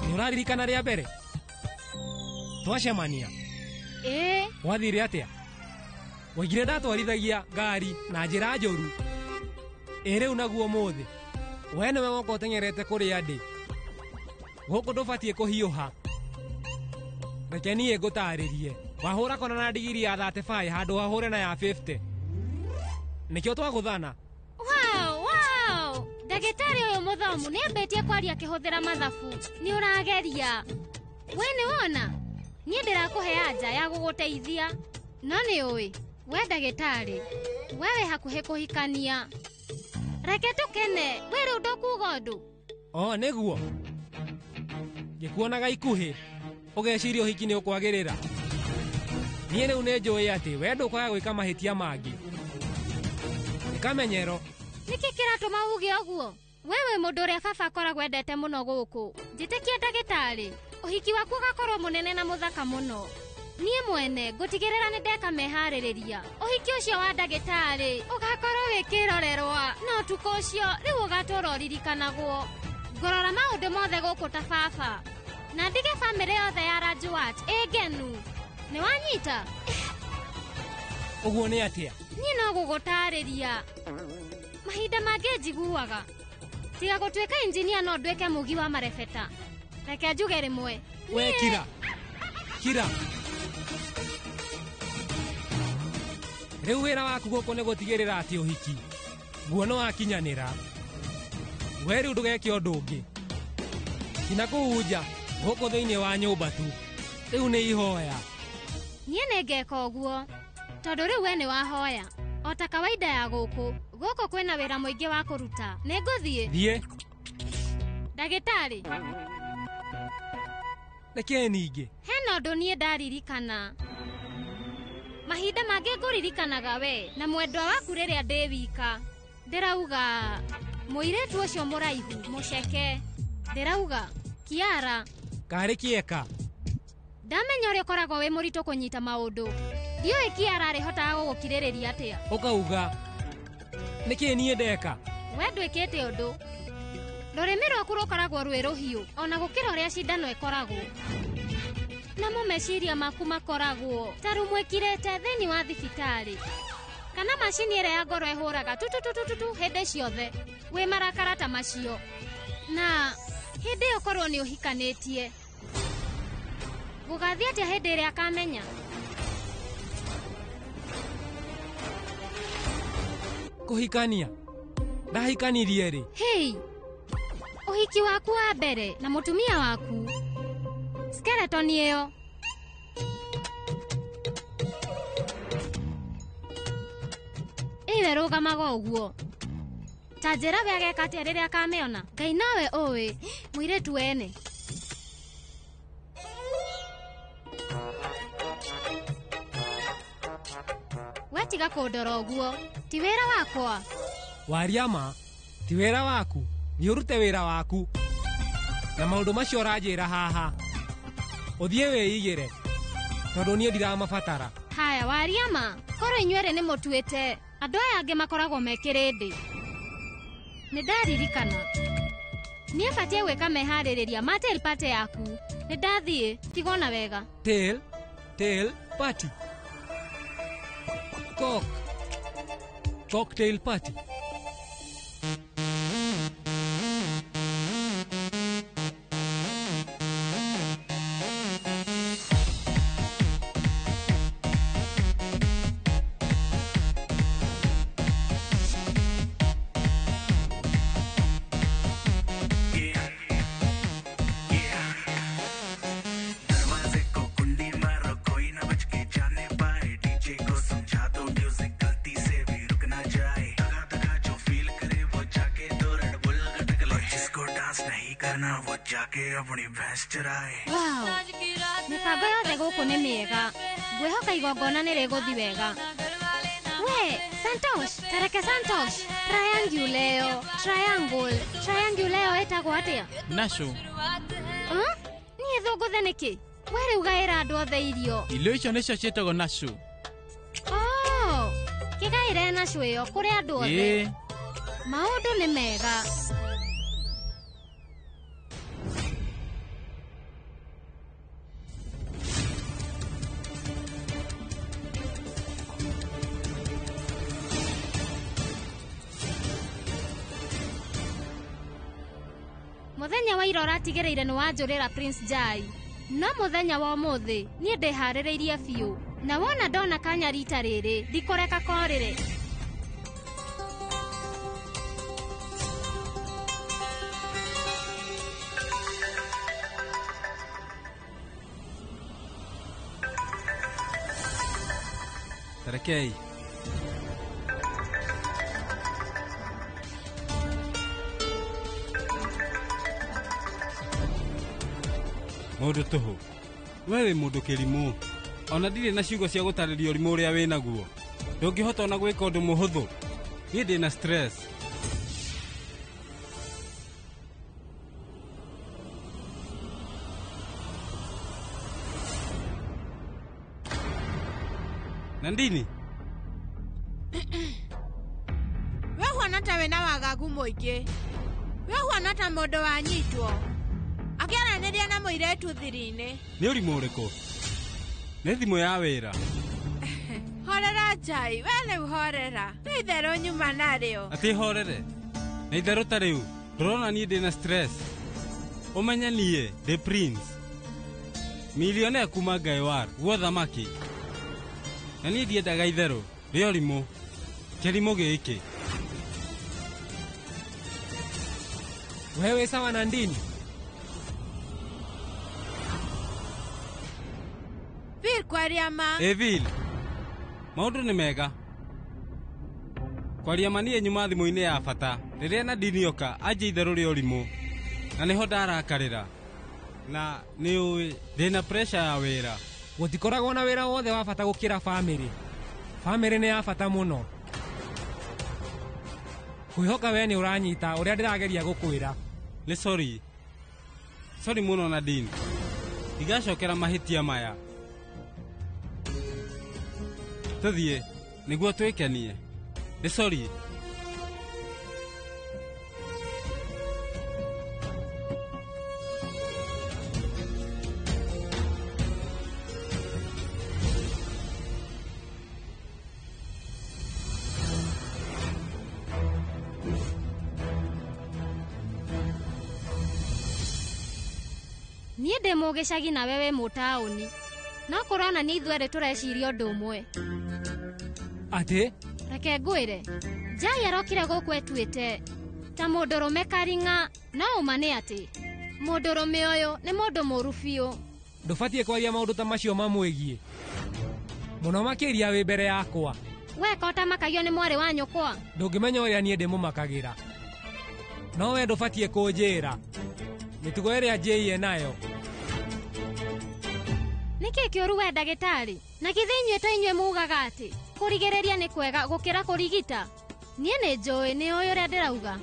Nĩ ũraririkana rĩa mbere twacemania? Ĩĩ. Gwathire atĩa? Waigire ndatwarithagia ngari na njĩra njũru. Ĩ rĩu naguo ũmũthĩ we nĩwe woka ũteng'erete kũrĩa ndĩ. Gũkũ ndũbatiĩ kũhiũha. Reke niĩ ngũtarĩrie. Wahũra kona na ndigiri ya 35 handũ hahũre na ya 50. Nĩkĩo twagũthana. Wow, wow! Ndagĩtarĩ ũyũ mũthomu nĩambĩtie kwaria akĩhũthĩra mathabu. Nĩ ũrageria. We nĩ wona? Niĩ ndĩrakũhe anja ya gũgũteithia. No nĩ ũĩ, we ndagĩtarĩ, we wĩ hakuhĩ kũhikania. Reke tũkene, we rĩu ndũkuga ũndũ. O nĩguo. Ngĩkuonaga ikuhĩ, ũgeciria ũhiki nĩ ũkwagĩrĩra. Niĩ rĩu nĩ njũĩ atĩ we ndũkwaga gwĩka mahĩtia mangĩ. Nĩ kamenyero. Nĩkĩ kĩratũma uge ũguo? We wĩ mũndũ ũrĩa baba akoragwo endete mũno gũkũ. Njĩtĩkia ndagĩtarĩ, ũhiki waku ũgakorwo mũnene na mũthaka mũno. Niĩ mwene ngũtigĩrĩra nĩ ndeka meharĩrĩria. Ũhiki ũcio wa ndagĩtarĩ ũgakorwo wĩ kĩrorerwa, na ũtukũ ũcio rĩu ũgatũra ũririkanagwo. Ngũrora maũndũ mothe gũkũ ta baba, na ndige bamĩrĩ yothe ya Rajuat ĩ ngenu. Nĩ wanyita? Ũguo nĩ atĩa? Niĩ no gũgũtarĩria. Mahinda mangĩ njiguaga tiga gũtuĩka injinia no nduĩke mũgi wa marebeta. Reke njuge rĩmwe. We kira. Kira. Rĩu wĩra waku gũkũ nĩ gũtigĩrĩra atĩ ũhiki guo nĩ wakinyanĩra. We rĩu ndũgeke ũndũ ũngĩ. Tina kũu nja, gũkũ thĩinĩ wa nyũmba tu. Rĩu nĩ ihoya. Niĩ nĩ ngeka ũguo tondũ rĩu we nĩ wahoya. O ta kawaida ya gũkũ, gũkũ kwĩna wĩra mũingĩ wa kũruta. Nĩ ngũthiĩ. Thiĩ. Ndagĩtarĩ. Nĩkĩ ningĩ? Hena ũndũ niĩ ndaririkana. Mahinda mangĩ ngũririkanaga we na mwendwa waku rĩrĩa ndĩ wika. Ndĩrauga mũirĩtu ũcio mũraihu mũceke. Ndĩrauga Kiara. Karĩ kĩeka. Ndamenya ũrĩa ũkoragwo wĩ mũritũ kũnyita maũndũ. Ndiũĩ Kiara arĩhotaga gũgũkirĩrĩria atĩa. Ũkauga nĩkĩ niĩ ndeka? We ndwĩkĩte ũndũ. Rũrĩmĩ rwaku rũkoragwo rwĩ rũhiũ ona gũkĩra ũrĩa cindano ĩkoragwo. Namo meciria maku makoragwo ta rumwĩkirĩte thĩinĩ wa thibitarĩ. Kana macini ĩrĩa ya ngoro ĩhũraga tututututu hĩndĩ ciothe. Wĩ marakara ta macio. Na hĩndĩ ĩyo korwo nĩ ũhikanĩtie. Gũgathiĩ atĩa hĩndĩ ĩrĩa akamenya? Kũhikania? Ndahikanirie rĩ? Hei, ũhiki waku wa mbere na mũtumia waku. Skeleton ĩyo. Ĩwe rũgamaga ũguo. Ta njĩra we ageka atĩa rĩrĩa akamĩona? Ngai nowe ũĩ, mũirĩtu wene. We tiga kũndora ũguo. Ti wĩra wakwa. Waria ma, ti wĩra waku. Thiĩ ũrute wĩra waku. Na maũndũ macio ũranjĩra haha. Ũthiĩ wĩigĩre. Tondũ niĩ ndiramabatara. Haya, waria ma. Korwo inyuerĩ nĩ mũtuĩte. Andũ aya angĩ makoragwo me kĩrĩndĩ. Nĩ ndaririkana. Niĩ batiĩ gwĩka meharĩrĩria ma tail party yaku. Nĩ ndathiĩ, tigwo na wega. Tail, tail party. Cock. Cocktail party. जाने पाए, डीजे को समझा दो म्यूजिक गलती से भी रुक ना जाए। इतना वो जाके अपनी भैंस चराए। Wow, mĩbango yothe gũkũ nĩ mĩega. Ngwĩhoka igongona nĩ rĩgũthiĩ wega. We, Santosh, tareke Santosh. Trianguleo, triangle, trianguleo ĩtagwo atĩa? Nasho. Huh? Niĩ thũngũthe nĩkĩ? We rĩu gaĩra andũ othe irio. Irio icio nĩcio ciĩtagwo nasho. Oh, kĩgaĩre nasho ĩyo kũrĩ andũ othe. Ĩĩ. Maũndũ nĩ mega. Mũthenya wa ira ũratigĩrĩire nĩ wanjũrĩra Prince Jai. No mũthenya wa ũmũthĩ niĩ ndĩharĩrĩirie biũ. Na wona ndona kanya rita rĩrĩ ndikũreka korĩre. Tarekei. Mũndũ tũhũ. We wĩ mũndũ kĩrimũ. Ona ndirĩ na ciugo cia gũtarĩria ũrimũ ũrĩa wĩ naguo. Ndũngĩhota ona gwĩka ũndũ mũhũthũ. Niĩ ndĩ na stress. Nandini. We huana ta wĩna wagagu mũingĩ. We huana ta mũndũ wanyitwo. Akĩaranĩria na mũirĩtu thiri-inĩ. Nĩ ũrimũ ũrĩkũ? Nĩ thimũ ya wĩra. Horera Jai, we rĩu horera. Nĩ itherũ nyuma narĩo. Atĩ horere? Na itherũ ta rĩu, ndũrona niĩ ndĩ na stress. Ũmenye niĩ ndĩ Prince. Milionea kuma Gaiwar, guo thamaki. Na niĩ ndiendaga itherũ, rĩa ũrimũ. Kĩrimũ gĩkĩ. Wewe sawa Nandini? Vil kwaria ma. Ĩ Vil. Maũndũ nĩ mega. Kwaria ma niĩ nyuma thimũ-inĩ ya bata. Rĩrĩa Nandini oka anjie itherũ rĩa ũrimũ. Na nĩho ndarakarĩra. Na nĩ ũĩ ndĩna pressure ya wĩra. Gũtikoragwo na wĩra wothe wa bata gũkĩra bamĩrĩ. Bamĩrĩ nĩ ya bata mũno. Kwĩhoka we nĩ ũranyita ũrĩa ndĩrageria gũkwĩra. Nĩ sorry. Sorry mũno Nadine. Ndigacokera mahĩtia maya. Tũthiĩ nĩguo twĩkenie. Nĩ sorry. Niĩ ndĩ mũgĩcagi nawe wĩ mũtaũni. No kũronania ithuerĩ tũreciria ũndũ ũmwe. Atĩ? Reke ngwĩre. Jai arokire gũkũ etuĩte ta mũndũrũme karing'a, no ũma nĩ atĩ mũndũrũme ũyũ nĩ mũndũ mũũru biũ. Ndũbatiĩ kwaria maũndũ ta macio mamwĩgiĩ. Mũno makĩria wĩ mbere yakwa. We ko ũtamakagio nĩ mwarĩ wa nyũkwa? Ndũngĩmenya ũrĩa niĩ ndĩmũmakagĩra. No we ndũbatiĩ kũnjĩra. Mĩtugo ĩrĩa njĩie nayo. Nĩkĩ kĩũru we ndagĩtarĩ? Na githĩ inyuĩ to inyuĩ mugaga atĩ kũrigĩrĩria nĩ kwega gũkĩra kũrigita? Niĩ nĩ njũĩ nĩ ũĩ ũrĩa ndĩrauga.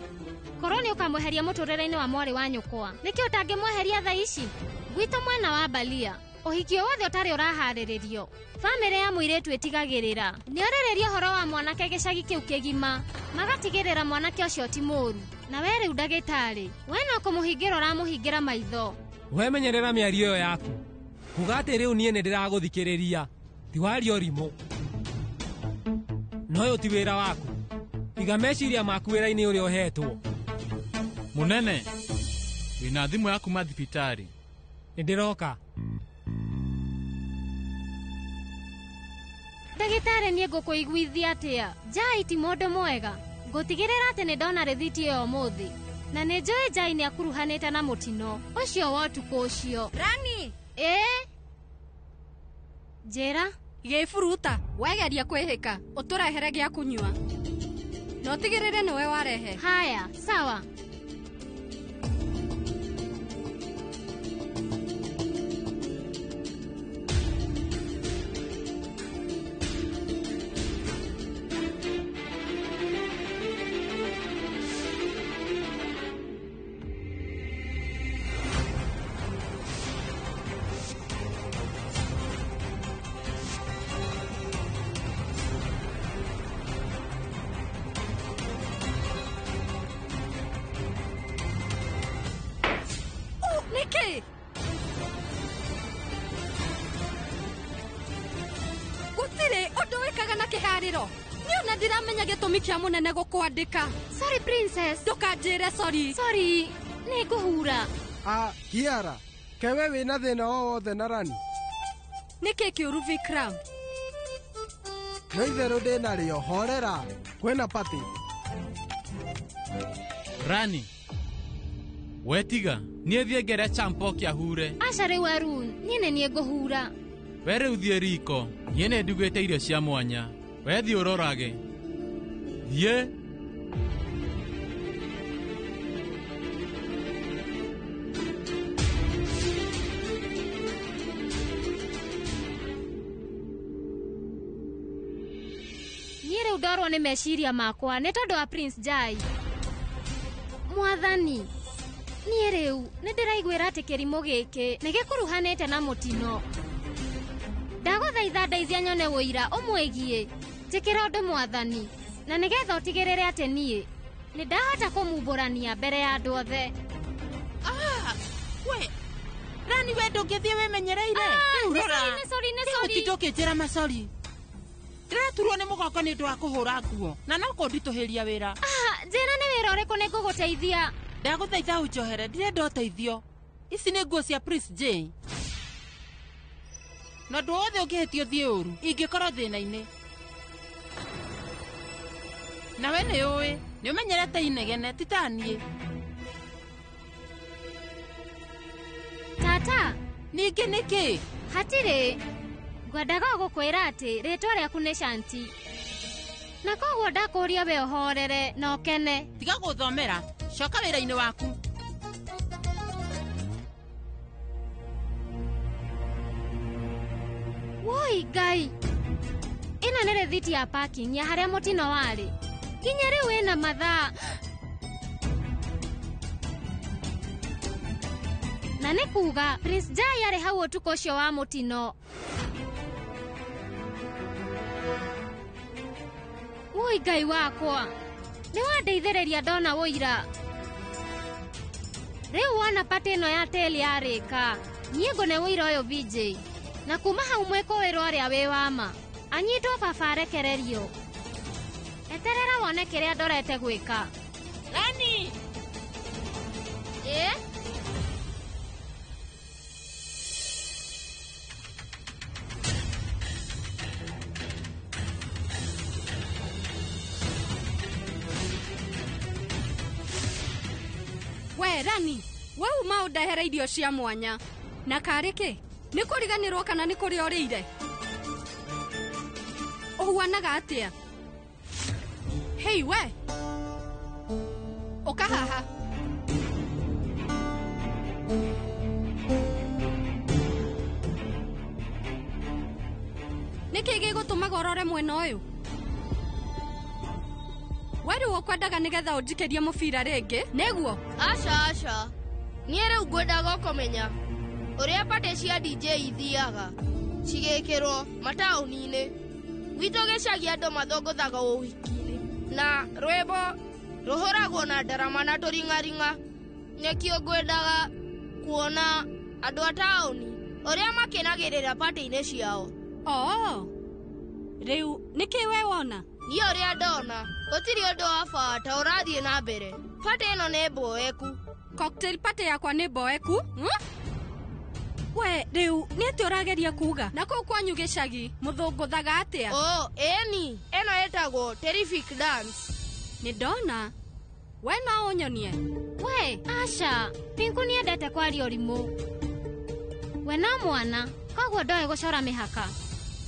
Korwo nĩ ũkamweheria mũtũrĩre-inĩ wa mwarĩ wa nyũkwa, nĩkĩ ũtangĩmweheria thaa ici? Gwitũ mwena wa Balia, ũhiki o wothe ũtarĩ ũraharĩrĩrio, bamĩrĩ ya mũirĩtu ĩtigagĩrĩra nĩ orĩrĩria ũhoro wa mwanake gĩcagi kĩu kĩgima, magatigĩrĩra mwanake ũcio ti mũũru. Na we rĩu ndagĩtarĩ, we no kũmũhingĩra ũramũhingĩra maitho. We menyerera mĩario ĩyo yaku. Kuga atĩ rĩu niĩ nĩ ndĩragũthikĩrĩria, ti waria ũrimũ. No ũyũ ti wĩra waku. Iga meciria maku wĩra-inĩ ũrĩa ũhetwo. Mũnene, wĩna thimũ ya kuma thibitarĩ. Nĩ ndĩroka. Ndagĩtarĩ niĩ ngũkũiguithia atĩa? Jai ti mũndũ mwega. Ngũtigĩrĩra atĩ nĩ ndona rĩthiti ĩyo ũmũthĩ. Na nĩ njũĩ Jai nĩ akuruhanĩte na mũtino ũcio wa ũtukũ ũcio. Rani! Ĩĩ? Njĩra? Gĩburuta, wegeria kwĩhĩka, ũtũrehere gĩa kũnyua. Na ũtigĩrĩre nĩwe warehe. Haya, sawa. gĩtũmi kĩa mũnene gũkwandĩka. Sorry princess. Ndũkanjĩre sorry. Sorry, nĩ ngũhura. Ah, Kiara, kewe wĩna thĩna o wothe na Rani? Nĩkĩ kĩũru Vikram? No itherũ ndĩ narĩo, horera. Kwĩna party. Rani wetiga niĩ thiĩ ngere champo kĩahure. Aca rĩu Arun, niĩ nĩ niĩ ngũhura. We rĩu thiĩ riko, niĩ nĩ ndugĩte irio cia mwanya. We thiĩ ũrorage. Thiĩ. Niĩ rĩu ndorwo nĩ meciria makwa nĩ tondũ wa Prince Jai. Mwathani, niĩ rĩu nĩ ndĩraiguĩra atĩ kĩrimũ gĩkĩ nĩ gĩkuruhanĩte na mũtino. Ndagũthaitha ndeithia nyone ũira ũmwĩgiĩ. Njĩkĩra ũndũ mwathani, na nĩgetha ũtigĩrĩre atĩ niĩ nĩ ndahota kũmumbũrania mbere ya andũ othe. Ah, we Rani, we ndũngĩthiĩ wĩmenyereire. Rĩu rora. Nĩ sorry, nĩ sorry. Ũtinde ũkĩnjĩra macori. Ndĩraturwo nĩ mũgongo nĩ ũndũ wa kũhũra nguo na no kũnditũhĩria wĩra. Ah, njĩra nĩ wĩra ũrĩkũ nĩ ngũgũteithia. Ndagũthaitha ũnjohere, ndirenda ũteithio. Ici nĩ nguo cia Prince J. Na ũndũ wothe ũngĩhĩtia ũthiĩ ũru, ingĩkorwo thĩna-inĩ. Nawe nĩ ũĩ, nĩ ũmenyerete inegene, ti ta niĩ. Tata, ningĩ nĩkĩ? Hatirĩ. Ngwendaga gũkwĩra atĩ rĩtwa rĩaku nĩ Shanti. Na koguo ndakũria we ũhorere na ũkene. Tiga gũthomera, coka wĩra-inĩ waku. Woi Ngai. Ĩno nĩ rĩthiti ya parking ya harĩa mũtino warĩ. Nginya rĩu ĩna mathaa. Na nĩ kuga Prince Jai arĩ hau ũtukũ ũcio wa mũtino. Woi Ngai wakwa, nĩ wandeithĩrĩria ndona ũira. Rĩu wona party ĩno ya teli yarĩka, niĩ ngũne ũira ũyũ VJ. Na kuma hau mwĩkũĩrwo ũrĩa wĩ wama, anyitwo baba arekererio. Eterera wone kĩrĩa ndorete gwĩka. Rani! Ĩ? We Rani, we uma ũndehere irio cia mwanya. Na karĩ kĩ? Nĩ kũriganĩrwo kana nĩ kũrĩa ũrĩire? Ũhuanaga atĩa? Hei we! Ũka haha. Nĩkĩ gĩgũtũmaga ũrore mwena ũyũ? We rĩu ũkwendaga nĩgetha ũnjikĩrie mũbira rĩngĩ, nĩguo? Aca aca. Niĩ rĩu ngwendaga ũkũmenya ũrĩa party cia DJ ithiaga cigĩkĩrwo mataũni-inĩ. Gwitũ gĩcagi andũ mathũngũthaga ũhiki-inĩ na rwĩmbo rũhũragwo na ndarama na tũring'aring'a. Nĩkĩo ngwendaga kuona andũ a taũni ũrĩa makenagĩrĩra party-inĩ ciao. Oo, rĩu nĩkĩ we wona? Niĩ ũrĩa ndona, gũtirĩ ũndũ wa bata ũrathiĩ na mbere. Party ĩno nĩ mboeku. Cocktail party yakwa nĩ mboeku? We rĩu nĩ atĩa ũrageria kuga? Na kũu kwanyu gĩcagi mũthũngũthaga atĩa? Oo, ĩni, ĩno ĩtagwo terrific dance. Nĩ ndona. We no ũnyonie? We, aca, Pinku nĩendete kwaria ũrimũ. We no mwana, koguo ndoĩ gũcora mĩhaka.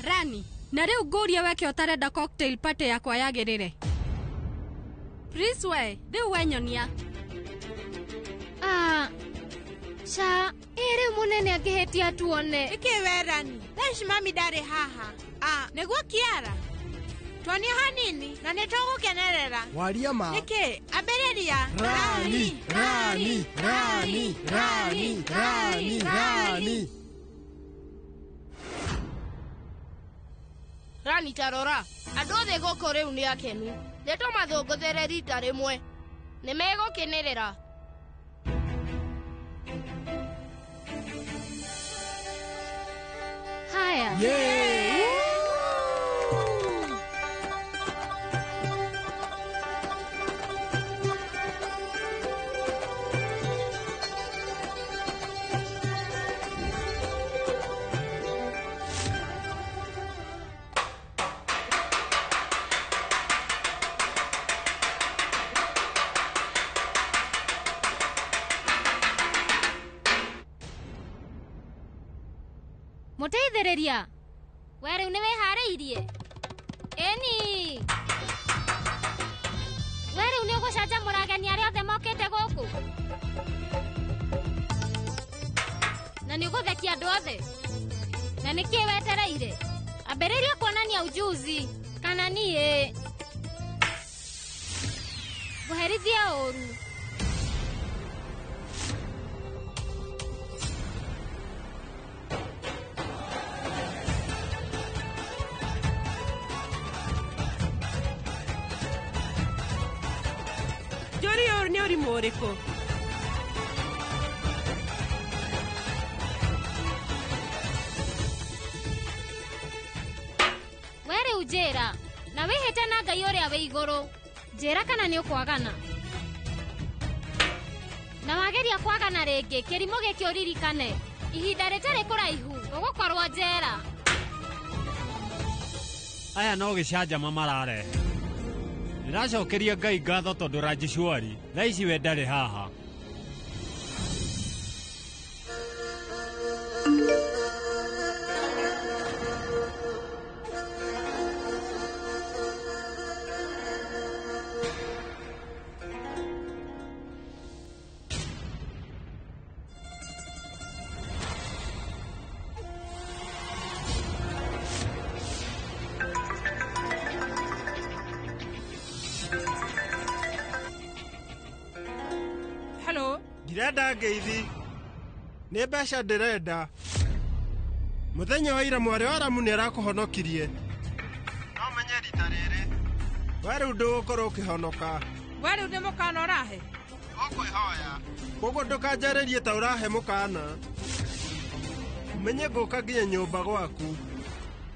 Rani, na rĩu ngũrie weke ũtarenda cocktail party yakwa yagĩrĩre. Please we, rĩu we nyonia. Ah, ca, ĩ rĩu mũnene angĩhĩtia tuone. Nĩkĩ we Rani? Thaa ici mami ndarĩ haha. Ah, nĩguo Kiara. Tuonie hanini na nĩ tũgũkenerera. Waria ma. Nĩkĩ? Ambĩrĩria. Rani, Rani, Rani, Rani, Rani, Rani. Rani ta rora, andũ othe gũkũ rĩu nĩ akenu. Nĩ tũmathũngũthere rita rĩmwe. Nĩ megũkenerera. Haya. Yeah. Mũteithĩrĩria, we rĩu nĩ wĩharĩirie? Ĩni. We rĩu nĩ ũgũcanjamũra ageni arĩa othe mokĩte gũkũ? Na nĩ ũgũthekia andũ othe? Na nĩ kĩĩ wetereire? Ambĩrĩria kuonania ujuzi kana niĩ ngũherithie ũũru. Njũri ũyũ nĩ ũrimũ ũrĩkũ? We rĩu njĩra na wĩhĩte na Ngai ũrĩa wĩ igũrũ. Njĩra kana nĩ ũkwagana. Na wageria kwagana rĩngĩ kĩrimũ gĩkĩ ũririkane ihinda rĩtarĩ kũraihu ũgũkorwo njera. Aya no gĩcanjama mararehe. Ndĩracokeria Ngai ngatho tondũ Rajeshwari thaa ici we ndarĩ haha. Hello. Ndirenda ngeithi. Nĩ mbeca ndĩrenda. Mũthenya wa ira mwarĩ wa Ramu nĩ arakũhonokirie. No menye rita rĩrĩ. We rĩu ndũgũkorwo ũkĩhonoka. We rĩu nĩ mũkana ũrahe? Ũkwĩhoya. Koguo ndũkanjarĩrie ta ũrahe mũkana. Ũmenye ngũka nginya nyũmba gwaku.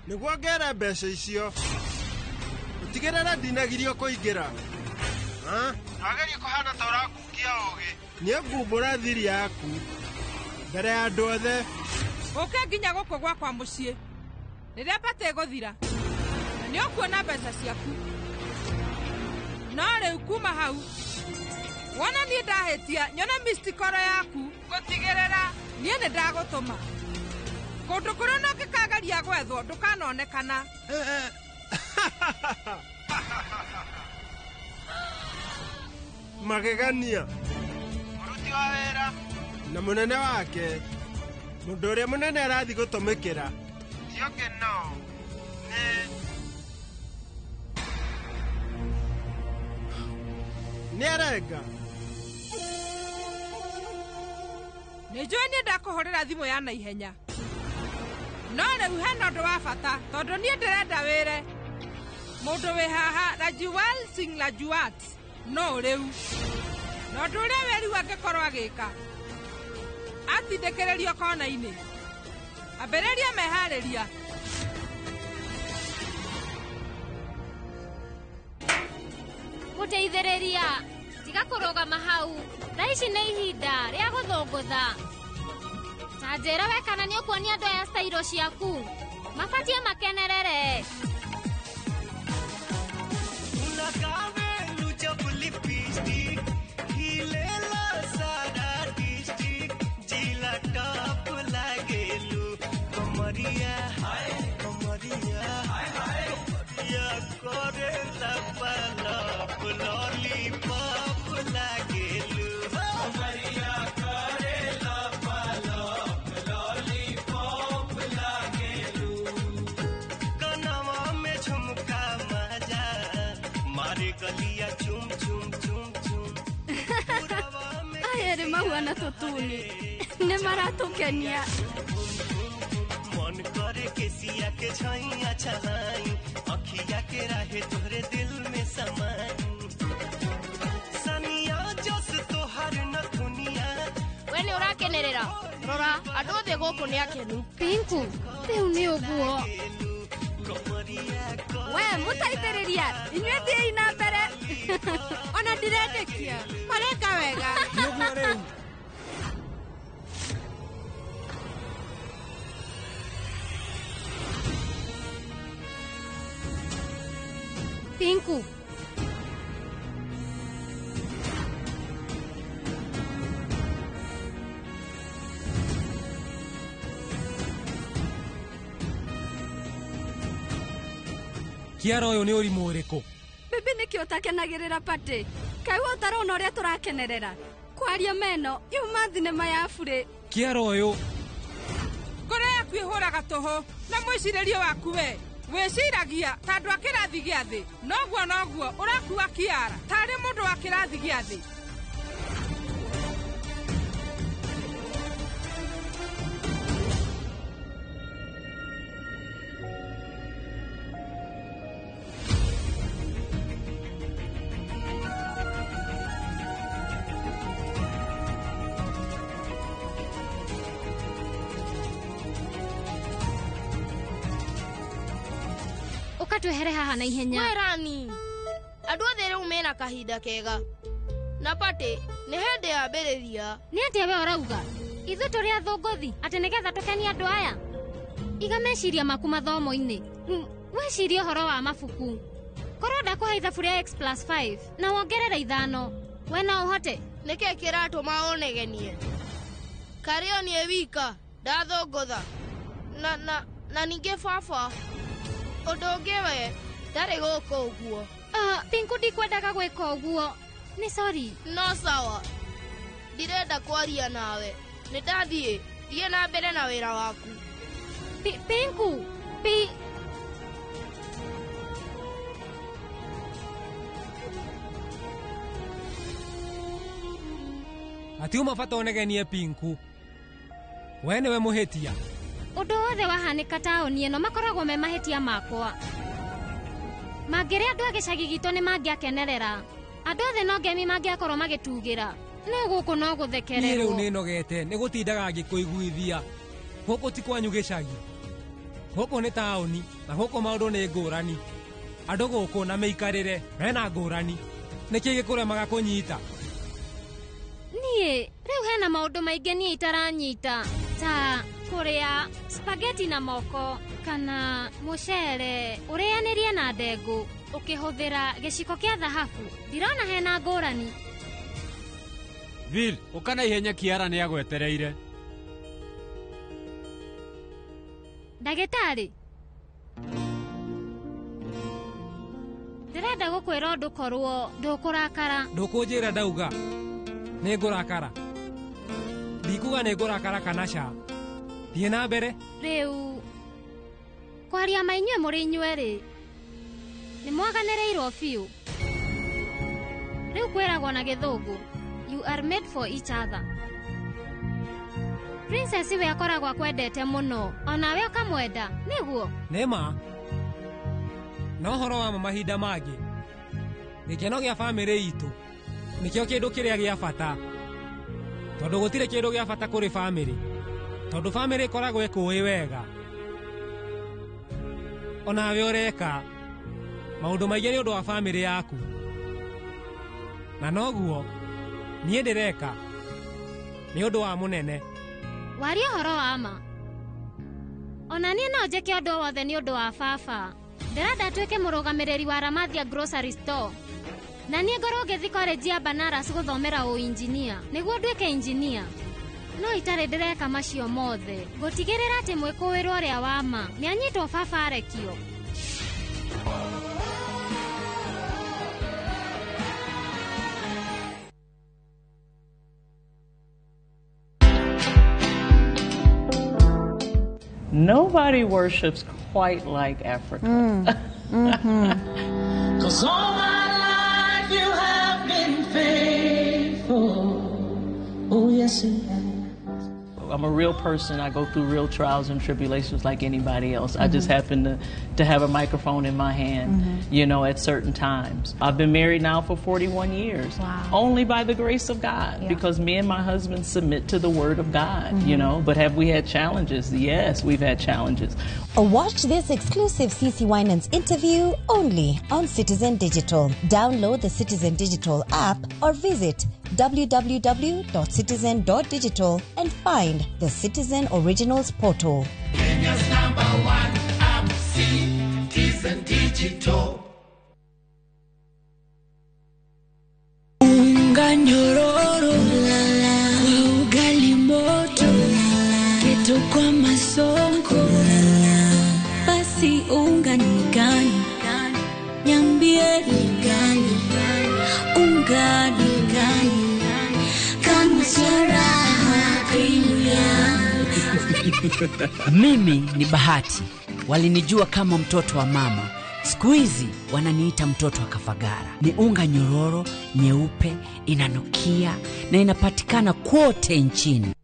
Nĩguo ngere mbeca icio. Ũtigĩrĩre ndinagirio kũingĩra. Ndwagerie kũhana ta ũrangungia ũũgĩ. Nĩngumbũra thiri yaku mbere ya andũ othe. Ũke nginya gũkũ gwakwa mũciĩ rĩrĩa bata ĩgũthira na nĩ ũkuona mbeca ciaku. No rĩu kuma hau wona niĩ ndahĩtia nyone missed call yaku ngũtigĩrĩra niĩ nĩ ndagũtũma kũndũ kũrĩa ona ũngĩkagaria gwethwo ndũkanonekana. Magegania. Mũruti wa wĩra na mũnene wake mũndũ ũrĩa mũnene arathiĩ gũtũmĩkĩra ti ũngĩ no nĩ arenga. Nĩ njũĩ niĩ ndakũhũrĩra thimũ ya naihenya no rĩu hena ũndũ wa bata tondũ niĩ ndĩrenda wĩre mũndũ wĩ haha Rajual Singh Rajuat no rĩu na ũndũ ũrĩa weriu angĩkorwo agĩka atindĩkĩrĩrio kona-inĩ. Ambĩrĩria meharĩria. Mũteithĩrĩria, tiga kũrũgama hau. Thaa ici nĩ ihinda rĩa gũthũngũtha. Ta njĩra we kana nĩ ũkuonia andũ aya stairo ciaku. Mabatiĩ makenerere. Aya rĩ mahuana tũtuni nĩ maratũkenia. मन करे के सिया के छैया छहाई अखिया के राहे तोहरे दिल में समाई सनिया जस तोहर नथुनिया। We nĩ ũrakenerera? Rora andũ othe gũkũ nĩ akenu. Pinku, rĩu nĩ ũguo. We mũteithĩrĩria, inyuĩ thiĩi na mbere. Ona ndiretĩkia mareka wega. Nĩũguo rĩu. Pinku. Kiara ũyũ nĩ ũrimũ ũrĩkũ? Bibi nĩkĩ ũtakenagĩrĩra party? Kaĩ we ũtarona ũrĩa tũrakenerera? Kwaria meno yuma thinema ya burĩ. Kiara ũyũ. Ngoro yaku ĩhũraga tũhũ na mwĩcirĩrie waku we wĩciragia ta andũ a kĩrathi gĩa thĩ, noguo noguo ũrakua Kiara tarĩ mũndũ wa kĩrathi gĩa thĩ. Ũkatwehere haha na ihenya. Werani andũ othe rĩu mena kahinda kega na party nĩ hĩndĩ yambĩrĩria. Nĩ atĩa we ũrauga? Ithuĩ tũrĩ athũngũthi atĩ nĩgetha tũkenie andũ aya? Iga meciria maku mathomo-inĩ. Wĩcirie ũhoro wa mabuku. Korwo ndakũhe ithabu rĩa x plus 5 na wongerere 5, we no ũhote? Nĩkĩ kĩratũma ũnegenie? Karĩ o niĩ wika ndathũngũtha na ningĩ baba ũndũ ũngĩ we ndarĩ gũkũ ũguo. Pinku ndikwendaga gwĩka ũguo. Nĩ sorry. No sawa, ndirenda kwaria nawe. Nĩ ndathiĩ, thiĩ na mbere na wĩra waku. Pinku pi Atiuma bata ũnegenie Pinku. We nĩwe mũhĩtia. Ũndũ wothe wahanĩka taũni ĩno makoragwo me mahĩtia makwa. Mangĩrĩ andũ a gĩcagi gitũ nĩ mangĩakenerera. Andũ othe no ngemi mangĩakorwo magĩtugĩra. No gũkũ no gũthekererwo. Niĩ rĩu nĩnogete nĩ gũtindaga ngĩkũiguithia. Gũkũ ti kwanyu gĩcagi. Gũkũ nĩ taũni na gũkũ maũndũ nĩ ngũrani. Andũ gũkũ na mĩikarĩre mena ngũrani. Nĩkĩ gĩkũremaga kũnyita? Niĩ rĩu hena maũndũ maingĩ niĩ itaranyita ta kũrĩa spaghetti na moko kana mũcere ũrĩanĩrie na ndengũ ũkĩhũthĩra gĩciko kĩa thahabu. Ndirona hena ngũrani. Bill, ũka na ihenya Kiara nĩ agwetereire. Ndagĩtarĩ, ndĩrenda gũkwĩra ũndũ korwo ndũkũrakara. Ndũkũnjĩra ndauga nĩ ngũrakara. Ndikuga nĩ ngũrakara kana ca. Thiĩ na mbere. Rĩu kwaria ma inyuĩ mũrĩ inyuerĩ nĩ mwaganĩrĩirwo biũ. Rĩu kwĩragwo na gĩthũngũ, you are made for each other. Princess we akoragwo akwendete mũno, onawe ũkamwenda, nĩguo? Nĩ ma. No ũhoro wa ma mahinda mangĩ, gĩkeno gĩa bamĩrĩ itũ nĩkĩo kĩndũ kĩrĩa gĩa bata. Tondũ gũtirĩ kĩndũ gĩa bata kũrĩ bamĩrĩ. Tondũ bamĩrĩ ĩkoragwo ĩkũĩ wega. Onawe ũreka maũndũ maingĩ nĩ ũndũ wa bamĩrĩ yaku. Na noguo niĩ ndĩreka nĩ ũndũ wa mũnene. Waria ũhoro wa ma. Ona niĩ no njĩke ũndũ wothe nĩ ũndũ wa baba. Ndĩrenda nduĩke mũrũgamĩrĩri wa Ramathia Grocery Store. Na niĩ ngorwo ngĩthiĩ college ya Banaras gũthomera ũinjinia nĩguo nduĩke injinia. No itarĩ ndĩreka macio mothe ngũtigĩrĩra atĩ mwĩkũĩrwo ũrĩa wa ma nĩanyitwo baba arekio. Nobody worships quite like Africa. Mm. 'Cause all my life you have been faithful. Oh, yes, you have. I'm a real person. I go through real trials and tribulations like anybody else. I just happen to have a microphone in my hand, you know, at certain times. I've been married now for 41 years. Wow. Only by the grace of God, because me and my husband submit to the Word of God, you know. But have we had challenges? Yes, we've had challenges. Watch this exclusive CC Winans interview only on Citizen Digital. Download the Citizen Digital app or visit www.citizen.digital and find the Citizen Originals portal. Kenya's number one app, Citizen Digital. Unga nyororo kwa ugali moto, keto kwa masonko, basi unga ni gani? Mimi ni Bahati, walinijua kama mtoto wa mama, siku hizi wananiita mtoto wa Kafagara. Ni unga nyororo nyeupe, inanukia na inapatikana kote nchini.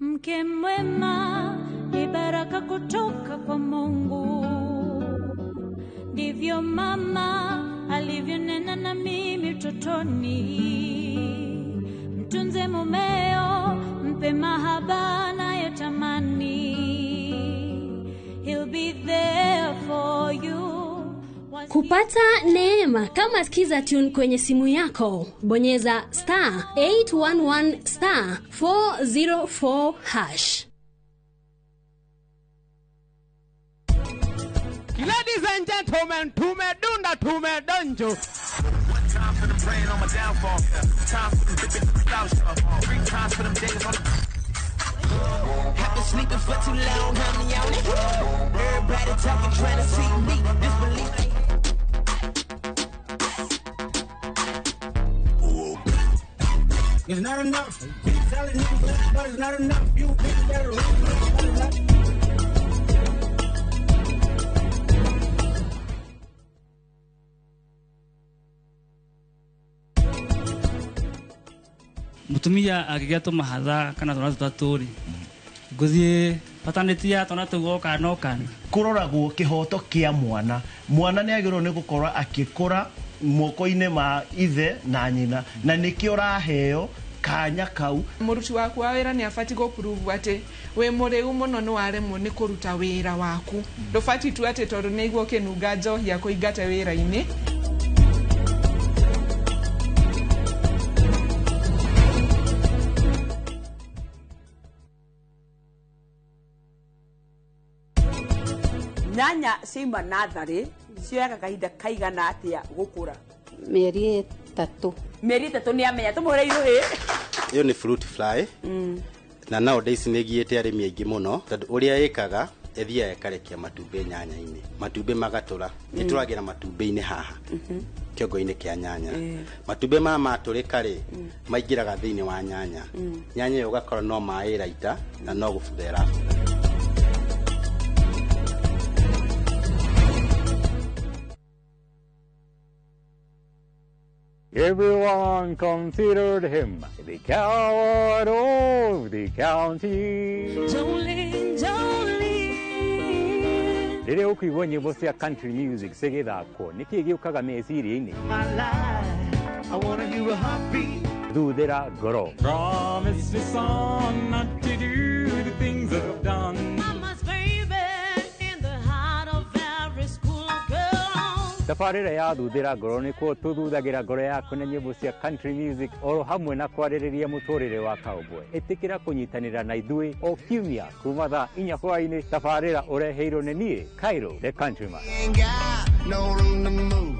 Mke mwema ni baraka kutoka kwa Mungu, ndivyo mama alivyonena na mimi utotoni. Mtunze mumeo, mpe mahaba anayotamani, he'll be there for you. Kupata neema kama Skiza Tune kwenye simu yako, bonyeza star 811 star 404 hash. Ladies and gentlemen, tumedunda tumedonjo. One time for them praying on my downfall. Two times for them dipping slouch. Three times for them days on the. I've been sleeping for too long, I'm on it. Everybody talking, trying to see me. This belief. It's not enough. Big solid niggas, but it's not enough. You bitches better run. Mutumia agĩgĩa tũmahatha kana twana tũtatũ rĩ, ngũthiĩ batanĩtie twana tũu o kana o kana. Kũroragwo kĩhoto kĩa mwana. Mwana nĩ agĩrĩirwo nĩ gũkorwo akĩkũra moko-inĩ ma ithe na nyina, na nĩkĩo ũraheo kanya kau. Mũruti waku wa wĩra nĩ abatiĩ gũ-prove atĩ wĩ mũrĩu mũno nĩ waremwo nĩ kũruta wĩra waku. Ndũbatiĩ tu atĩ tondũ nĩ aigua ũkĩnunga njohi akũingate wĩra-inĩ. Nyanya ciauma natharĩ cioyaga kahinda kaigana atĩa gũkũra? Mĩeri 3. Mĩeri 3 nĩ amenya tũmũhũre irũhĩ. Ĩyo nĩ fruit fly. Na nowadays nĩ ĩgiĩte arĩmi aingĩ mũno tondũ ũrĩa ĩkaga ĩthiaga ĩkarekia matumbĩ nyanya-inĩ, matumbĩ magatũra, ĩtũragĩra matumbĩ-inĩ haha kĩongo-inĩ kĩa nyanya. Matumbĩ maya matũrĩka rĩ, maingĩraga thĩinĩ wa nyanya. Nyanya ĩyo ũgakora no maĩ ĩraita na no gũbutha ĩrabutha. Everyone considered him the coward of the county. Jolene, Jolene. Rĩrĩa ũkũigua nyĩmbo cia country music cigĩthakwo, nĩkĩĩ gĩũkaga meciria-inĩ? Thuthĩra ngoro. Promise me son not to do the things I've done. Mama's baby in the heart of every school girl. Tabarĩra ya thuthĩra ngoro nĩkuo tũthuthagira ngoro yaku na nyĩmbo cia country music oro hamwe na kwarĩrĩria mũtũrĩre wa cowboy. Ĩtĩkĩra kũnyitanĩra na ithuĩ o kiumia kuma thaa 4 hwaĩ-inĩ. Tabarĩra ũreheirwo nĩ niĩ Cairo the Countryman. No room to move.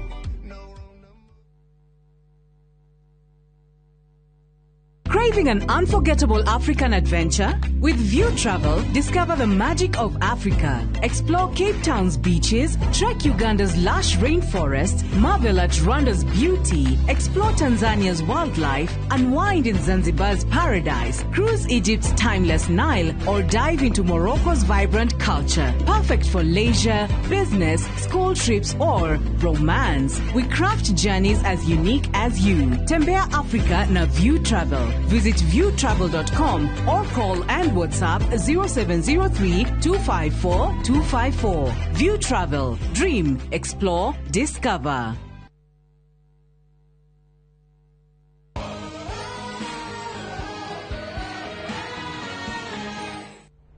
Craving an unforgettable African adventure? With View Travel, discover the magic of Africa. Explore Cape Town's beaches, trek Uganda's lush rainforests, marvel at Rwanda's beauty, explore Tanzania's wildlife, unwind in Zanzibar's paradise, cruise Egypt's timeless Nile, or dive into Morocco's vibrant culture. Perfect for leisure, business, school trips, or romance. We craft journeys as unique as you. Tembea Africa na View Travel. Visit viewtravel.com or call and WhatsApp 0703 254 254. View Travel. Dream, explore, discover.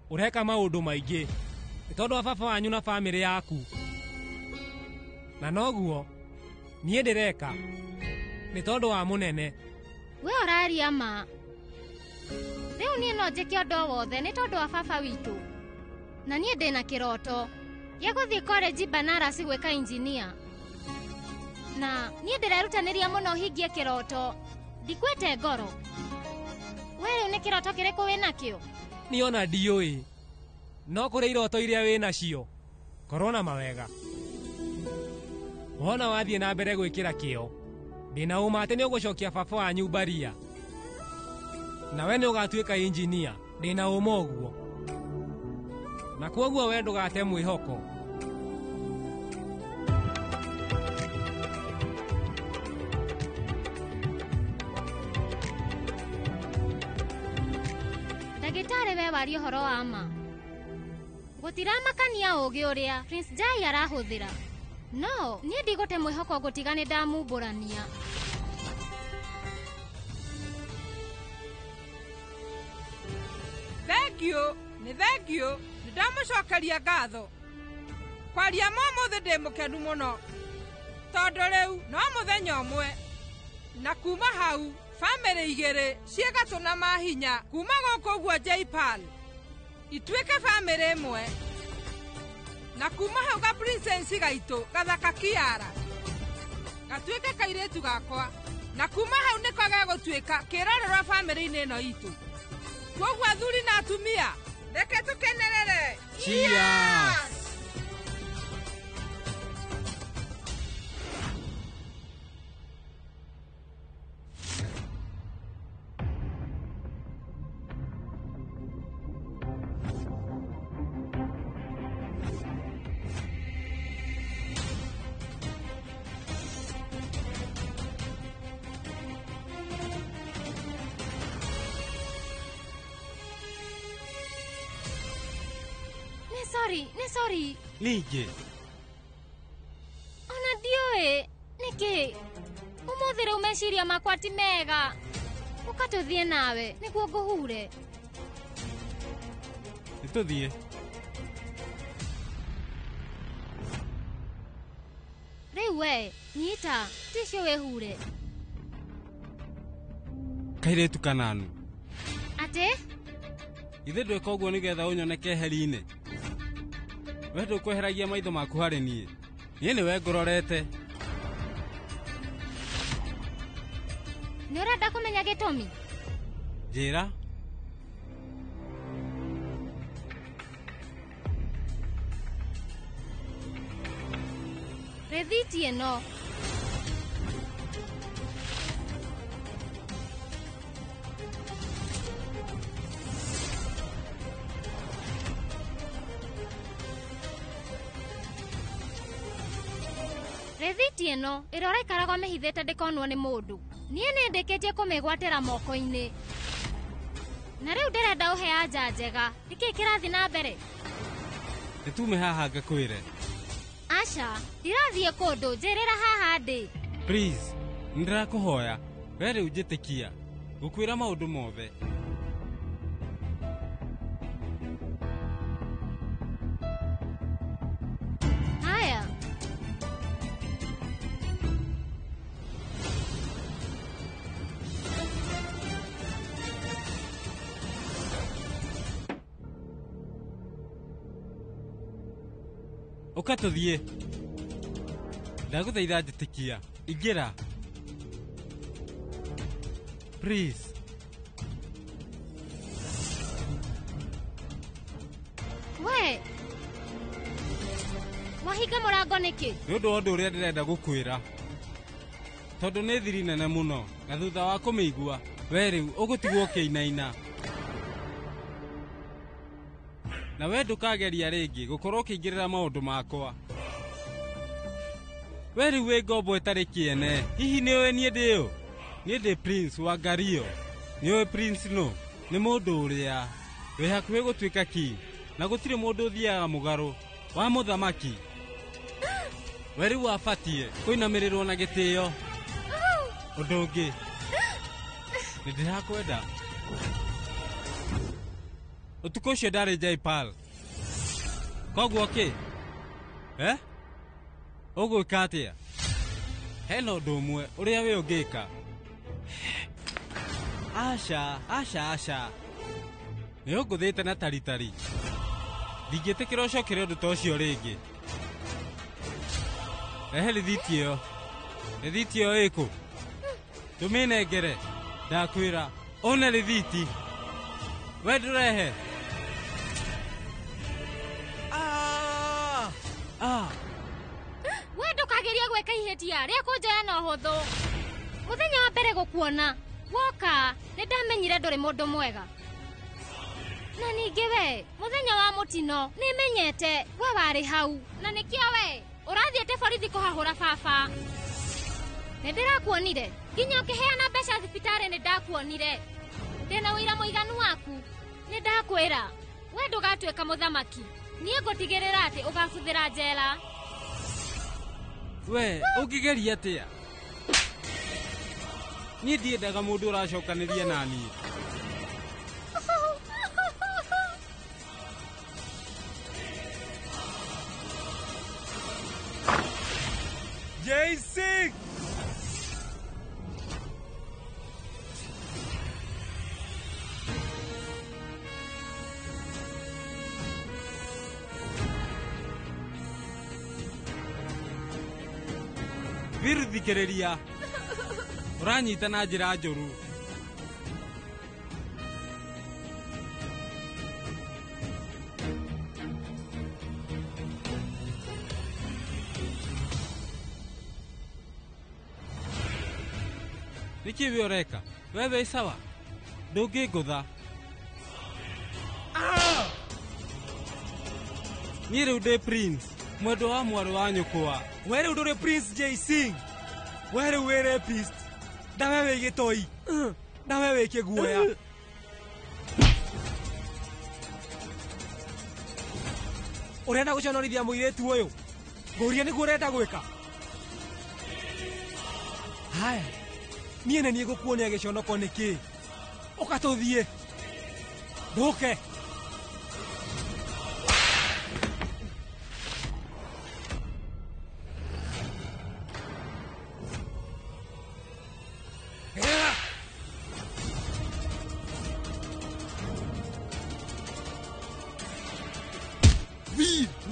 Ũreka maũndũ maingĩ nĩ tondũ wa baba wanyu na bamĩrĩ yaku, na noguo niĩ ndĩreka nĩ tondũ wa mũnene. We ũraria ma. Rĩu niĩ no njĩke ũndũ o wothe nĩ tondũ wa baba witũ. Na niĩ ndĩna kĩroto gĩa gũthiĩ college Banaras gwĩka engineer. Na niĩ ndĩrerutanĩria mũno hingie kĩroto. Ndikwĩte ngoro. We rĩu nĩ kĩroto kĩrĩkũ wĩ nakĩo? Niĩ ona ndiũĩ. No kũrĩ iroto iria wĩ nacio. Korwo na mawega. Wona wathiĩ na mbere gwĩkĩra kĩo. Ndĩna ũma atĩ nĩ ũgũcokia baba wanyu mbaria. Nawe nĩ ũgatuĩka injinia. Ndĩna ũma ũguo. Na kwoguo we ndũgate mwĩhoko. Ndagĩtarĩ we waria ũhoro wa ma. Gũtiramakania ũũgĩ ũrĩa Prince Jai arahũthĩra. No, niĩ ndigũte mwĩhoko ngũtiga nĩ ndamumbũrania. Thengiũ, nĩ thengiũ, nĩ ndamũcokeria ngatho. Kwaria ma ũmũthĩ ndĩ mũkenu mũno. Tondũ rĩu no mũthenya ũmwe. Na kuma hau, bamĩrĩ igĩrĩ ciĩ gatũ na mahinya kuma gũkũ ũguo Jaipal. Ituĩke bamĩrĩ ĩmwe. Na kuma hau ga princess gaitũ gathaka Kiara. Gatuĩke kairĩtu gakwa. Na kuma hau nĩko gegũtuĩka kĩrorerwa bamĩrĩ-inĩ ĩno itũ. Kwoguo athuri na atumia, reke tũkenerere. Cheers! Nĩ sorry. Ningĩ. Ona ndiũĩ nĩkĩ ũmũthĩ rĩu meciria makwa ti mega. Ũka tũthiĩ nawe nĩguo ngũhure. Nĩtũthiĩ. Rĩu we nyita tissue wĩhure. Kairĩtu kananu. Atĩ? Ithe ndwĩka ũguo nĩgetha ũnyone keheri-inĩ. We ndũkweheragia maitho maku harĩ niĩ. Niĩ nĩwe ngũrorete. Nĩ ũrenda kũmenya gĩtũmi? Njĩra. Rĩthiti ĩno. Rĩthiti ĩno ĩrĩa ũraikaraga ũmĩhithĩte ndĩkonwo nĩ mũndũ. Niĩ nĩ ndĩkĩtie kũmĩgwatĩra moko-inĩ. Na rĩu ndĩrenda ũhe anja njega. Nĩkĩĩ kĩrathiĩ na mbere? Nĩtume haha ngakwĩre. Aca, ndirathiĩ kũndũ, njĩrĩra haha ndĩ. Please, nĩndĩrakũhoya. We rĩu njĩtĩkia. Ngũkwĩra maũndũ mothe. Haya. Ũka tũthiĩ. Ndagũthaitha njĩtĩkia. Ingĩra. Please. We. Wahinga mũrango nĩkĩ? Nĩ ũndũ wa ũndũ ũrĩa ndĩrenda gũkwĩra. Tondũ nĩ thiri nene mũno na thutha wa kũmĩigua we rĩu ũgũtigwo ũkĩinaina. Na we ndũkageria rĩngĩ gũkorwo ũkĩingĩrĩra maũndũ makwa. We rĩu wĩ ngombo ĩtarĩ kĩene. Hihi nĩũĩ niĩ ndĩ ũ? Niĩ ndĩ Prince wa Ngario. Nĩũĩ Prince nũ? Nĩ mũndũ ũrĩa wĩ hakuhĩ gũtuĩka king na gũtirĩ mũndũ ũthiaga mũgarũ wa mũthamaki. We rĩu wabatiĩ kũinamĩrĩrwo na gĩtĩo. Ũndũ ũngĩ, nĩ ndĩrakwenda. Ũtukũ ũcio ndarĩ Jaipal. Koguo kĩ? Ũgwĩka atĩa? Hena ũndũ ũmwe ũrĩa we ũngĩka. Aca, aca, aca. Nĩ ũngũthĩte na taritari. Ndingĩtĩkĩra ũcokere ũndũ ta ũcio rĩngĩ. Rehe rĩthiti ĩyo. Rĩthiti ĩyo ĩkũ? Tũmĩnengere. Ndakwĩra one rĩthiti. We ndũrehe. We ndũkageria gwĩka ihĩtia rĩa kũnjoya na ũhũthũ. Mũthenya wa mbere gũkuona woka nĩ ndamenyire ndũrĩ mũndũ mwega. Na ningĩ we mũthenya wa mũtino nĩ menyete we warĩ hau na nĩkĩo we ũrathiĩte borithi kũhahũra baba. Nĩ ndĩrakuonire nginya ũkĩheana mbeca thibitarĩ nĩ ndakuonire. Ndĩna ũira mũiganu waku. Nĩ ndakwĩra we ndũgatuĩka mũthamaki. Niĩ ngũtigĩrĩra atĩ ũgabuthĩra njera. We ũngĩgeria atĩa? Niĩ ndiendaga mũndũ ũracokanĩria na niĩ. J6! Biru thikĩrĩria. Ũranyita na njĩra njũru. Nĩkĩ we ũreka? We wĩ sawa? Ndũngĩngũtha. Niĩ rĩu ndĩ Prince, mwendwa wa mwarĩ wa nyũkwa. We rĩu ndũrĩ Prince J Singh. We rĩu wĩ rapist. Na we wĩ gĩtoi. Na we wĩ kĩguoya. Ũrenda gũconorithia mũirĩtu ũyũ? Ngũria nĩguo ũrenda gwĩka? Haya. Niĩ nĩ niĩ ngũkuonia gĩconoko nĩkĩ? Ũka tũthiĩ. Ndũke.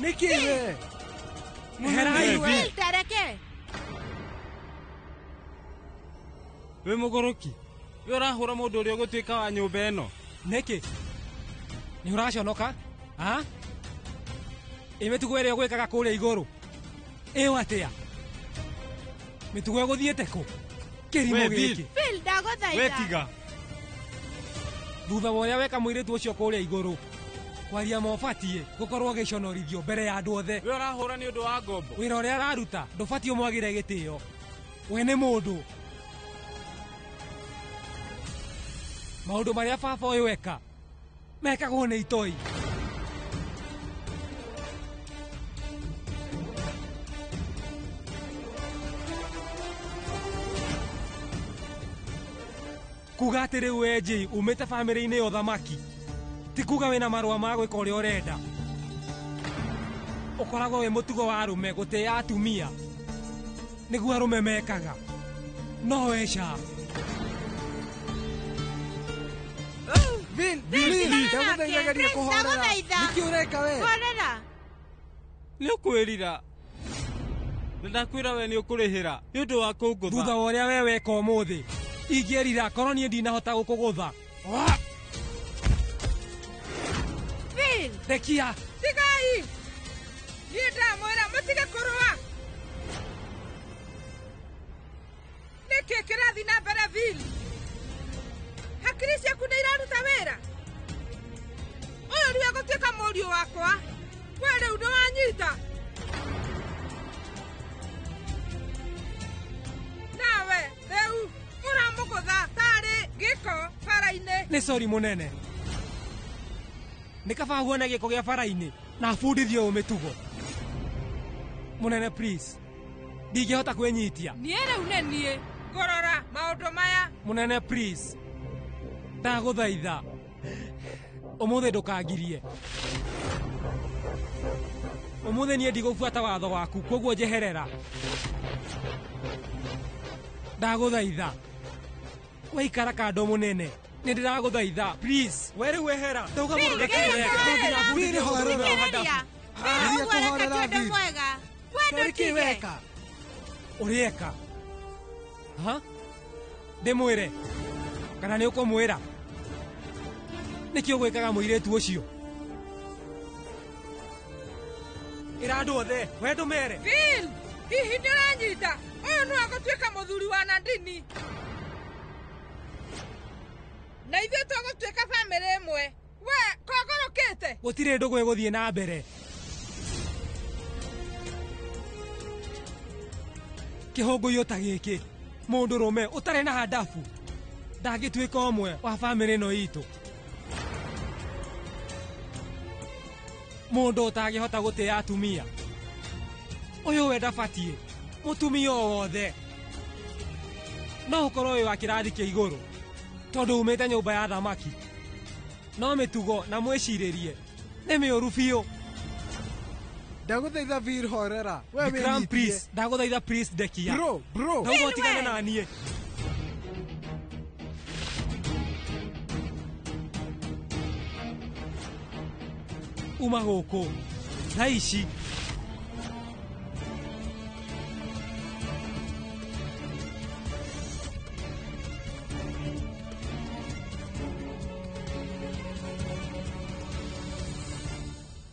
Nĩkĩ we? Will tereke. Wĩ mũgũrũki. We ũrahũra mũndũ ũrĩa ũgũtuĩka wa nyũmba ĩno. Nĩkĩ? Nĩ ũraconoka? Ha? Ĩ mĩtugo ĩrĩa ũgwĩkaga kũrĩa igũrũ. Ĩyo atĩa? Mĩtugo ĩgũthiĩte kũ? Kĩrimũ gĩkĩ. Bill ndagũthaitha. We tiga. Thutha wa ũrĩa weka mũirĩtu ũcio kũrĩa igũrũ. Kwaria ma ũbatiĩ gũkorwo gĩconorithio mbere ya andũ othe. We ũrahũra nĩ ũndũ wa ngombo. Wĩra ũrĩa araruta ndũbatiĩ ũmwagĩre gĩtĩo. We nĩ mũndũ. Maũndũ marĩa baba ũyũ eka mekagwo nĩ itoi. Kuga atĩ rĩu we Jay umĩte bamĩrĩ-inĩ ya ũthamaki ti kuga wĩna marũa ma gwĩka ũrĩa ũrenda. Ũkoragwo wĩ mũtugo wa arũme gũtĩa atumia nĩguo arũme mekaga. No we ca. Bill, Bill, ndagũthaitha geria kũhorera. Nĩkĩ ũreka we? Horera. Nĩ ũkwĩrira. Na ndakwĩra we nĩ ũkũrĩhĩra nĩ ũndũ wa kũngũtha. Thutha wa ũrĩa we weka ũmũthĩ ingĩerira korwo niĩ ndinahota gũkũgũtha. Bill. Rekia. Tigai. Niĩ ndamwĩra mũtige kũrũa. Nĩkĩ kĩrathiĩ na mbere Bill? Hakiri ciaku nĩ iraruta wĩra? Ũyũ rĩu egũtuĩka mũriũ wakwa. We rĩu nĩ wanyita. Nawe rĩu ũramũgũtha tarĩ gĩko bara-inĩ. Nĩ sori mũnene. Nĩ kaba huone gĩko gĩa bara-inĩ na bundithio ũyũ mĩtugo. Mũnene please. Ndingĩhota kwĩnyitia. Niĩ rĩu nĩ niĩ ngũrora maũndũ maya. Mũnene please. Ndagũthaitha. Ũmũthĩ ndũkangirie. Ũmũthĩ niĩ ndigũbuata watho waku koguo njeherera. Ndagũthaitha. Waikara kando mũnene. Nĩ ndĩragũthaitha please. We rĩu ehera. Ndauga mũndũ ndakĩreka. Bill horera. Bill ũguo ũreka ti ũndũ mwega. We Nĩkĩ ndũtige. weka? Ũrĩeka. Ha? Ndĩmwĩre. Kana nĩ ũkũmwĩra? Nĩkĩ ũgwĩkaga mũirĩtu ũcio? Ĩra andũ othe, we ndũmere. Bill, hihi nĩ ũranyita? Ũyũ no agũtuĩka mũthuri wa Nandini. Na ithuĩ tũgũtuĩka bamĩrĩ ĩmwe. We, kogorokĩte? Gũtirĩ ndũgũ ĩgũthiĩ na mbere. Kĩhũngũyũ ta gĩkĩ, mũndũrũme ũtarĩ na handabu ndangĩtuĩka ũmwe wa bamĩrĩ ĩno itũ. Mũndũ ũtangĩhota gũtĩa atumia. Ũyũ we ndabatiĩ, mũtumia o wothe. No ũkorwo wĩ wa kĩrathi kĩa igũrũ, tondũ umĩte nyũmba ya thamaki. No mĩtugo na mwĩcirĩrie nĩ mĩũru biũ. Ndagũthaitha Vir horera. We Vikram wĩnyitie. please, ndagũthaitha please ndekia. Bro, bro. Ndauga ũtigane na niĩ. Uma gũkũ thaa ici.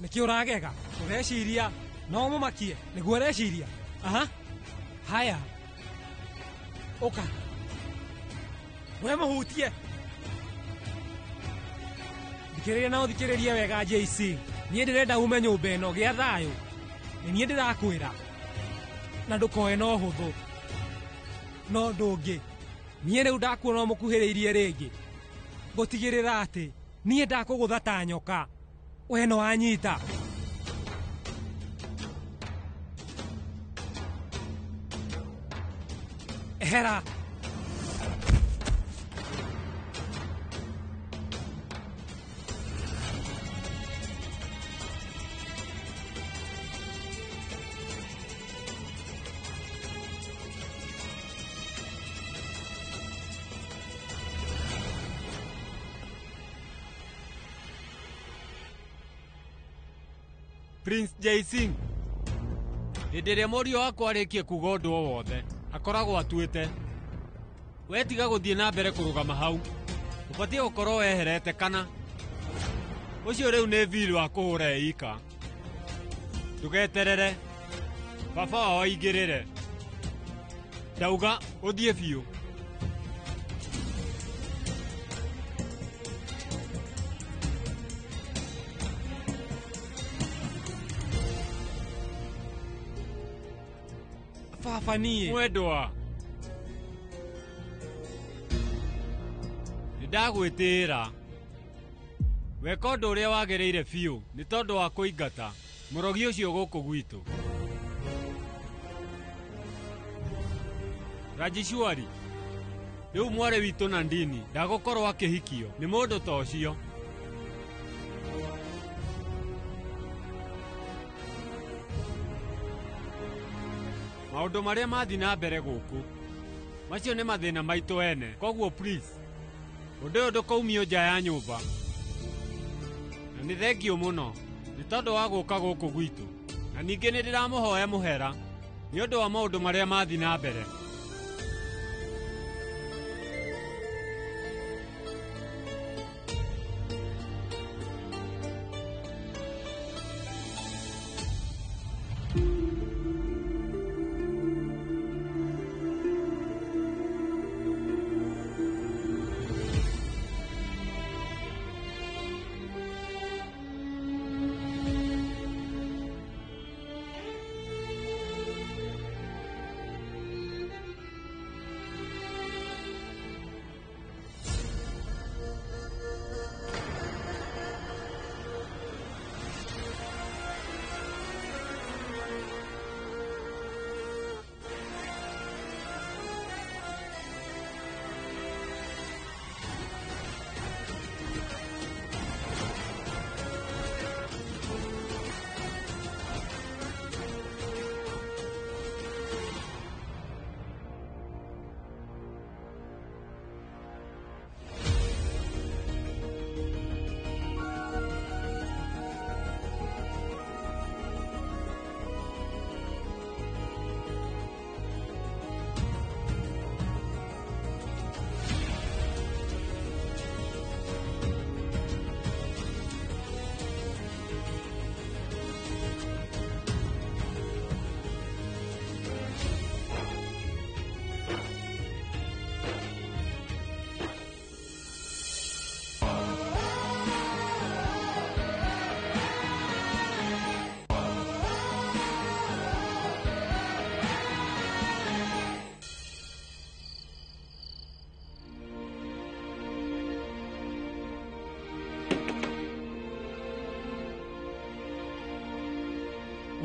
Nĩkĩ ũragega? Ũreciria no mũmakie nĩguo ũreciria? Aha, haya, ũka we mũhutie. Thikĩrĩria na ũthikĩrĩrie wega JC. Niĩ ndĩrenda ume nyũmba ĩno gĩa thayũ. Nĩ niĩ ndĩrakwĩra. Na ndũkoe na ũhũthũ. No ũndũ ũngĩ, niĩ rĩu ndakuona ũmũkuhĩrĩirie rĩngĩ. Ngũtigĩrĩra atĩ niĩ ndakũgũtha ta nyoka. We no wanyita. Ehera. Prince Jay Singh hĩndĩ ĩrĩa mũriũ wakwa arĩkie kuga ũndũ o wothe akoragwo atuĩte. We tiga gũthiĩ na mbere kũrũgama hau, ũbatiĩ gũkorwo weherete kana ũcio rĩu nĩ Bill wa kũhũra eika. Ndũgeterere baba wao aingĩrĩre. Ndauga ũthiĩ biũ. Baba niĩ. Mwendwa, nĩ ndagwĩtĩĩra. Weka ũndũ ũrĩa wagĩrĩire biũ nĩ tondũ wa kũingata mũrogi ũcio gũkũ gwitũ. Rajishwari, rĩu mwarĩ witũ Nandini ndagũkorwo akĩhikio nĩ mũndũ ta ũcio. Maũndũ marĩa mathiĩ na mbere gũkũ macio nĩ mathĩna maitũ ene, koguo please ũndũ ũyũ ndũkaumio nja ya nyũmba. Na nĩ thengiũ mũno nĩ tondũ wa gũka gũkũ gwitũ, na ningĩ nĩ ndĩramũhoya mũhera nĩ ũndũ wa maũndũ marĩa mathiĩ na mbere.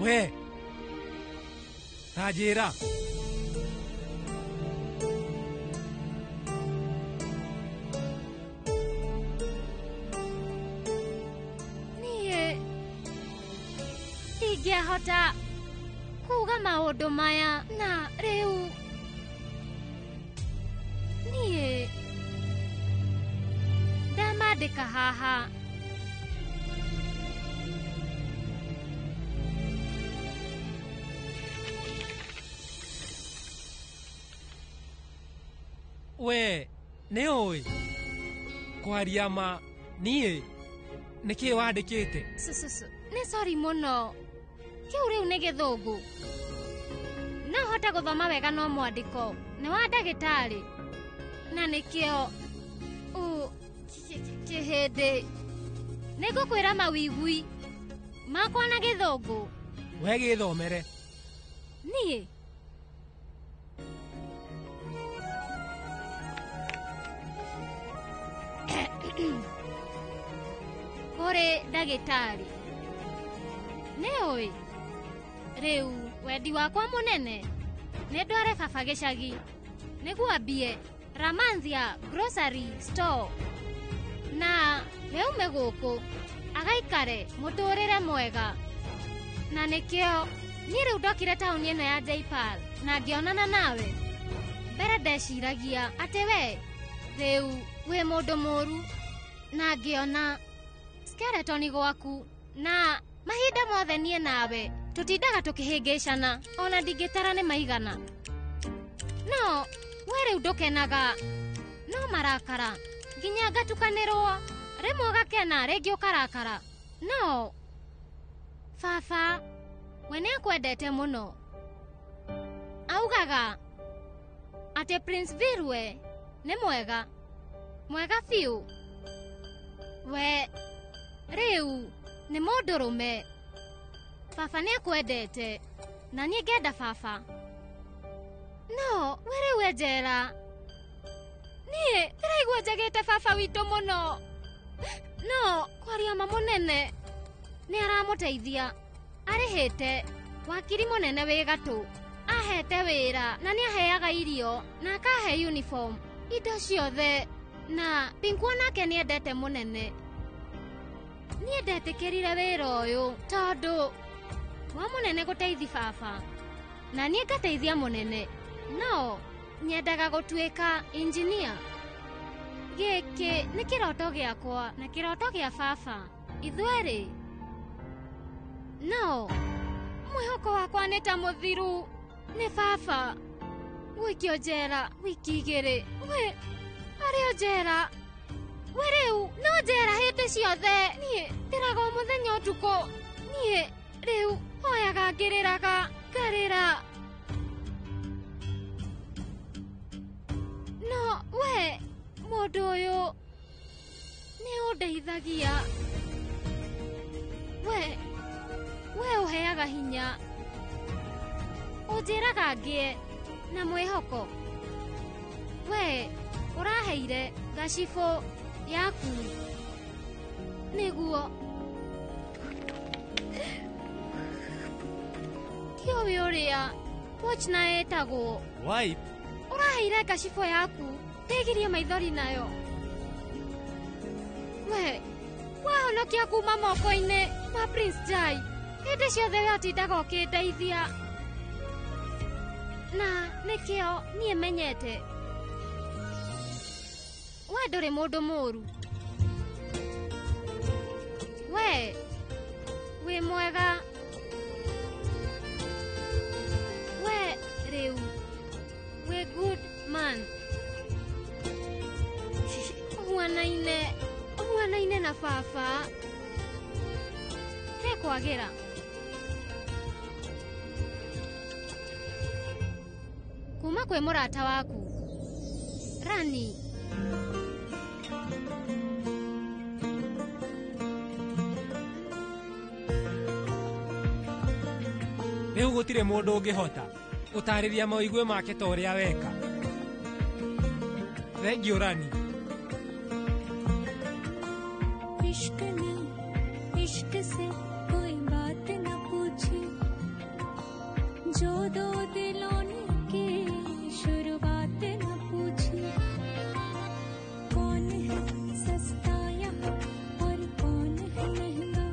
We ta njĩra. Niĩ ndingĩahota kuga maũndũ maya na rĩu niĩ ndamandĩka haha. We nĩ ũĩ kwaria ma niĩ nĩkĩĩ wandĩkĩte? Nĩ sorry mũno, kĩu rĩu nĩ gĩthũngũ. No hote gũthoma wega no mwandĩko nĩ wa ndagĩtarĩ na nĩkĩo kĩhĩndĩ. Nĩngũkwĩra mawigui makwa na gĩthũngũ. We gĩthomere. Niĩ kũrĩ ndagĩtarĩ nĩ ũĩ rĩu wendi wakwa mũnene nĩ ndware baba gĩcagi nĩguo ambie Ramanthia grocery store na weume gũkũ agaikare mũtũrĩre mwega. Na nĩkĩo niĩ rĩu ndokire taũni ĩno ya Jaipal na ngĩonana nawe. Mbere ndeciragia atĩ we rĩu wĩ mũndũ mũru na ngĩona skeleton gwaku na mahinda mothe niĩ nawe tũtindaga tũkĩhĩngĩcana ona ndingĩtara nĩ maigana. No we rĩu ndũkenaga no marakara nginya ngatukanĩrwo, rĩmwe ũgakena rĩngĩ ũkarakara. No baba we nĩakwendete mũno. Augaga atĩ Prince Virwe nĩ mwega mwega biũ. We rĩu nĩ mũndũrũme. Baba nĩakwendete na niĩ ngenda baba. No we rĩu e njera. Niĩ ndĩraigua njagĩte baba witũ mũno. No kwaria ma mũnene nĩ aramũteithia. Arĩhĩte wakiri mũnene wĩ gatũ, ahete wĩra na nĩaheaga irio na akahe uniform indo ciothe. Na Pinku nake nĩendete mũnene. Niĩ ndetĩkĩrire wĩra ũyũ tondũ wa mũnene gũteithi baba na niĩ ngateithia mũnene. No nyendaga gũtuĩka engineer. Gĩkĩ nĩ kĩroto gĩakwa na kĩroto gĩa baba ithuerĩ. No mwĩhoko wakwa nĩ ta mũthiru nĩ baba gũikio njera wiki igĩrĩ. We arĩ o njera. We rĩu no njera hĩndĩ ciothe. Niĩ ndĩraga o mũthenya ũtukũ. Niĩ rĩu hoyaga ngĩrĩraga ngarĩra. No we mũndũ ũyũ nĩ ũndeithagia. We ũheaga hinya, ũnjĩraga ngĩe na mwĩhoko. We ũraheire ngacibũ yaku nĩguo ndiũĩ ũrĩa watch na ĩtagwo. Wipe. Ũraheire ngacibũ yaku ndĩgirie maithori nayo. We wahonokia kuma moko-inĩ ma Prince Jai. Hĩndĩ ciothe we ũtindaga ũkĩndeithia na nĩkĩo niĩ menyete we ndũrĩ mũndũ mũũru. We wĩ mwega. We rĩu wĩ good man. Ũhuanaine na baba. He kwagĩra. Kuma kwĩ mũrata waku Rani. Rĩu gũtirĩ mũndũ ũngĩhota gũtarĩria mawĩigue make ta ũrĩa weka. Thengiũ Rani. इश्क ने इश्क से कोई बात न पूछी, दो दिलों ने की शुरुआत न पूछी। कौन है सस्ता यहाँ और कौन है महंगा,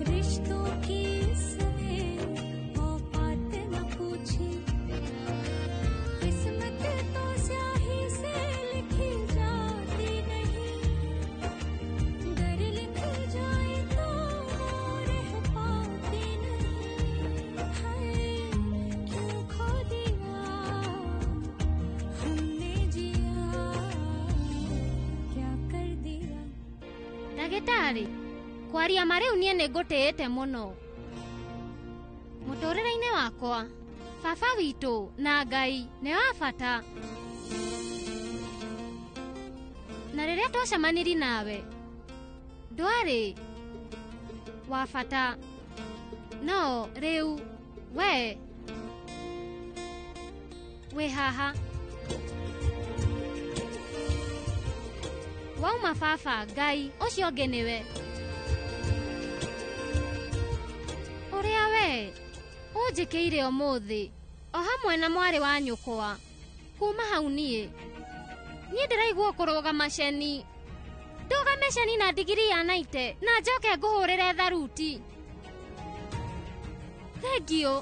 रिश्तों की इसमें औकात न पूछी। किस्मत तो स्याही से लिखी जाती नहीं, दर लिख जाए तो वो रह पाती नहीं। हाय क्यों खो दिया हमने जिया, क्या कर दिया। Ndagĩtarĩ, kwaria ma rĩu niĩ nĩ ngũtĩĩte mũno mũtũrĩre-inĩ wakwa. Baba witũ na Ngai nĩ wa bata, na rĩrĩa twacemanirie nawe ndwarĩ wa bata, no rĩu we wĩ haha. Wauma baba, Ngai ũcio ũngĩ nĩwe. Ũrĩa we ũnjĩkĩire ũmũthĩ o hamwe na mwarĩ wa nyũkwa, kuma hau niĩ ndĩraigua kũrũgama ceni, ndũgame ceni na ndigiri ya naite na njoke ngũhũrĩre tharuti. Thengiũ.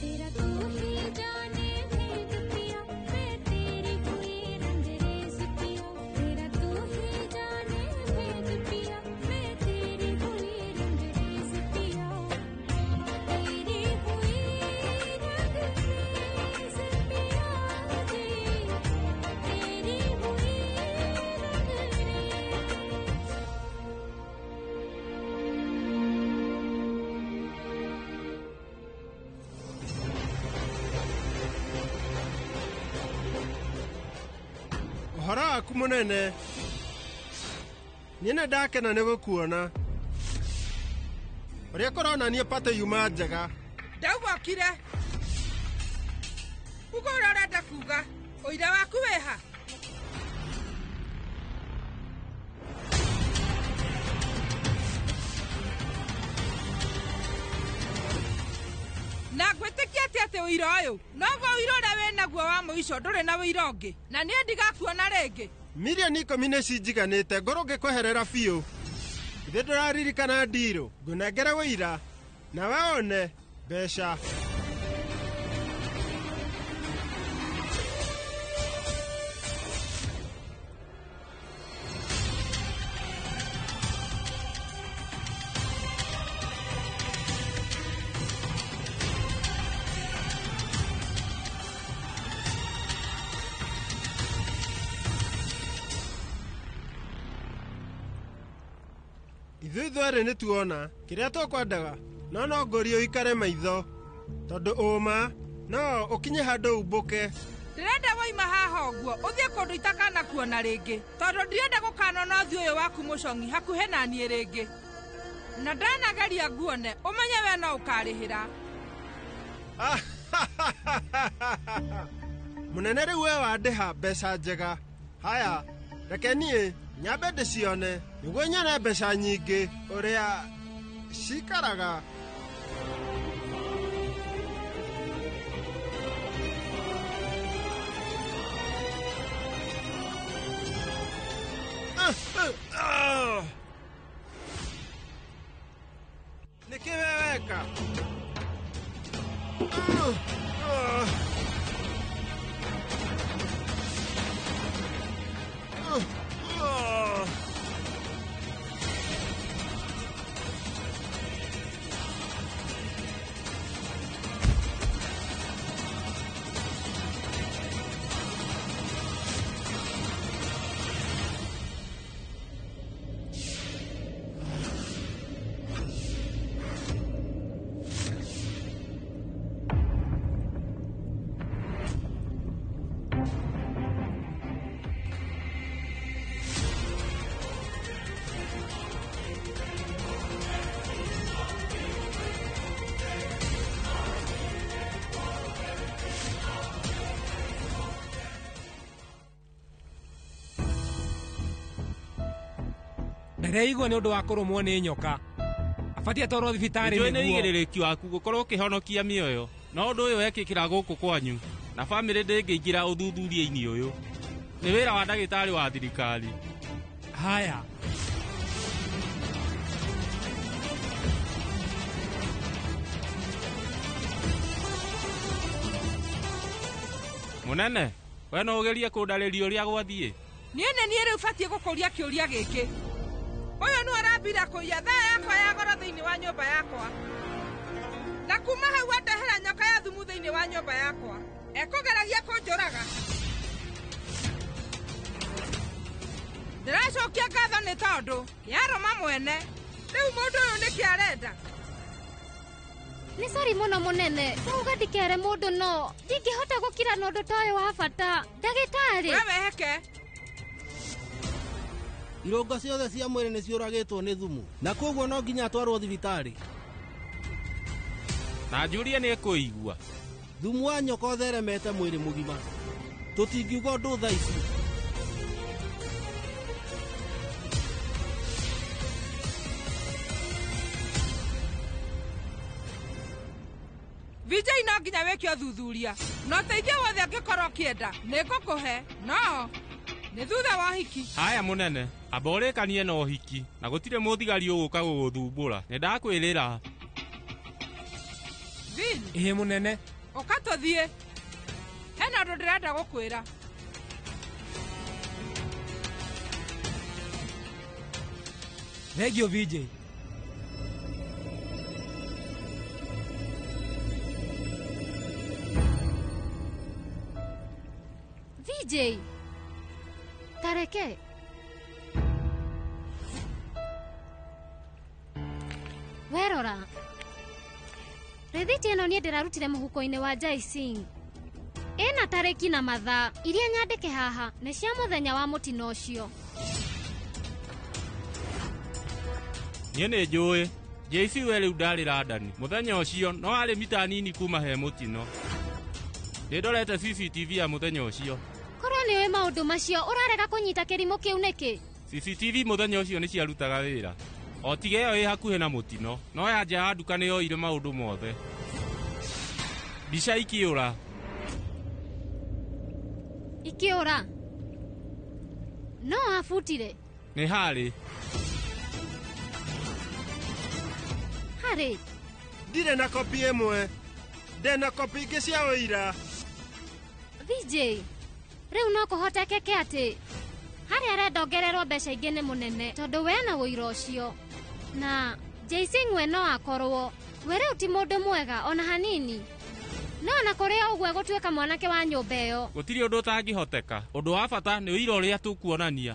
तेरा तू ही जाने भेद पिया, मैं तेरी हुई रंगरेज पिया। तेरा तू ही जाने भेद पिया, मैं तेरी हुई रंगरेज पिया। तेरी हुई रंगरेज पिया जी, तेरी हुई Rangrez. Ũhoro waku mũnene, niĩ nĩ ndakena nĩ gũkuona. Ũrĩa kũronania patĩ yuma njega. Ndauga ũkire. Uga ũrĩa ũrenda kuga, ũira waku wĩha? Na ngwĩtĩkia atĩ atĩ ũira ũyũ noguo ũira ũrĩa wĩnaguo wa mũico, ndũrĩ na ũira ũngĩ, na niĩ ndigakuona rĩngĩ. Mirioni 10 nĩ cinjiganĩte, ngorwo ngĩkweherera biũ. Ithe ndũraririkana ndirũ, ngũnengere ũira nawe one mbeca. Ithuĩ ithuerĩ nĩ tuona kĩrĩa tũkwendaga, no no ngũrie ũikare maitho tondũ ũma no ũkinye handũ umbũke. Ndĩrenda waima haha ũguo ũthiĩ kũndũ itakanakuona rĩngĩ, tondũ ndirenda gũkanona ũthiũ ũyũ waku mũcong'i hakuhĩ na niĩ rĩngĩ. Na ndanageria nguone ũmenye we no ũkarĩhĩra. Mũnene rĩu we wandĩha mbeca njega. Haya, reke niĩ nyambe ndĩcione nĩguo nyone mbeca nyingĩ ũrĩa cikaraga. Nĩkĩ we weka? Ndereigua nĩ ũndũ wa kũrũmwo nĩ nyoka. Abatiĩ atwarwo thibitarĩ Nĩnjũĩ nĩ nĩguo. wĩigĩrĩrĩki waku gũkorwo ũkĩhonokia mĩoyo no ũndũ ũyũ wekĩkĩra gũkũ kwanyu na bamĩrĩ ndĩngĩingĩra ũthuthuria-inĩ ũyũ. Nĩ wĩra wa ndagĩtarĩ wa thirikari. Haya. Mũnene, we no ũgerie kũndarĩria ũrĩa gwathiĩ. Niĩ nĩ niĩ rĩu batiĩ gũkũria kĩũria gĩkĩ. Ũyũ nĩwe ũrambire kũiya thaa yakwa ya goro thĩinĩ wa nyũmba yakwa. Na kuma hau andehera nyoka ya thumu thĩinĩ wa nyũmba yakwa. Ekũgeragia kũnjũraga. Ndĩracokia ngatho nĩ tondũ nĩarũma mwene. Rĩu mũndũ ũyũ nĩkĩ arenda? Nĩ sori mũno mũnene. Ndauga ndikere mũndũ no ndingĩhota gũkira na ũndũ ta ũyũ wa bata. Ndagĩtarĩ. We weheke. Irũngo ciothe cia mwĩrĩ nĩ ciũragĩtwo nĩ thumu na koguo no nginya atwarwo thibitarĩ. Na njũrie nĩ ekũigua. Thumu wa nyoka ũtheremete mwĩrĩ mũgima. Tũtingiuga ũndũ thaa ici. Vijay no nginya wĩke ũthuthuria na ũteithio wothe ũngĩkorwo ũkĩenda nĩ ngũkũhe no nĩ thutha wa ũhiki. Haya mũnene, amba ũrĩkanie na ũhiki na gũtirĩ mũthigari ũgũka gũgũthumbũra. Nĩ ndakwĩrĩra. Vin, Ĩĩ mũnene. ũka tũthiĩ. Hena ũndũ ndĩrenda gũkwĩra. Thengiũ VJ. VJ. Tareke. Werora. Rĩthiti ĩno niĩ ndĩrarutire mũhuko-inĩ wa Jai Singh. Ĩna tarĩki na mathaa iria nyandĩke haha nĩ cia mũthenya wa mũtino ũcio. Niĩ nĩ njũĩ JC we rĩu ndarĩ London. Mũthenya ũcio no arĩ mita nini kuma he mũtino. Nĩndorete CCTV ya mũthenya ũcio. Korwo nĩ ũĩ maũndũ macio ũrarega kũnyita kĩrimũ kĩu nĩkĩ? CCTV mũthenya ũcio nĩ ciarutaga wĩra. O tiga ĩyo ĩ hakuhĩ na mũtino, no ya nja ya nduka nĩ yoire maũndũ mothe. Mbica ikĩũra. Ikĩũra. No abutire. Nĩ harĩ. Harĩ. Ndirĩ na kopi ĩmwe. Ndĩ na kopi ingĩ cia ũira. VJ, rĩu no kũhotekeke atĩ harĩ arenda ongererwo mbeca ingĩ nĩ mũnene tondũ we na ũira ũcio. Na Jai Singh we no akorwo we rĩu ti mũndũ mwega ona hanini. No ona kũrĩ o ũguo egũtuĩka mwanake wa nyũmba ĩyo. Gũtirĩ ũndũ ũtangĩhoteka. Ũndũ wa bata nĩ ũira ũrĩa tũkuonania.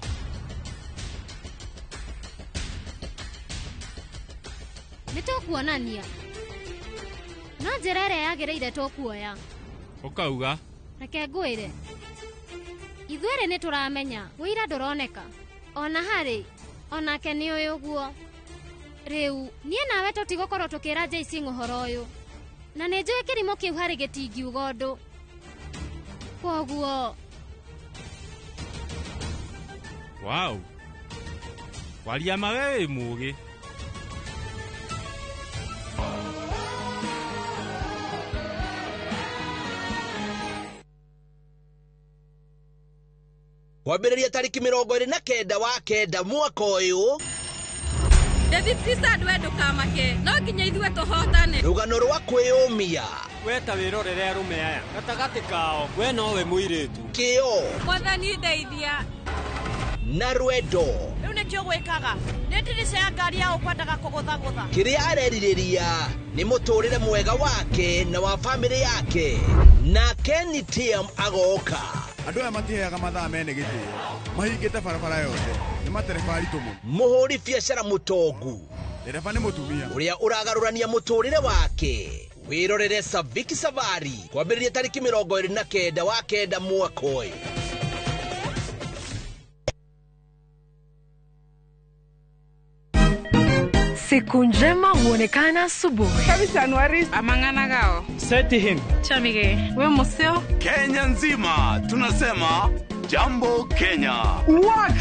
Nĩ tũkuonania. No njĩra ĩrĩa yagĩrĩire tũkuoya. Ũkauga? Reke ngwĩre. Ithuerĩ nĩ tũramenya ũira ndũroneka. Ona harĩ, onake nĩ ũĩ ũguo. Rĩu, niĩ nawe tũtigũkorwo tũkĩra Jai Singh ũhoro ũyũ. Na nĩ njũĩ kĩrimũ kĩu harĩ gĩtingiuga ũndũ. Kwoguo. Wow. Waria ma we wĩ mũũgĩ. Kwambĩrĩria tarĩki 29 wa 9 mwaka ũyũ. David we ndũkamake no nginya ithuĩ tũhotane. Rũgano rwa kwĩyũmia. We ta wĩrorere arũme aya gatagatĩ kao we nowe mũirĩtu. Kĩo. Mwathani ndeithia. Na rwendo. Rĩu nĩkĩo gwĩkaga nĩ ndirica ya ngari ya ũkwendaga kũgũthagũtha. Kĩrĩa arerirĩria nĩ mũtũrĩre mwega wake na wa bamĩrĩ yake. Na Kenny TM agoka. Andũ aya matiheaga mathaa mene gĩtĩo mahingĩte barabara yothe nĩ matereba aritũ mũno. Mũhũri biacara mũtongu. Ndereba nĩ mũtumia. Ũrĩa ũragarũrania mũtũrĩre wake. Wĩrorere Saviki Savari kwambĩrĩria tarĩki 29 wa 9 mwaka ũyũ. Siku njema huonekana asubuhi. Amang'ana Seti him. Chamige. We museo. Kenya nzima tunasema Jambo Kenya. Wax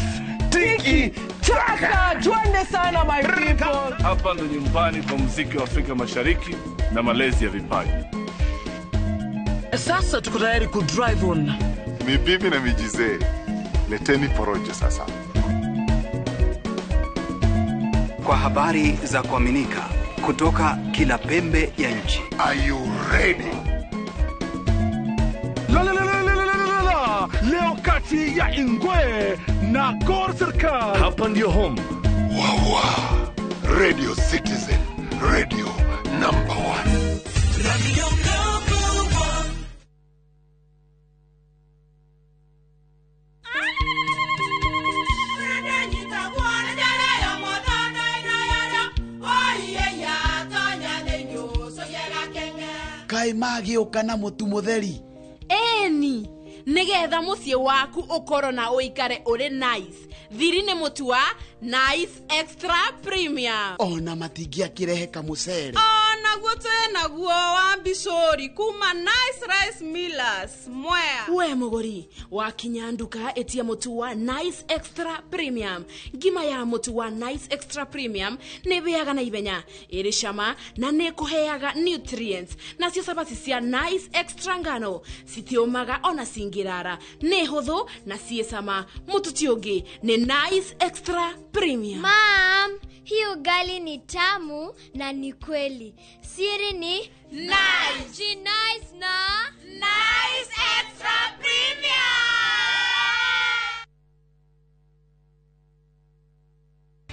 Tiki taka, twende sana my people. Hapa ndo nyumbani kwa muziki wa Afrika Mashariki na malezi ya vipaji. Sasa tuko tayari ku drive on. Ni bibi na mijizee, leteni porojo sasa. Kwa habari za kuaminika kutoka kila pembe ya nchi. Are you ready? La la la la la la la la. Leo kati ya Ingwe na Gor Serikal. Hapa ndio home. Wawa. Radio Citizen, radio number 1. Radio number 1. Kaĩ magĩũka na mũtu mũtheri. Eni nigetha mũciĩ waku ũkorwo na ũikare ũrĩ nice. Thiri nĩ mũtu wa Nice Extra Premium. Ona matingĩakĩrehe kamũcere. Onaguo twĩ naguo wa mbicũri kuma Nice Rice Millers Mwea. We mũgũri wakinya nduka ĩtia mũtu wa Nice Extra Premium. Ngima ya mũtu wa Nice Extra Premium nĩ ĩhĩaga na ihenya, ĩrĩ cama na nĩ ĩkũheaga nutrients. Nacio cabaci cia Nice Extra ngano citiũmaga ona cingĩrara, nĩ hũthũ na ciĩ cama. Mũtu ti ũngĩ nĩ Nice Extra Premium. Mom, hii ugali ni tamu na ni kweli. Siri ni Nice. Nice na Nice Extra Premium.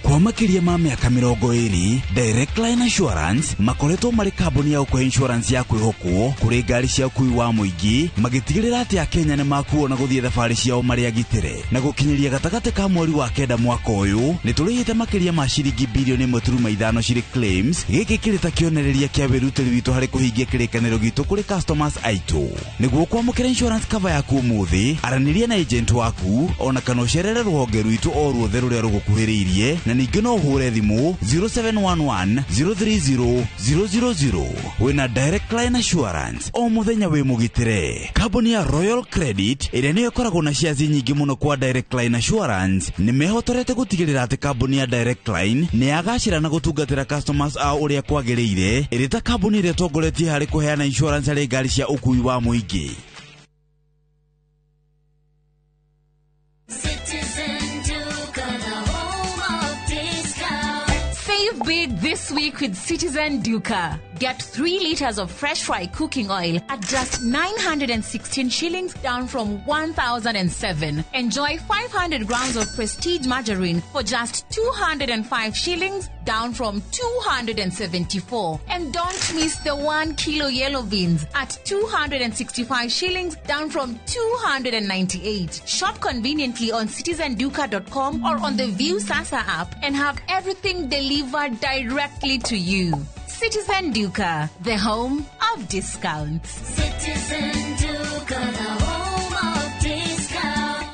Kwa makiria ma mĩaka 20, Direct Line Assurance makoretwo marĩ kambuni ya gũkũhe insurance ya kwĩhokwo kũrĩ ngari cia ũkui wa mũingĩ, magĩtigĩrĩra atĩ Akenya nĩ makuo na gũthiĩ thabarĩ ciao marĩ agitĩre. Na gũkinyĩria gatagatĩ ka mweri wa 9 mwaka ũyũ, nĩ tũrĩhĩte makĩria ma ciringi bilioni 1.5 cirĩ claims. Gĩkĩ kĩrĩ ta kĩonereria kĩa wĩrutĩri witũ harĩ kũhingia kĩrĩkanĩro gitũ kũrĩ customers aitũ. Nĩguo kwamũkĩra insurance cover yaku ũmũthĩ, aranĩria na agent waku ona kana ũcerere rũhonge rwitũ o ruothe rũrĩa rũgũkuhĩrĩirie, na ningĩ no ũhũre thimũ 0711 030 000. Wĩna Direct Line Assurance o mũthenya wĩ mũgitĩre. Kambuni ya Royal Credit ĩrĩa nĩyo ĩkoragwo na shares nyingĩ mũno kwa Direct Line Assurance nĩ mehotorete gũtigĩrĩra atĩ kambuni ya Direct Line nĩ yagacĩra na gũtungatĩra customers ao ũrĩa kwagĩrĩire, ĩrĩ ta kambuni ĩrĩa ĩtongoretie harĩ kũheana insurance harĩ ngari cia ũkui wa mũingĩ. Save big this week with Citizen Duka. Get 3 liters of fresh fry cooking oil at just 916 shillings, down from 1,007. Enjoy 500 grams of Prestige margarine for just 205 shillings, down from 274. And don't miss the 1 kilo yellow beans at 265 shillings, down from 298. Shop conveniently on citizenduka.com or on the View Sasa app and have everything delivered directly to you. Citizen Duka, the home of discounts. Citizen Duka, the home of discounts.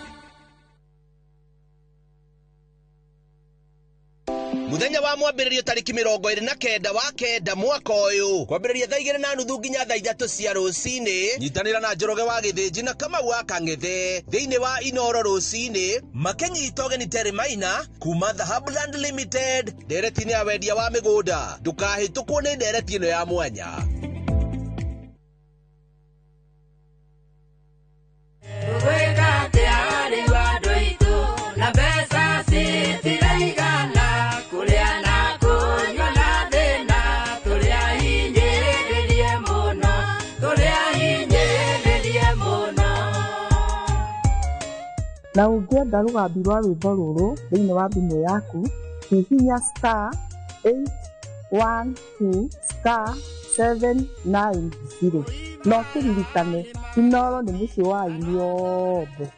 Muthenya wa mwambĩrĩrio tarĩki 29 wa 9 mwaka ũyũ, kwambĩrĩria thaa 2:30 nginya thaa 3 cia rũcinĩ, nyitanĩra na Njoroge wa Gĩthĩnji na Kamau wa Kang'ethe thĩinĩ wa Inoro rũcinĩ, makĩnyita ũgeni Terry Maina kuma Dhahabuland Limited ndereti-inĩ ya wendia wa mĩgũnda. Ndũkahĩtũkwo nĩ ndereti ĩno ya mwanya. Na ũngĩenda rũgambi rwa rwĩmbo rũrũ thĩinĩ wa thimũ yaku, hihinya star 812 star 790 na ũkĩririkane Inoro nĩ mũciĩ wa aini othe.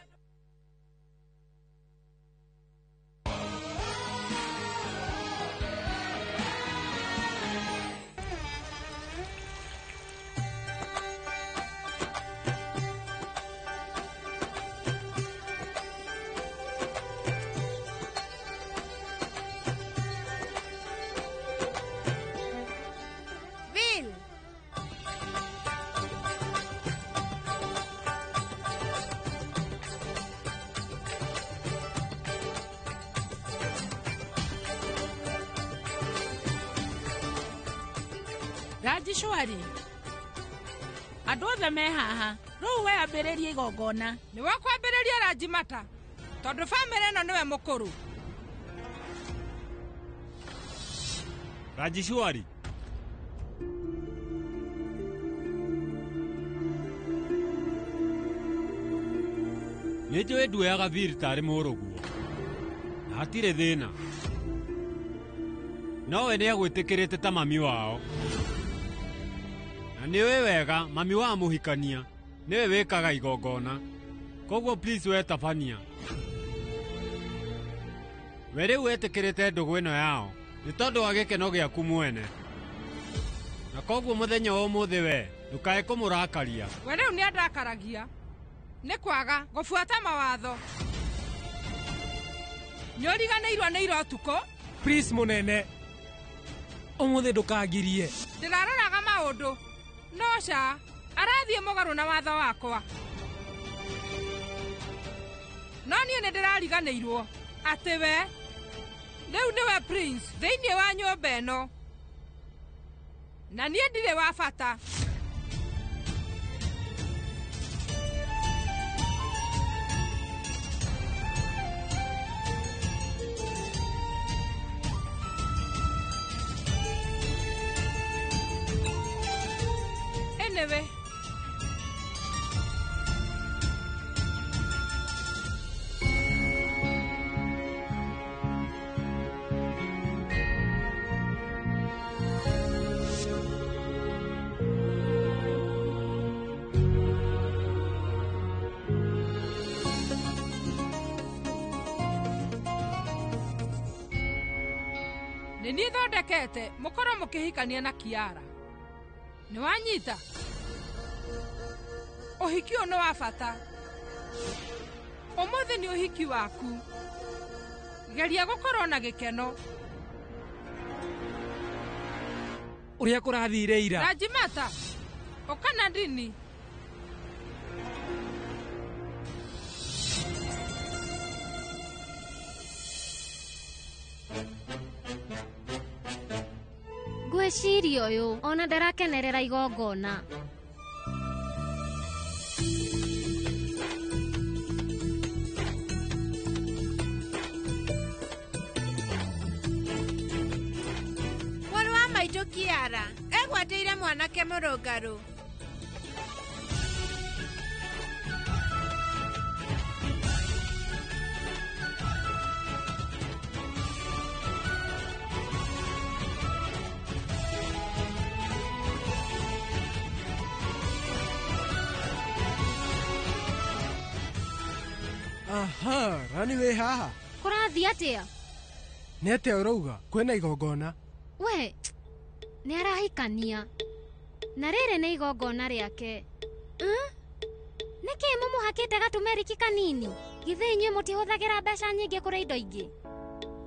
Ranji shwari. Andũ othe me haha. Rĩu we ambĩrĩria igongona. Nĩwe kwambĩrĩria Ranji Mata. Tondũ bamĩrĩ ĩno nĩwe mũkũrũ. Ranji shwari. Nĩ njũĩ nduoyaga Bill tarĩ mũrũguo. Na hatirĩ thĩna. Nowe nĩ agwĩtĩkĩrĩte ta mami wao. Na nĩũĩ wega mami wa mũhikania nĩwe wĩkaga igongona. Koguo please we tabania. We rĩu wetĩkĩrĩte ndũgũ ĩno yao nĩ tondũ wa gĩkeno gĩaku mwene. Na koguo mũthenya wa ũmũthĩ we ndũkae kũmũrakaria. We rĩu nĩ andakaragia. Nĩ kwaga gũbuata mawatho. Nĩ ũriganĩirwo nĩ ira ũtukũ? Please mũnene. Ũmũthĩ ndũkangirie. Ndĩraroraga maũndũ. No ca, arathiĩ mũgarũ na watho wakwa. No niĩ nĩ ndĩrariganĩirwo atĩ we rĩu nĩwe Prince thĩinĩ wa nyũmba ĩno. Na niĩ ndirĩ wa bata. Anyway. Nĩ niĩ thondekete mũkorwo mũkĩhikania na Kiara. Nĩ wanyita? Ũhiki ũyũ nĩ wa bata. Ũmũthĩ nĩ ũhiki waku. Geria gũkorwo na gĩkeno. Ũrĩa kũrathire ira. Ranji Mata, ũka na ndini. Ngwĩciria ũyũ ona ndarakenerera igongona. Mũrũ wa maitũ Kiara egwatĩire mwanake mũrũngarũ. Aha, Rani wĩ haha. Kũrathiĩ atĩa? Nĩ atĩa ũrauga? Kwĩna igongona. We, nĩ arahikania. Na rĩrĩ nĩ igongona rĩake. Nĩkĩĩ mũmũhakĩte gatumeriki kanini? Githĩ inyuĩ mũtihũthagĩra mbeca nyingĩ kũrĩ indo ingĩ?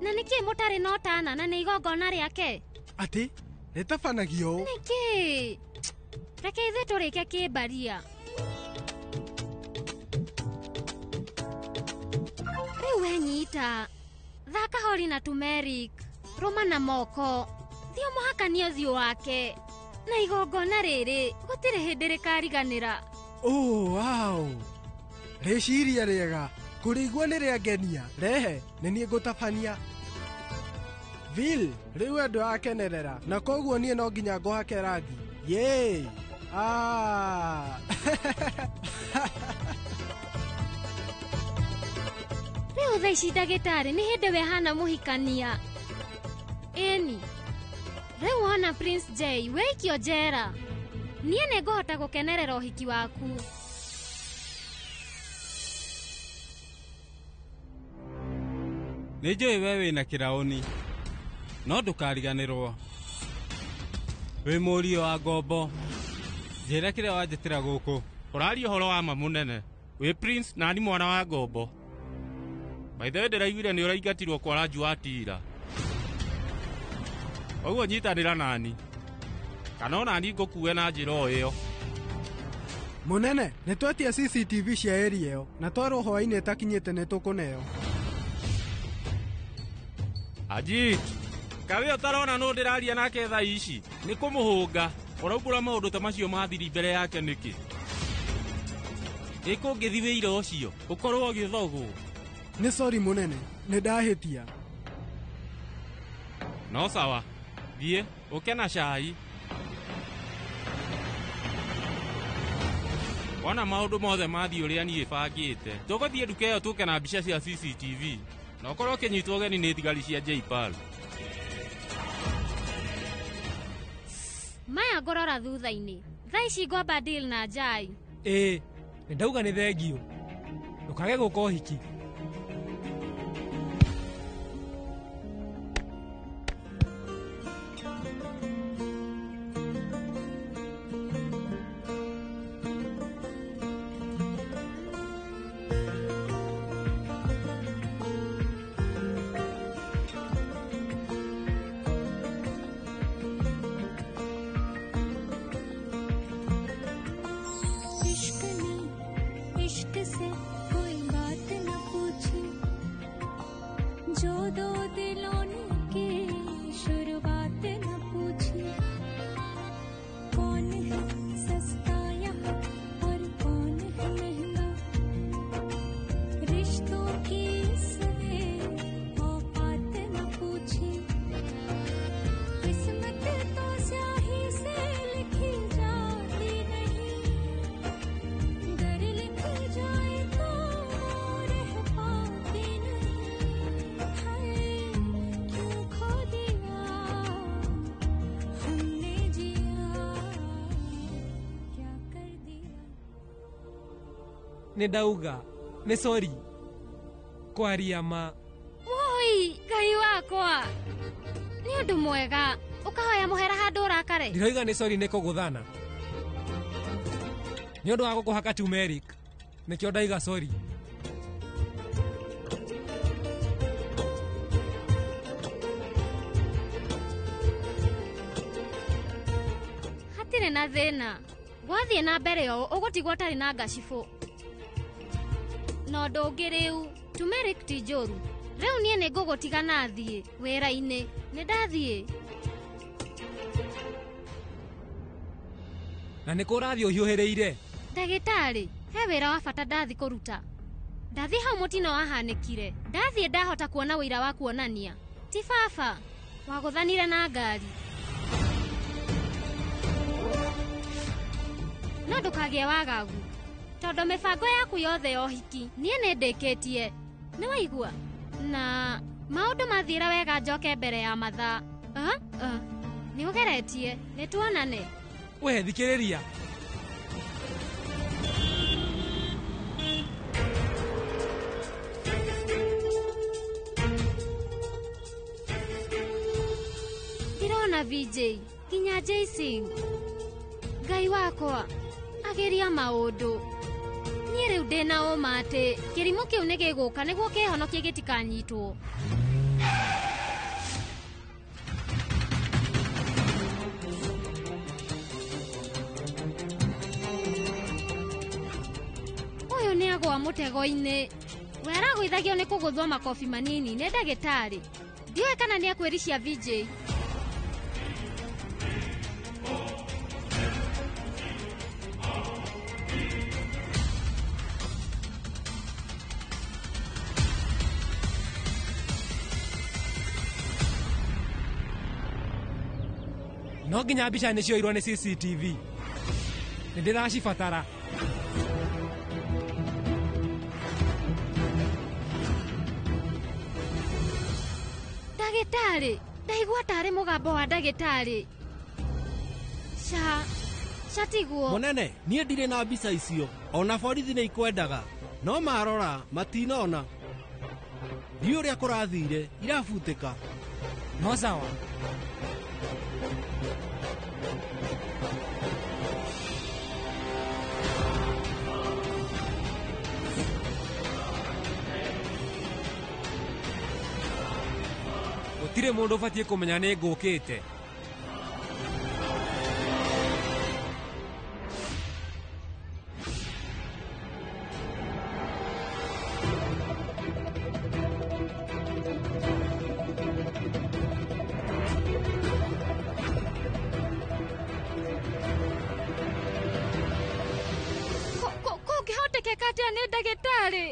Na nĩkĩĩ mũtarĩ na ũtana na nĩ igongona rĩake? Atĩ, rĩtabanagio ũũ? Nĩkĩĩ? Reke ithuĩ tũrĩke kĩmbaria. Rĩu we nyita. Thaka hori na turmeric. Rũma na moko. Thiĩ ũmũhakanie ũthiũ wake. Na igongona rĩrĩ gũtirĩ hĩndĩ rĩkariganĩra. Oh, wow. Rĩciria rĩega. Kũrĩigua nĩ rĩangenia. Rehe, nĩ niĩ ngũtabania. Vil, rĩu andũ akenerera. Na koguo niĩ no nginya ngũhake rangi. Yay! Ah! Rĩu thaa ici ndagĩtarĩ nĩ hĩndĩ we hana mũhikania. Ĩni. Rĩu wona Prince J wĩikio njera. Niĩ nĩ ngũhota gũkenerera ũhiki waku. Nĩ njũĩ we wĩna kĩraũni. No ndũkariganĩrwo. Wĩ mũriũ wa ngombo. Njĩra kĩrĩa wanjĩtĩra gũkũ. Ũraria ũhoro wa ma mũnene. Wĩ Prince na ni mwana wa ngombo. By the way ndĩraiguire nĩ ũraingatirwo kwa Ranju wa Tira. Ũguo nyitanĩra nani. Kana ona ni ngũkue na njĩra o ĩyo. Mũnene, nĩ twetia CCTV cia area ĩyo na twarwo hwaĩ-inĩ ĩtakinyĩte nĩ tũkũneo. Ajit, kawe ũtarona nũ ndĩraria nake thaa ici nĩ kũmũhũnga. Ũraumbũra maũndũ ta macio ma thiri mbere yake nĩkĩ? Ĩ kũngĩthi wĩira ũcio ũkorwo ũgĩthogwo. Nĩ sori mũnene, nĩ ndahĩtia. No sawa, thiĩ ũke na cai. Wona maũndũ mothe mathiĩ ũrĩa niĩ bangĩte, tũgũthiĩ nduka ĩyo tũke na mbica cia CCTV na ũkorwo ũkĩnyitwo ũgeni nĩ thigari cia JPAL. Maya ngũrora thutha-inĩ. Thaa ici ngwamba deal na Jai. Ĩĩ, nĩ ndauga nĩ thengiũ. Ndũkage gũka ũhiki. इश्क ने इश्क से कोई बात न पूछी, जो दो दिलों ने की शुरुआत न पूछी। कौन है सस्ता यहाँ और कौन है महंगा, रिश्तों की इसने औकात न पूछी। किस्मत तो स्याही से लिखी जाती नहीं, गर लिख जाए तो रह पाती नहीं। हाय क्यों खो दिया हमने जिया, क्या कर दिया। Nĩ ndauga nĩ sori. Kwaria ma. Woi, Ngai wakwa. Nĩ ũndũ mwega ũkahoya mũhera handũ ũrakare. Ndiroiga nĩ sori nĩ kũgũthana. Nĩ ũndũ wa gũkũhaka turmeric. Nĩkĩo ndaiga sori. Hatirĩ na thĩna. Gwathiĩ na mbere ũũ ũgũtigwo ũtarĩ na ngacibũ. Na ũndũ ũngĩ rĩu, turmeric ti njũru. Rĩu niĩ nĩ ngũgũtiga na thiĩ wĩra-inĩ. Nĩ ndathiĩ. Na nĩ kũ ũrathiĩ ũhiũhĩrĩire? Ndagĩtarĩ, he wĩra wa bata ndathi kũruta. Ndathi hau mũtino wahanĩkire. Ndathiĩ ndahota kuona ũira wa kuonania. Ti baba, wagũthanire na ngari. No ndũkagĩe wagagu, tondũ mĩbango yaku yothe ya ũhiki niĩ nĩ ndĩkĩtie. Nĩ waigua? Na maũndũ mathiĩra wega njoke mbere ya mathaa. Nĩ ũgeretie, nĩ tuonane. We thikĩrĩria. Ndĩrona VJ nginya Jay Singh. Ngai wakwa, ageria maũndũ. Niĩ rĩu ndĩna ũma atĩ kĩrimũ kĩu nĩ gĩgũka nĩguo kĩhonokie gĩtikanyitwo. Ũyũ nĩ agũa mũtego-inĩ. We aragũithagio nĩ kũgũthwo makobi manini nĩ ndagĩtarĩ. Ndiũĩ kana nĩ akwĩricia VJ. No nginya mbica nĩ cioirwo nĩ CCTV. Nĩ ndĩracibatara. Ndagĩtarĩ, ndaigua tarĩ mũgambo wa ndagĩtarĩ. Ca, ca tiguo. Mũnene, niĩ ndirĩ na mbica icio. Ona borithi nĩ ikwendaga. No marora, matinona. Ndiũĩ ũrĩa kũrathire, irabutĩka. No sawa. Gũtirĩ mũndũ ũbatiĩ kũmenya nĩ ngũkĩte. Ngwĩka atĩa nĩ ndagĩtarĩ?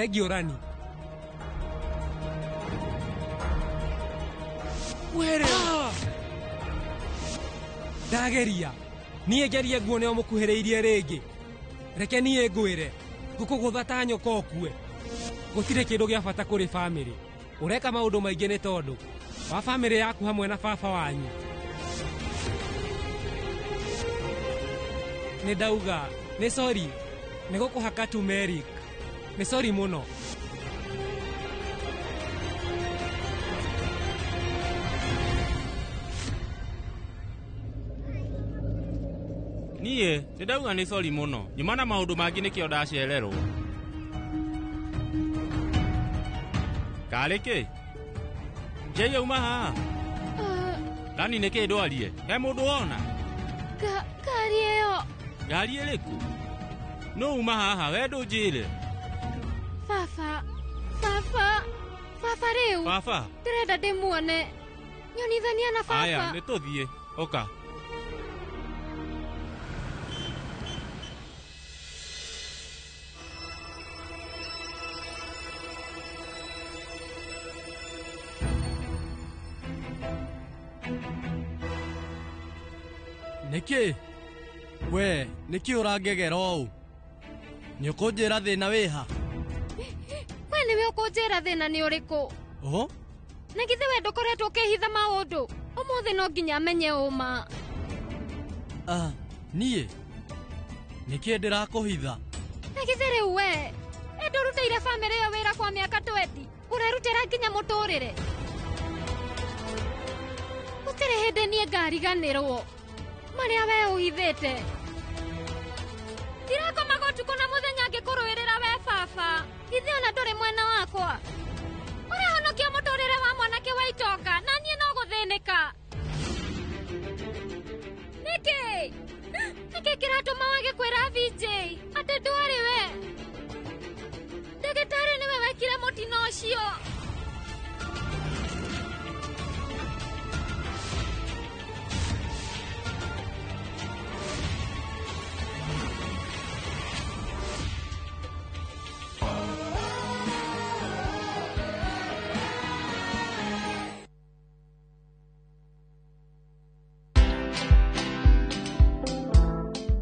Thengio Rani. Were. Ndageria. Niĩ ngerie nguone o mũkuhĩrĩirie rĩngĩ. Reke niĩ ngwĩre. Ngũkũgũtha ta nyoka ũkue. Gũtirĩ kĩndũ gĩa bata kũrĩ bamĩrĩ. Ũreka maũndũ maingĩ nĩ tondũ wa bamĩrĩ yaku hamwe na baba wanyu. Nĩ ndauga, nĩ sorry, nĩ gũkũhaka turmeric. Nĩ sorry mũno. Niĩ nĩ ndauga nĩ sorry mũno. Nyuma na maũndũ mangĩ nĩkĩo ndacererwo. Karĩ kĩ? Jay auma haha? Rani nĩ kĩ ndwarie? He mũndũ wona? Ngari ĩyo. Ngari ĩrĩkũ? Nũ uma haha we ndũnjĩre? Baba, baba, baba rĩu. Baba. Ndĩrenda ndĩmuone. Nyonithania na baba. Aya, nĩ tũthiĩ. Ũka. Nĩkĩ? We, nĩkĩ ũrangegera ũũ? Nĩ ũkũnjĩra thĩna wĩha? We nĩwe ũkũnjĩra thĩna nĩ ũrĩkũ? Oho? Na githĩ we ndũkoretwo ũkĩhitha maũndũ? Ũmũthĩ no nginya menye ũma. Ah, niĩ? Nĩkĩ ndĩrakũhitha? Na githĩ rĩu we, ĩ ndũrutĩire bamĩrĩ ĩyo wĩra kwa mĩaka 20, ũrerutĩra nginya mũtũrĩre. Gũtirĩ hĩndĩ niĩ ngariganĩrwo marĩa we ũhithĩte. Ndirakomaga ũtukũ na mũthenya ngĩkũrũĩrĩra we baba. Githĩ ona ndũrĩ mwena wakwa? Ũrahonokia mũtũrĩre wa mwanake wa itonga na niĩ no gũthĩnĩka. Nĩkĩ? Nĩkĩ kĩratũma wage kwĩra VJ atĩ ndwarĩ we? Ndagĩtarĩ nĩwe wekire mũtino ũcio.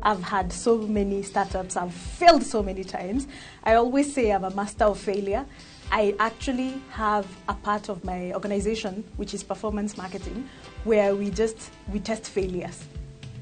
I've had so many startups, I've failed so many times. I always say I'm a master of failure. I actually have a part of my organization, which is performance marketing, where we test failures.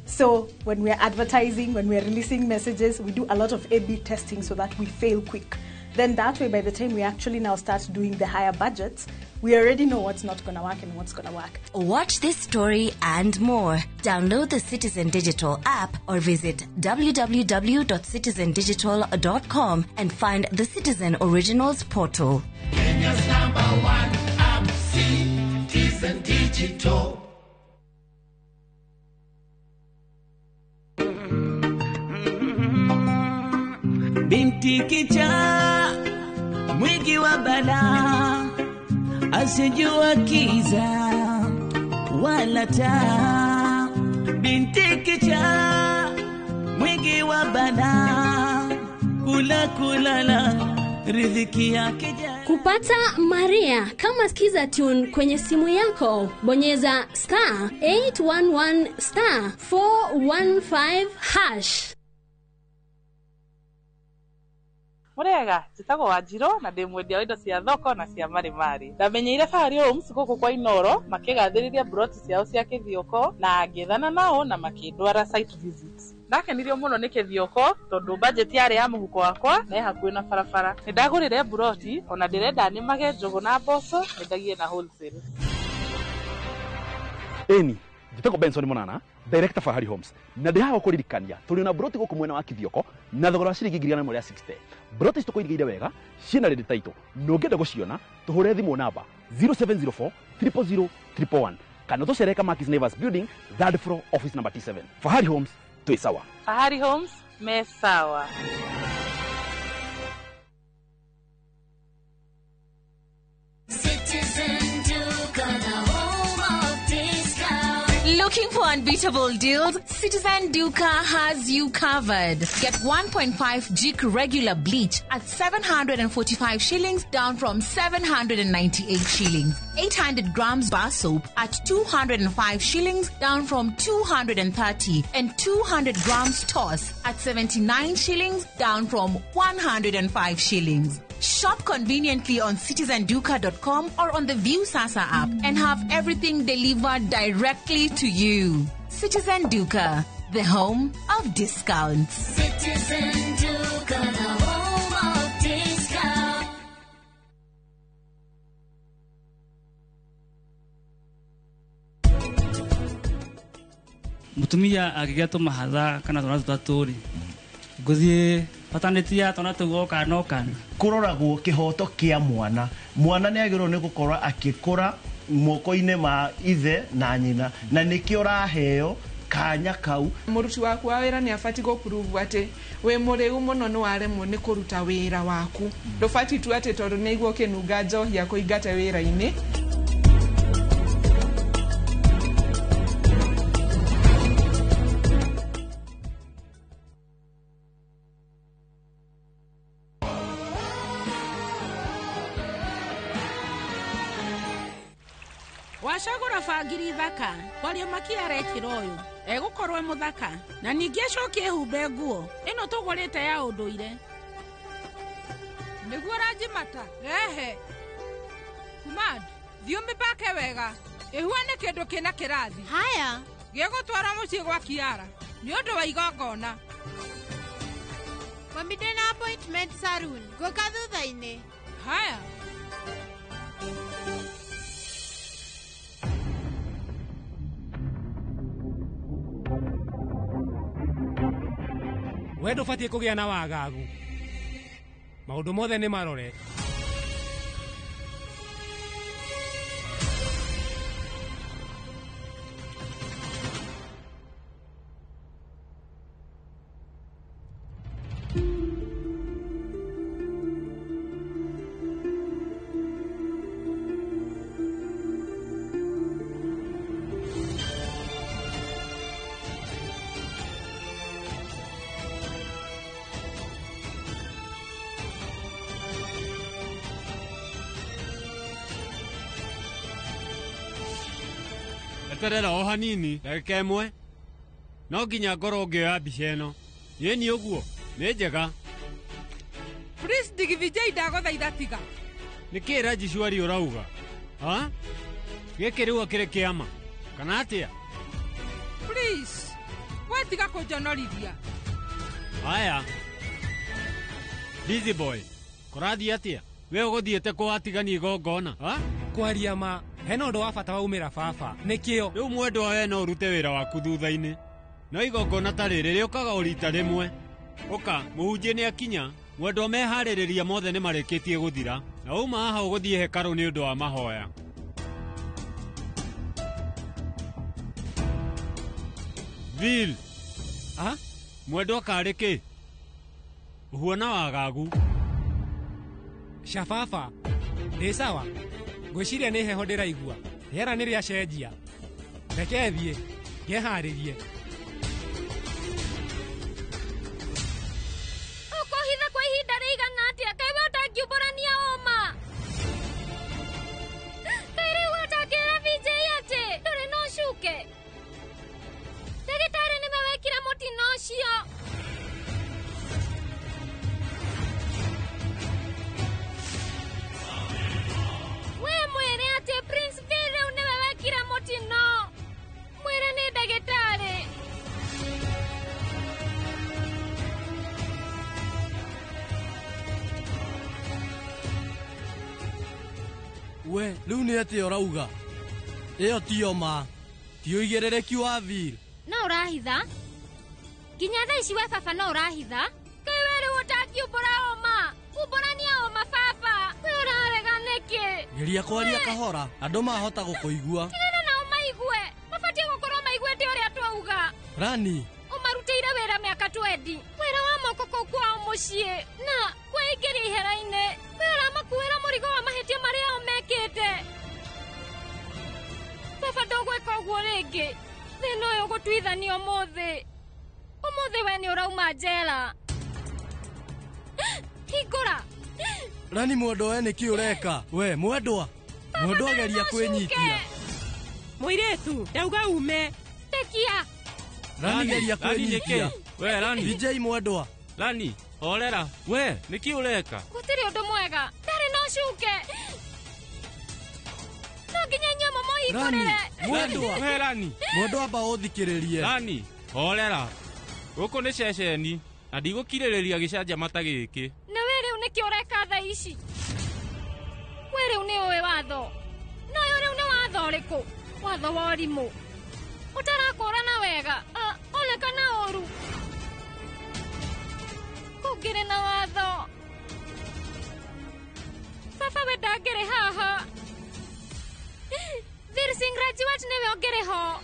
So when we're advertising, when we're releasing messages, we do a lot of A/B testing so that we fail quick. Then that way, by the time we actually now start doing the higher budgets, we already know what's not going to work and what's going to work. Watch this story and more. Download the Citizen Digital app or visit www.citizendigital.com and find the Citizen Originals portal. Kenya's number one app, Citizen Digital. Binti kichaa, mwingi wa balaa, asijua kiza wala taa. Binti kichaa, mwingi wa balaa, kula kulala, riziki yake. Kupata Maria kama Skiza Tune kwenye simu yako, bonyeza star 811 star 415 hash. Murega, njĩtagwo Wanjirũ na ndĩ mwendia wa indo cia thoko na cia marimari. Ndamenyeire Fahari Homes gũkũ kwa Inoro makĩgathĩrĩria broti ciao cia Kĩthioko na ngĩethana nao na makĩndwara site visit. Ndakenirio mũno nĩ Kĩthioko tondũ budget yarĩ ya mũhuko wakwa na ĩ hakuhĩ na barabara. Nĩndagũrire broti ona ndĩrenda nĩmage njũgũ na mboco nyendagie na wholesale. Ĩni, Njĩtagwo Benson Mũnana, director Fahari Homes, na ndĩ haha gũkũririkania tũrĩ na broti gũkũ mwena wa Kithioko na thogora wa ciringi 160,000. Broti ici tũkũigĩire wega ciĩna ready title, na ũngĩenda gũciona tũhũre thimũ namba 0704 000 111 kana tũcere Kamakis Neighbors Building, third floor, office number T7. Fahari Homes, twĩ sawa. Fahari Homes me sawa. Citizen Duka, the home of discount. Looking for unbeatable deals? Citizen Duka has you covered. Get 1.5 Jik regular bleach at 745 shillings, down from 798 shillings. 800 grams bar soap at 205 shillings, down from 230, and 200 grams toss at 79 shillings, down from 105 shillings. Shop conveniently on citizenduka.com or on the Viusasa app and have everything delivered directly to you. Citizen Duka, the home of discounts. Citizen Duka, the home of discount. Mutumia agĩgĩa tũmahatha kana twana tũtatũ rĩ, ngũthiĩ batanĩtia twana tũu o kana o kana. Kũroragwo kĩhoto kĩa mwana. Mwana nĩ agĩrĩirwo nĩ gũkorwo akĩkũra moko-inĩ ma ithe na nyina, na nĩkĩo ũraheo kanya kau. Mũruti waku wa wĩra nĩ abatiĩ gũprove atĩ wĩ mũrĩu mũno nĩ waremwo nĩ kũruta wĩra waku. Ndũbatiĩ tu atĩ tondũ nĩ aigua ũkĩnunga njohi akũingate wĩra-inĩ. Wacagũra bangiri thaka, kwaria makia arekĩra ũyũ, egũkorwo e mũthaka, na ningĩ acoke ehumbe nguo, ĩno tũgũrĩte ya ũndũire. Nĩguo Rajimata, rehe. Kumad, thiĩ ũmĩpake wega, ĩhuane kĩndũ kĩna kĩrathi. Haya. Gĩgũtwara mũciĩ gwa Kiara, nĩ ũndũ wa igongona. Mami ndĩna appointment saloon, ngũka thutha-inĩ. Haya. We ndũbatiĩ kũgĩa na wagagu, maũndũ mothe nĩ marore. Eterera o hanini ndagĩka ĩmwe, no nginya ngorwo ngĩoya mbica ĩno. Ĩni ũguo nĩ njega. Please Digivijay, ndagũthaitha tiga. Nĩ kĩĩ Rajishwari ũrauga? Ha? Gĩkĩ rĩu akĩrĩ kĩama kana atĩa? Please, we tiga kũnjonorithia. Haya. Busy boy, kũrathiĩ atĩa? We ũgũthiĩte kũ watigania igongona? Ha? Kwaria ma, hena ũndũ wa bata waumĩra baba, nĩkĩo. Rĩu mwendwa we no ũrute wĩra waku thutha-inĩ, no igongona ta rĩrĩ rĩũkaga o rita rĩmwe. Ũka, mũhunjia nĩ akinya, mwendwa meharĩrĩria mothe nĩ marĩkĩtie gũthira, na wauma haha ũgũthiĩ hekarũ nĩ ũndũ wa mahoya. Bill. Ah? Mwendwa karĩ kĩ? Ũhuana wagagu. Shababa, ndĩ sawa? Ngwĩciria nĩ heho ndĩraigua. Rĩera nĩ rĩacenjia. Reke thiĩ, ngeharĩrie. Ũkũhitha kwa ihinda rĩigana atĩa? Kaĩ we ũtangiumbũrania ũma? Kaĩ rĩu ũtangĩra Vijay atĩ ndũrĩ na ũcuke? Ndagĩtarĩ nĩwe wekire mũtino ũcio. We mwĩre atĩ Prince V rĩu nĩwe wekire mũtino. Mwĩre nĩ ndagĩtarĩ. We rĩu nĩ atĩa ũrauga? Ĩyo tiyo ma. Ti ũigĩrĩrĩki wa Bill. No ũrahitha nginya thaa ici we baba no ũrahitha kaĩ we rĩu ũtangiumbũra ũma umbũrania ũma baba we ũrarega nĩkĩ Geria kwaria kahora andũ mahota gũkũigua. Tigana nao maigue mabatiĩ gũkorwo maiguĩte ũrĩa twauga. Rani ũmarutĩire wĩra mĩaka 20 wĩra wa moko kũu kwao mũciĩ na kwĩingĩria ihera-inĩ we ũramakuĩra mũrigo wa mahĩtia marĩa o mekĩte. Baba ndũgwĩka ũguo rĩngĩ thĩna ũyũ ũgũtuithania ũmũthĩ ũmũthĩ we nĩ ũrauma njera. Hingũra. Rani mwendwa we nĩkĩ ũreka we mwendwa mwendwa geria kwĩnyitia. Mũirĩtu ndauga ume. Tekia. Rani geria kwĩnyitia. We Rani. DJ mwendwa. Rani horera we nĩkĩ ũreka? Gũtirĩ ũndũ mwega ndarĩ na ũcuke no nginya inyuĩ mũmũhingũrĩre. Mwendwa. We Rani. Mwendwa amba ũthikĩrĩrie. Rani horera gũkũ nĩ ceceni na ndigũkirĩrĩria gĩcanjama ta gĩkĩ. Na we rĩu nĩkĩ ũreka thaa ici? We rĩu nĩ ũĩ watho na ũyũ rĩu nĩ watho ũrĩkũ? Watho wa ũrimũ ũtarakũrana wega ona kana ũru. Kũngĩrĩ na watho baba we ndangĩrĩ haha. Veer Singh Rajwat nĩwe ũngĩrĩ ho.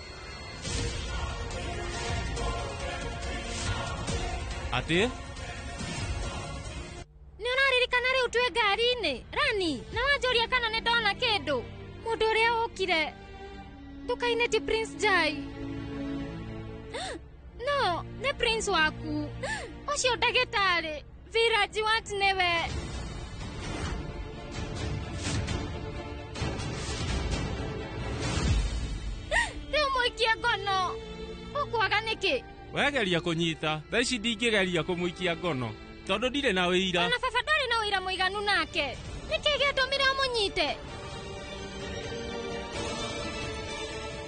Atĩ? Nĩ ũraririkana rĩu twĩ ngari-inĩ Rani na wanjũria kana nĩ ndona kĩndũ mũndũ ũrĩa ũkire nduka-inĩ ti Prince Jai no nĩ Prince waku ũcio ndagĩtarĩ Veer Rajwat nĩwe. Rĩu mũikie ngono ũkwaga nĩkĩ? Wegeria kũnyita thaa ici ndingĩgeria kũmũikia ngono tondũ ndirĩ na ũira. Ona baba ndarĩ na ũira mũiganu nake nĩkĩ gĩatũmire ũmũnyite?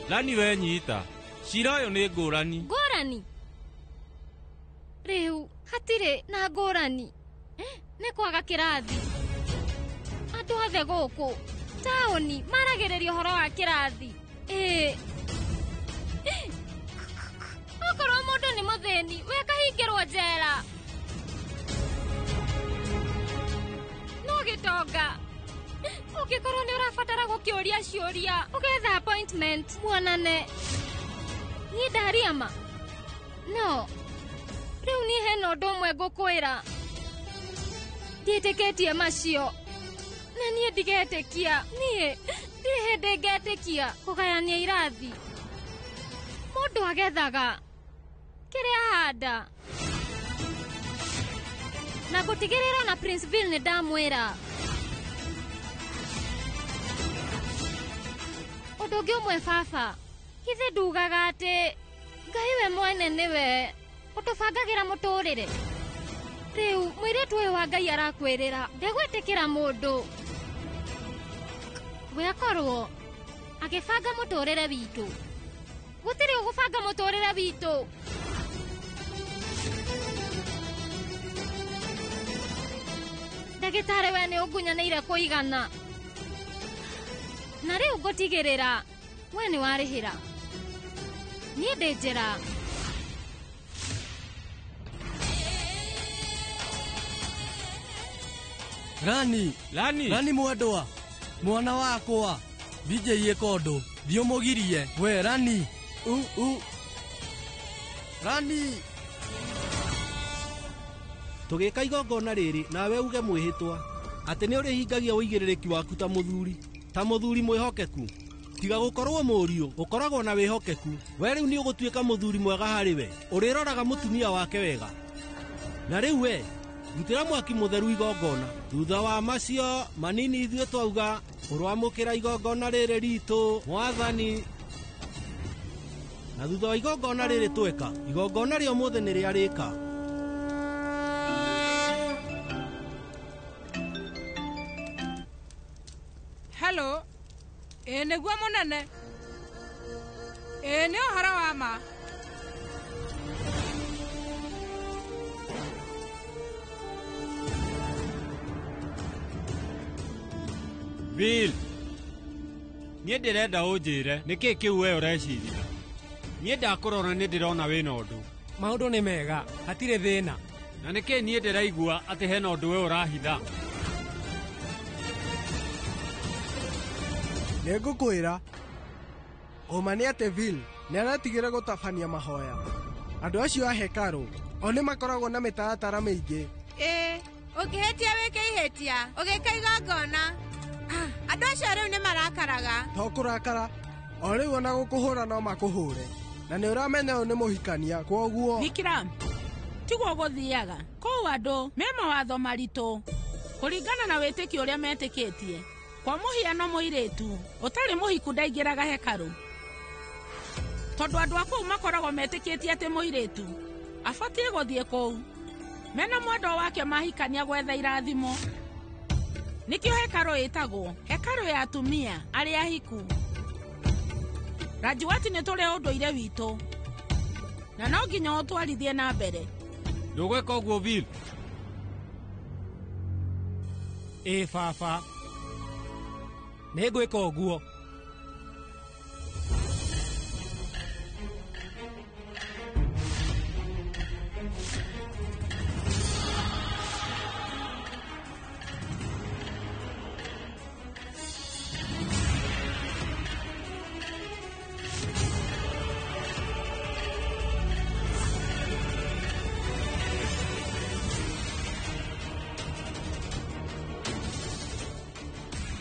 Rani we nyita cira ũyũ nĩ ngũrani. Ngũrani? Rĩu hatirĩ na ngũrani nĩ kwaga kĩrathi. Andũ othe gũkũ taũni maragĩrĩria ũhoro wa kĩrathi. Ĩĩ okorwo mũndũ nĩ mũthĩni we akahingĩrwo njera no gĩtonga ũngĩkorwo nĩ ũrabatara gũkĩũria ciũria ũgetha appointment muonane. Niĩ ndaria ma no rĩu niĩ hena ũndũ ũmwe ngũkwĩra ndiĩtĩkĩtie macio na niĩ ndigetĩkia niĩ ndirĩ hĩndĩ ngetĩkia kũgayania irathi. Mũndũ agethaga kĩrĩa ahanda na gũtigĩrĩra na Prince Bill nĩ ndamwĩra. Ũndũ ũngĩ ũmwe baba githĩ ndugaga atĩ Ngai we mwene nĩwe ũtũbangagĩra mũtũrĩre. Rĩu mũirĩtu ũyũ wa Ngai arakwĩrĩra ndegwĩtĩkĩra mũndũ we akorwo agĩbanga mũtũrĩre witũ. Gũtirĩ ũgũbanga mũtũrĩre witũ. Ndagĩtarĩ we nĩ ũngunyanĩire kũigana na rĩu ngũtigĩrĩra we nĩ warĩhĩra. Niĩ ndĩ njĩra. Rani Rani Rani mwendwa mwana wakwa DJ ĩka ũndũ thiĩ ũmũgirie we Rani u Rani. Tũgĩka igongona rĩrĩ nawe uge mwĩhĩtwa atĩ nĩ ũrĩhingagia ũigĩrĩrĩki waku ta mũthuri ta mũthuri mwĩhokeku tiga gũkorwo mũriũ ũkoragwo na wĩhokeku we rĩu nĩ ũgũtuĩka mũthuri mwega harĩ we ũrĩroraga mũtumia wake wega. Na rĩu we rutĩra mwaki mũtheru igongona thutha wa macio manini ithuĩ twauga ũrwamũkĩra igongona rĩrĩ ritũ mwathani. Na thutha wa igongona rĩrĩ tweka igongona rĩa ũmũthĩ nĩ rĩarĩka. Hello ĩĩ nĩguo mũnene ĩĩ nĩ ũhoro wa ma. Bill niĩ ndĩrenda ũnjĩre nĩkĩ kĩu we ũreciria. Niĩ ndakũrora nĩ ndĩrona wĩna ũndũ. Maũndũ nĩ mega, hatirĩ thĩna. Na nĩkĩ niĩ ndĩraigua atĩ hena ũndũ we ũrahitha? Nĩ ngũkwĩra ũma nĩ atĩ Bill nĩ aratigire gũtabania mahoya. Andũ acio a hekarũ o nĩ makoragwo na mĩtaratara mĩingĩ. Ĩĩ, ũngĩhĩtia wĩke ihĩtia, ũgĩka igongona. Andũ acio rĩu nĩ marakaraga. To kũrakara, o rĩu ona gũkũhũra no makũhũre. Na nĩ ũramenya ũyũ nĩ mũhikania, kwoguo Vikram, tiguo gũthiaga. Kũu andũ me mawatho maritũ kũringana na wĩtĩkio ũrĩa metĩkĩtie. Kwa mũhiano mũirĩtu ũtarĩ mũhiku ndaingĩraga hekarũ, tondũ andũ a kũu makoragwo metĩkĩtie atĩ mũirĩtu abatiĩ gũthiĩ kũu mena mwendwa wake mahikania gwetha irathimo. Nĩkĩo hekarũ ĩtagwo hekarũ ya atumia arĩa ahiku. Rajuati nĩ tũrĩ ũndũire witũ na no nginya ũtwarithie na mbere. Ndũgwĩka ũguo Bill? Ĩ baba, nĩ ngwĩka ũguo.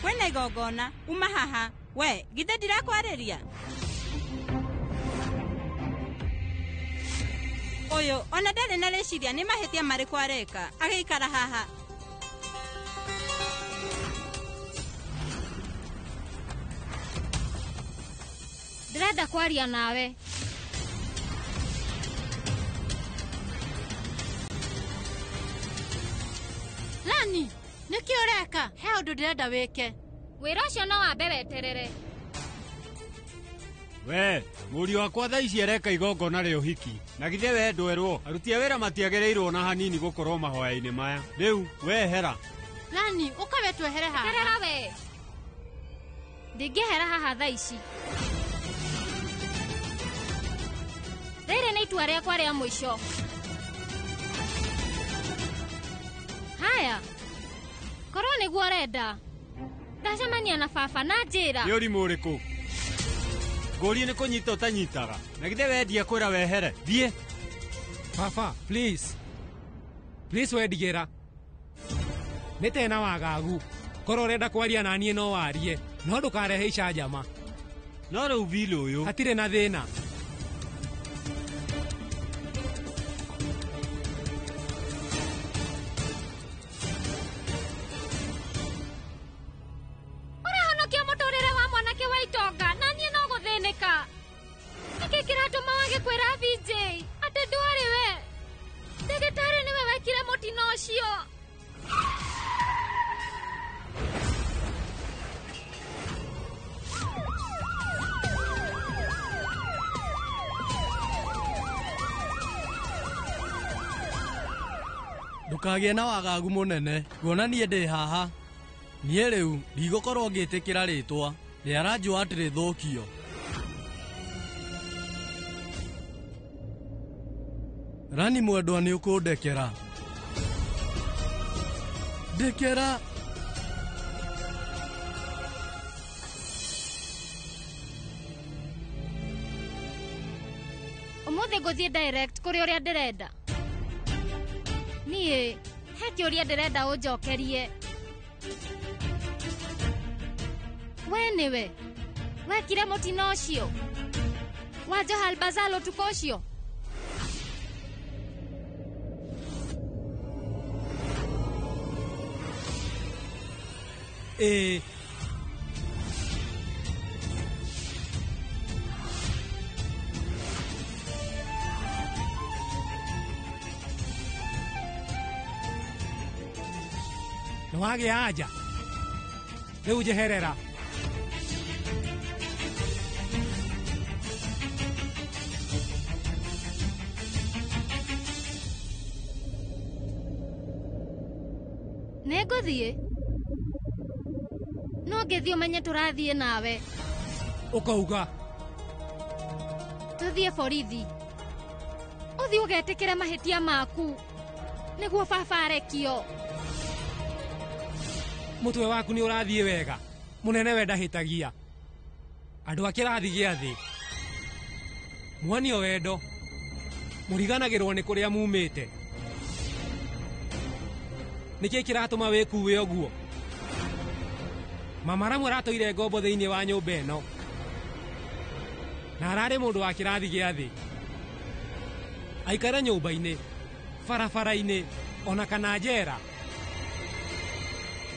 Kwĩna igongona, uma haha. We, githĩ ndirakwarĩria? Ũyũ ona ndarĩ na rĩciria nĩ mahĩtia marĩkũ areka agĩikara haha. Ndĩrenda kwaria nawe. Lani, nĩkĩ ũreka? He ũndũ ndĩrenda wĩke. Wĩra ũcio no wambe weterere. We, mũriũ wakwa thaa ici areka igongona rĩa ũhiki. Na githĩ we ndwerwo, aruti a wĩra matiagĩrĩirwo na hanini gũkorwo mahoya-inĩ maya. Rĩu, we hera. Lani, ũka we twehere haha. Terera we. Ndingĩehera haha thaa ici. Rĩrĩ nĩ itua rĩakwa rĩa mũico. Haya, korwo nĩguo ũrenda, ndacemania na baba na njĩra. Nĩ ũrimũ ũrĩkũ? Ngũrie nĩ kũnyita ũtanyitaga. Na githĩ we ndiakwĩra wehere. Thiĩ. Baba, please. Please wendigĩra. Nĩ tena wagagu. Korwo ũrenda kwaria na niĩ no warie, no ndũkarehe icanjama. No rĩu Bill ũyũ. Hatirĩ na thĩna. Ũrahonokia mũtũrĩre wa mwanake wa itonga na niĩ no gũthĩnĩka. Nĩkĩ kĩratũma wage kwĩra VJ atĩ ndwarĩ we? Ndagĩtarĩ nĩwe wekire mũtino ũcio. Ndũkagĩe na wagagu mũnene, kuona niĩ ndĩ haha. Niĩ rĩu ndigũkorwo ngĩtĩkĩra rĩtwa rĩa Rajuat rĩthũkio. Rani mwendwa nĩ ũkũndekera. Ndekera. Ũmũthĩ ngũthiĩ direct kũrĩ ũrĩa ndĩrenda. Niĩ he kĩũria ndĩrenda ũnjokerie. We nĩwe wekire mũtino ũcio wa Johal Bazal ũtukũ ũcio? Ĩĩ. Nĩ wagĩa anja? Rĩu njeherera. Nĩ ngũthiĩ. No ngĩthiĩ ũmenye tũrathiĩ nawe. Ũkauga? Tũthiĩ borithi. Ũthiĩ ũgetĩkĩre mahĩtia maku nĩguo baba arekio. Mũtwe waku nĩ ũrathiĩ wega. Mũnene we ndahĩtagia. Andũ a kĩrathi gĩa thĩ muonio wendo mũriganagĩrwo nĩ kũrĩa mumĩte. Nĩkĩ kĩratũma wĩkuue ũguo? Mama Ramu aratũire ngombo thĩinĩ wa nyũmba ĩno na ararĩ mũndũ wa kĩrathi gĩa thĩ. Aikare nyũmba-inĩ, barabara-inĩ ona kana njera,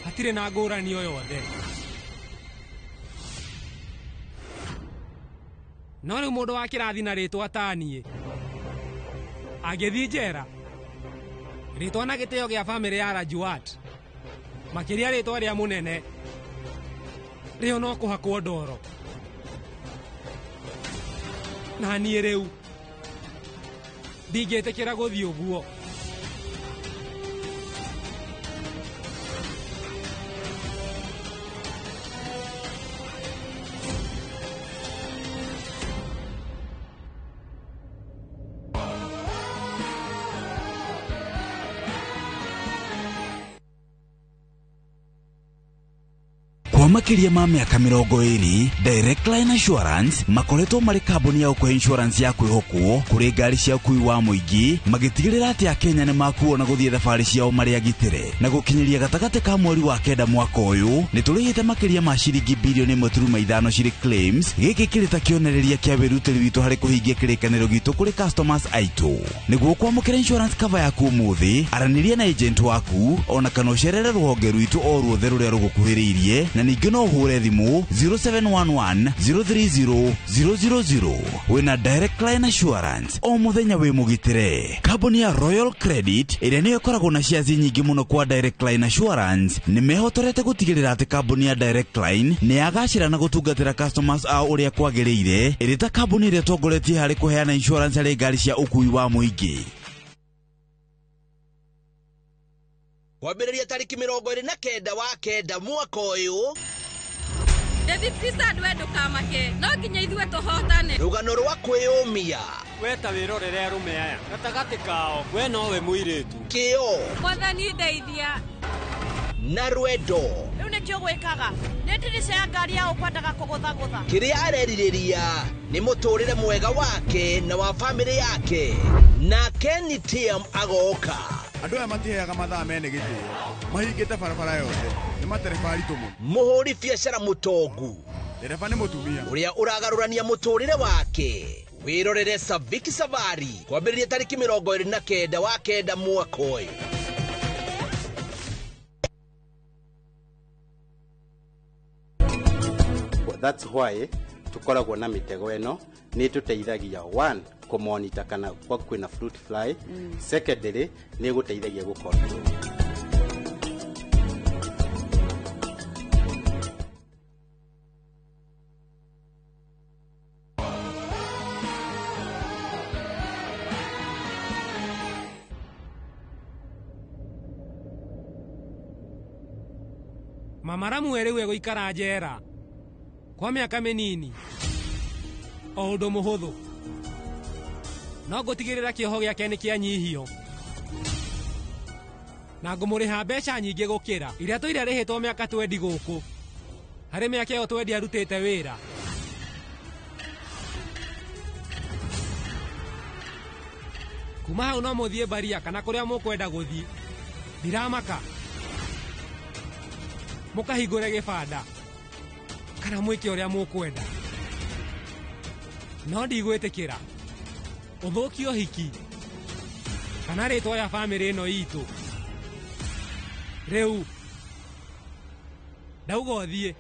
hatirĩ na ngũrani o yothe. No rĩu mũndũ wa kĩrathi na rĩtwa ta niĩ angĩthiĩ njera, rĩtwa na gĩtĩo gĩa bamĩrĩ ya Rajuat, makĩria rĩtwa rĩa mũnene, rĩo no kũhakwo ndoro. Na niĩ rĩu ndingĩtĩkĩra gũthiĩ ũguo. Kwa makĩria ma mĩaka 20, Direct Line Assurance makoretwo marĩ kambuni ya gũkũhe insurance ya kwĩhokwo kũrĩ ngari cia ũkui wa mũingĩ, magĩtigĩrĩra atĩ Akenya nĩ makuo na gũthiĩ thabarĩ ciao marĩ agitĩre. Na gũkinyĩria gatagatĩ ka mweri wa 9 mwaka ũyũ, nĩ tũrĩhĩte makĩria ma ciringi bilioni 1.5 cirĩ claims. Gĩkĩ kĩrĩ ta kĩonereria kĩa wĩrutĩri witũ harĩ kũhingia kĩrĩkanĩro gitũ kũrĩ customers aitũ. Nĩguo kwamũkĩra insurance cover yaku ũmũthĩ, aranĩria na agent waku ona kana ũcerere rũhonge rwitũ o ruothe rũrĩa rũgũkuhĩrĩirie, na ningĩ no ũhũre thimũ 0711 030 000. Wĩna Direct Line Assurance o mũthenya wĩ mũgitĩre. Kambuni ya Royal Credit ĩrĩa nĩyo ĩkoragwo na shares nyingĩ mũno kwa Direct Line Assurance nĩ mehotorete gũtigĩrĩra atĩ kambuni ya Direct Line nĩ yagacĩra na gũtungatĩra customers ao ũrĩa kwagĩrĩire, ĩrĩ ta kambuni ĩrĩa ĩtongoretie harĩ kũheana insurance harĩ ngari cia ũkui wa mũingĩ. Kwambĩrĩria tarĩki 29 wa 9 mwaka ũyũ, David Christian we ndũkamake, no nginya ithuĩ tũhotane. Rũgano rwa kwĩyũmia. We ta wĩrorere arũme aya gatagatĩ kao, we nowe mũirĩtu. Kĩo Mwathani ndeithia. Na rwendo. Rĩu nĩkĩo gwĩkaga nĩ ndirica ya ngari ya ũkwendaga kũgũthagũtha. Kĩrĩa arerirĩria nĩ mũtũrĩre mwega wake na wa bamĩrĩ yake. Na Kenny Tiam agoka. Andũ aya matiheaga mathaa mene gĩtĩo, mahingĩte barabara yothe, nĩ matereba aritũ mũno. Mũhũri biacara mũtongu, ndereba nĩ mũtumia ũrĩa ũragarũrania mũtũrĩre wake. Wĩrorere Saviki Savari kwambĩrĩria tarĩki 29 wa 9 mwaka ũyũ. That's why tukoragwo na mitego ĩno nĩ ĩtũteithagia one kũmonita kana kwa kwĩna fruit fly. Secondly nĩ ĩgũteithagia gũ control. Mama Ramu rĩu egũikara njera kwa mĩaka mĩnini o ũndũ mũhũthũ, no ngũtigĩrĩra kĩoho gĩake nĩ kĩanyihio na ngũmũrĩha mbeca nyingĩ gũkĩra iria tũire rĩhĩtwo mĩaka 20 gũkũ. Harĩ mĩaka ĩyo 20 arutĩte wĩra. Kuma hau no mũthiĩ baria kana kũrĩa mũkwenda gũthiĩ. Ndiramaka, mũkahingũre gĩbanda kana mwĩke ũrĩa mũkwenda, no ndigwĩtĩkĩra ũthũkie ũhiki kana rĩtwa rĩa bamĩrĩ ĩno itũ. Rĩu ndauga ũthiĩ.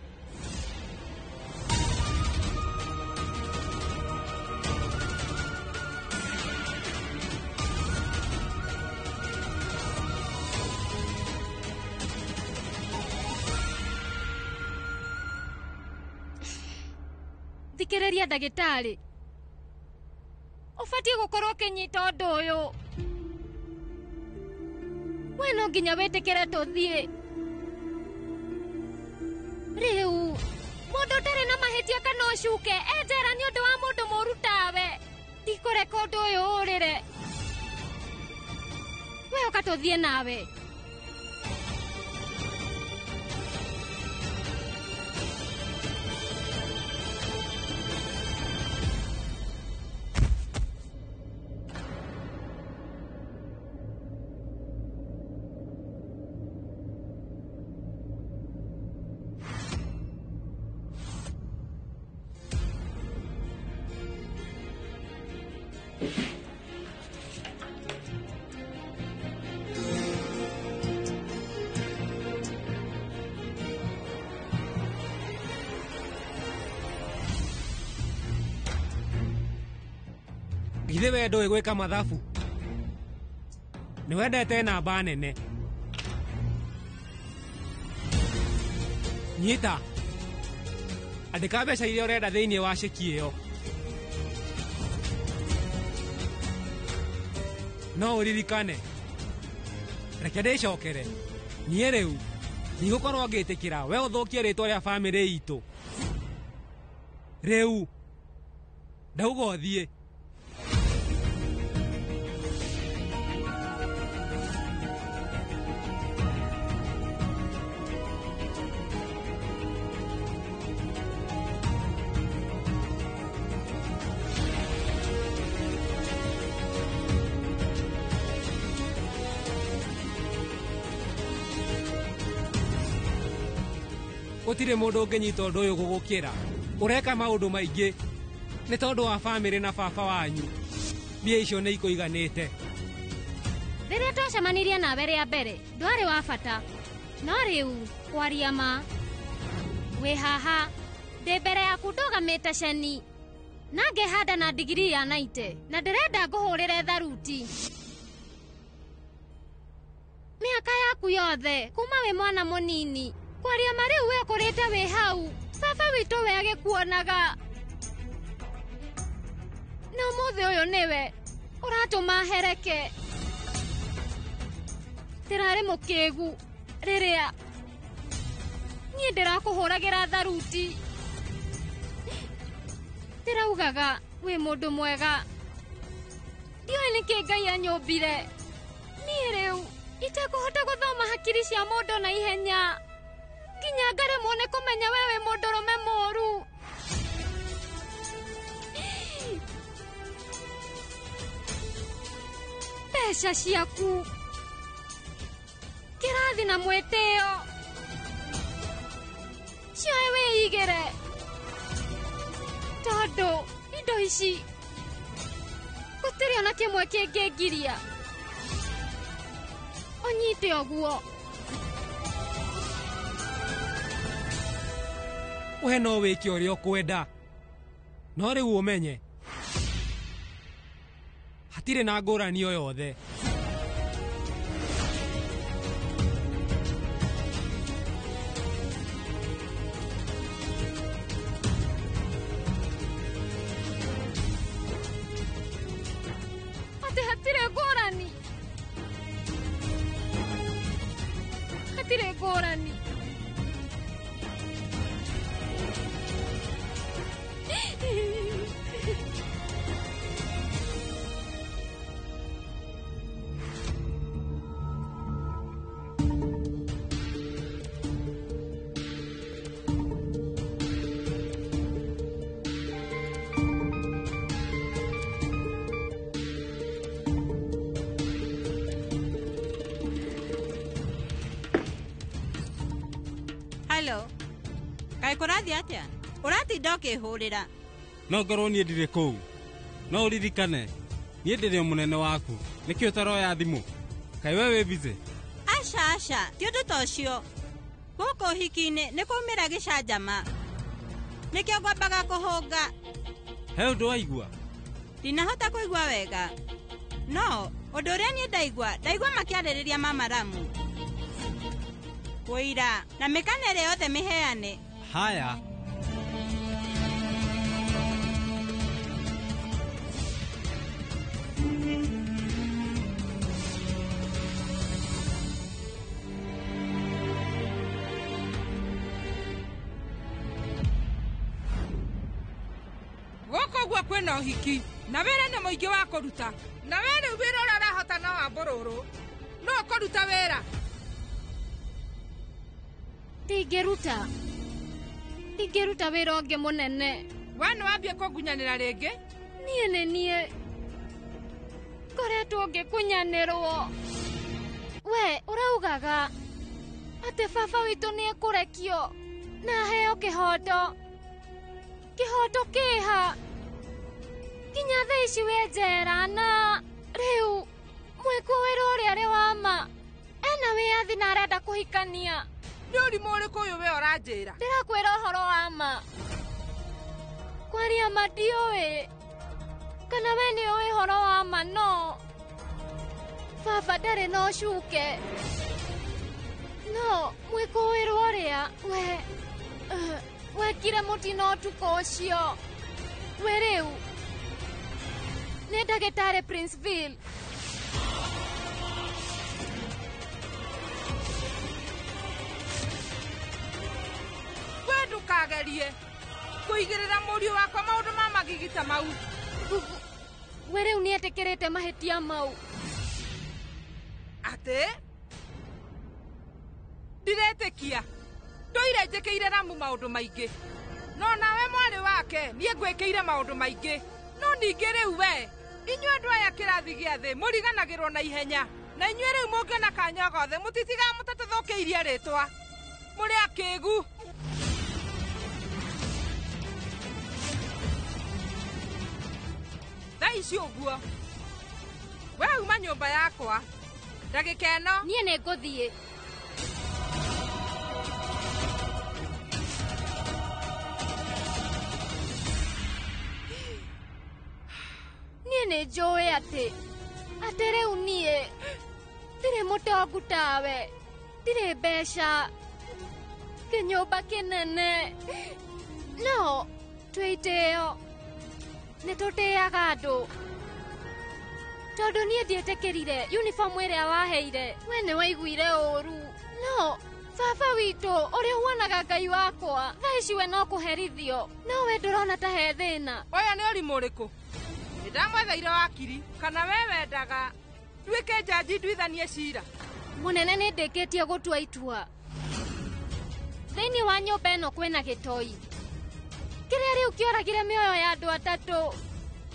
Thikĩrĩria ndagĩtarĩ, ũbatiĩ gũkorwo ũkĩnyita ũndũ ũyũ. We no nginya wĩtĩkĩre tũthiĩ. Rĩu mũndũ ũtarĩ na mahĩtia kana ũcuke e njera nĩ ũndũ wa mũndũ mũũru tawe. Ndikũreka ũndũ ũyũ ũrĩre. We ũka tũthiĩ nawe. Githĩ we ndũĩ gwĩka mathabu? Nĩ wendete namba nene. Nyita. Andĩka mbeca iria ũrenda thĩinĩ wa ceki ĩyo. No ũririkane. Reke ndĩcokere. Niĩ rĩu ndigũkorwo ngĩtĩkĩra we ũthũkie rĩtwa rĩa bamĩrĩ itũ. Rĩu ndauga ũthiĩ. Gũtirĩ mũndũ ũngĩnyita ũndũ ũyũ gũgũkĩra. Ũreka maũndũ maingĩ nĩ tondũ wa bamĩrĩ na baba wanyu. Mbia icio nĩ ikũiganĩte. Rĩrĩa twacemanirie nawe rĩa mbere, ndwarĩ wa bata. No rĩu, kwaria ma, wĩ haha, ndĩ mbere yaku ndũgamĩte ceni. Na ngehanda na ndigirii ya 90, na ndĩrenda ngũhũrĩre tharuti. Mĩaka yaku yothe, kuma wĩ mwana mũnini, kwaria ma rĩu we ũkũrĩte wĩ hau, baba witũ we agĩkuonaga. Na ũmũthĩ ũyũ nĩwe ũratũma hereke. Ndĩrarĩ mũkĩgu rĩrĩa niĩ ndĩrakũhũragĩra tharuti. Ndĩraugaga wĩ mũndũ mwega. Ndiũĩ nĩkĩ Ngai anyũmbire. Niĩ rĩu itekũhota gũthoma hakiri cia mũndũ na ihenya. Nginya ngaremwo nĩ kũmenya we wĩ mũndũrũme mũũru. Mbeca ciaku, kĩrathi na mwĩtĩo, cioe wĩigĩre, tondũ indo ici gũtirĩ ona kĩmwe kĩngĩngiria. Ũnyite ũguo. We no wĩke ũrĩa ũkwenda. No rĩu ũmenye hatirĩ na ngũrani o yothe. Atĩ hatirĩ ngũrani. Hatirĩ ngũrani. Hello. Kaĩ kũrathiĩ atĩa? Ũratinda ũkĩhũrĩra. No ngorwo niĩ ndirĩ kũu. No ũririkane, niĩ ndĩrĩ o mũnene waku. Nĩkĩ ũtaroya thimũ? Kaĩ we wĩ busy? Aca aca, ti ũndũ ta ũcio. Gũkũ ũhiki-inĩ nĩ kwaumĩra gĩcanjama. Nĩkĩo ngwambaga kũhũnga. He ũndũ waigua? Ndinahota kũigua wega. No, ũndũ ũrĩa niĩ ndaigua makĩarĩrĩria mama Ramu. Wũira na mĩkana ĩrĩa yothe mĩheane. Haya. Gũkũ ũguo kwĩna ũhiki. Na wĩra nĩ mũingĩ wa kũruta. Na we rĩu wĩra ũrĩa ũrahota no wa mbũrũrũ. No ũkũruta wĩra. Ndingĩruta. Ndingĩruta wĩra ũngĩ mũnene. We nĩ wambie kũngunyanĩra rĩngĩ? Niĩ nĩ niĩ ngoretwo ngĩkunyanĩrwo. We ũraugaga atĩ baba witũ nĩ ekũrekio na aheo kĩhoto. Kĩhoto kĩha? Nginya thaa ici wĩ njera na rĩu mwĩkũĩrwo ũrĩa arĩ wa ma ena wĩyathi na arenda kũhikania. Nĩ ũrimũ ũrĩkũ ũyũ we ũranjĩra? Ndĩrakwĩra ũhoro wa ma. Kwaria ma ndiũĩ kana we nĩ ũĩ ũhoro wa ma, no baba ndarĩ na ũcuke. No mwĩkũĩrwo ũrĩa we wekire mũtino ũtukũ ũcio. We rĩu nĩ ndagĩtarĩ Princeville. We ndũkagerie kũigĩrĩra mũriũ wakwa maũndũ ma magigi ta mau. We rĩu nĩ etĩkĩrĩte mahĩtia mau. Atĩ? Ndiretĩkia. Ndũire njĩkĩire Ramu maũndũ maingĩ. No nawe mwarĩ wake niĩ ngwĩkĩire maũndũ maingĩ. No ningĩ rĩu we inyuĩ andũ aya kĩrathi gĩa thĩ mũriganagĩrwo na ihenya. Na inyuĩ rĩu mũngĩona kanya gothe mũtitigaga mũtatũthũkĩirie rĩtwa. Mũrĩ akĩgu. Thaa ici ũguo we uma nyũmba yakwa ndagĩka ĩno. Niĩ nĩ ngũthiĩ. Niĩ nĩ njũĩ atĩ rĩu niĩ ndirĩ mũtongu tawe, ndirĩ mbeca, kĩnyũmba kĩnene, no twĩ itĩo nĩ tũtĩaga andũ. Tondũ niĩ ndiĩtĩkĩrire uniform ĩrĩa waheire, we nĩ waiguire ũru. No baba witũ ũrĩa ũhuanaga Ngai wakwa, thaa ici we no kũherithio, no we ndũrona ta he thĩna. Ũyũ nĩ ũrimũ ũrĩkũ? Nĩ ndamwetheire wakiri, kana we wendaga nduĩke njanji nduithanie cira? Mũnene nĩ ndĩkĩtie gũtua itua. Thĩinĩ wa nyũmba ĩno kwĩna gĩtoi kĩrĩa rĩu kĩoragire mĩoyo ya andũ atatũ.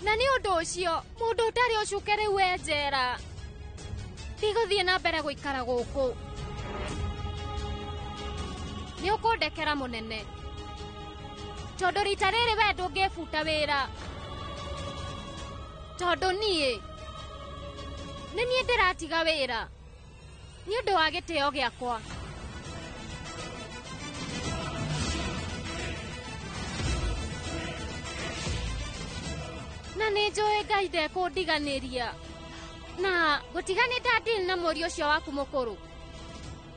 Na nĩ ũndũ ũcio mũndũ ũtarĩ ũcuke rĩu e njera. Ndigũthiĩ na mbere gũikara gũkũ. Nĩ ũkũndekera mũnene, tondũ rita rĩrĩ we ndũngĩbuta wĩra. Tondũ niĩ nĩ niĩ ndĩratiga wĩra nĩ ũndũ wa gĩtĩo gĩakwa. Na nĩ njũĩ Ngai ndekũndiganĩria. Na gũtiga nĩ ndadeal na mũriũ ũcio waku mũkũrũ,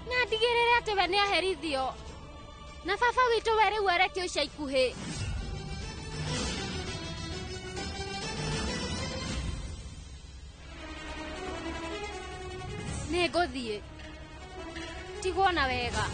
na ndigĩrĩre atĩ we nĩ aherithio, na baba witũ we rĩu arekio ica ikuhĩ. Nĩ ngũthiĩ. Tigwo na wega.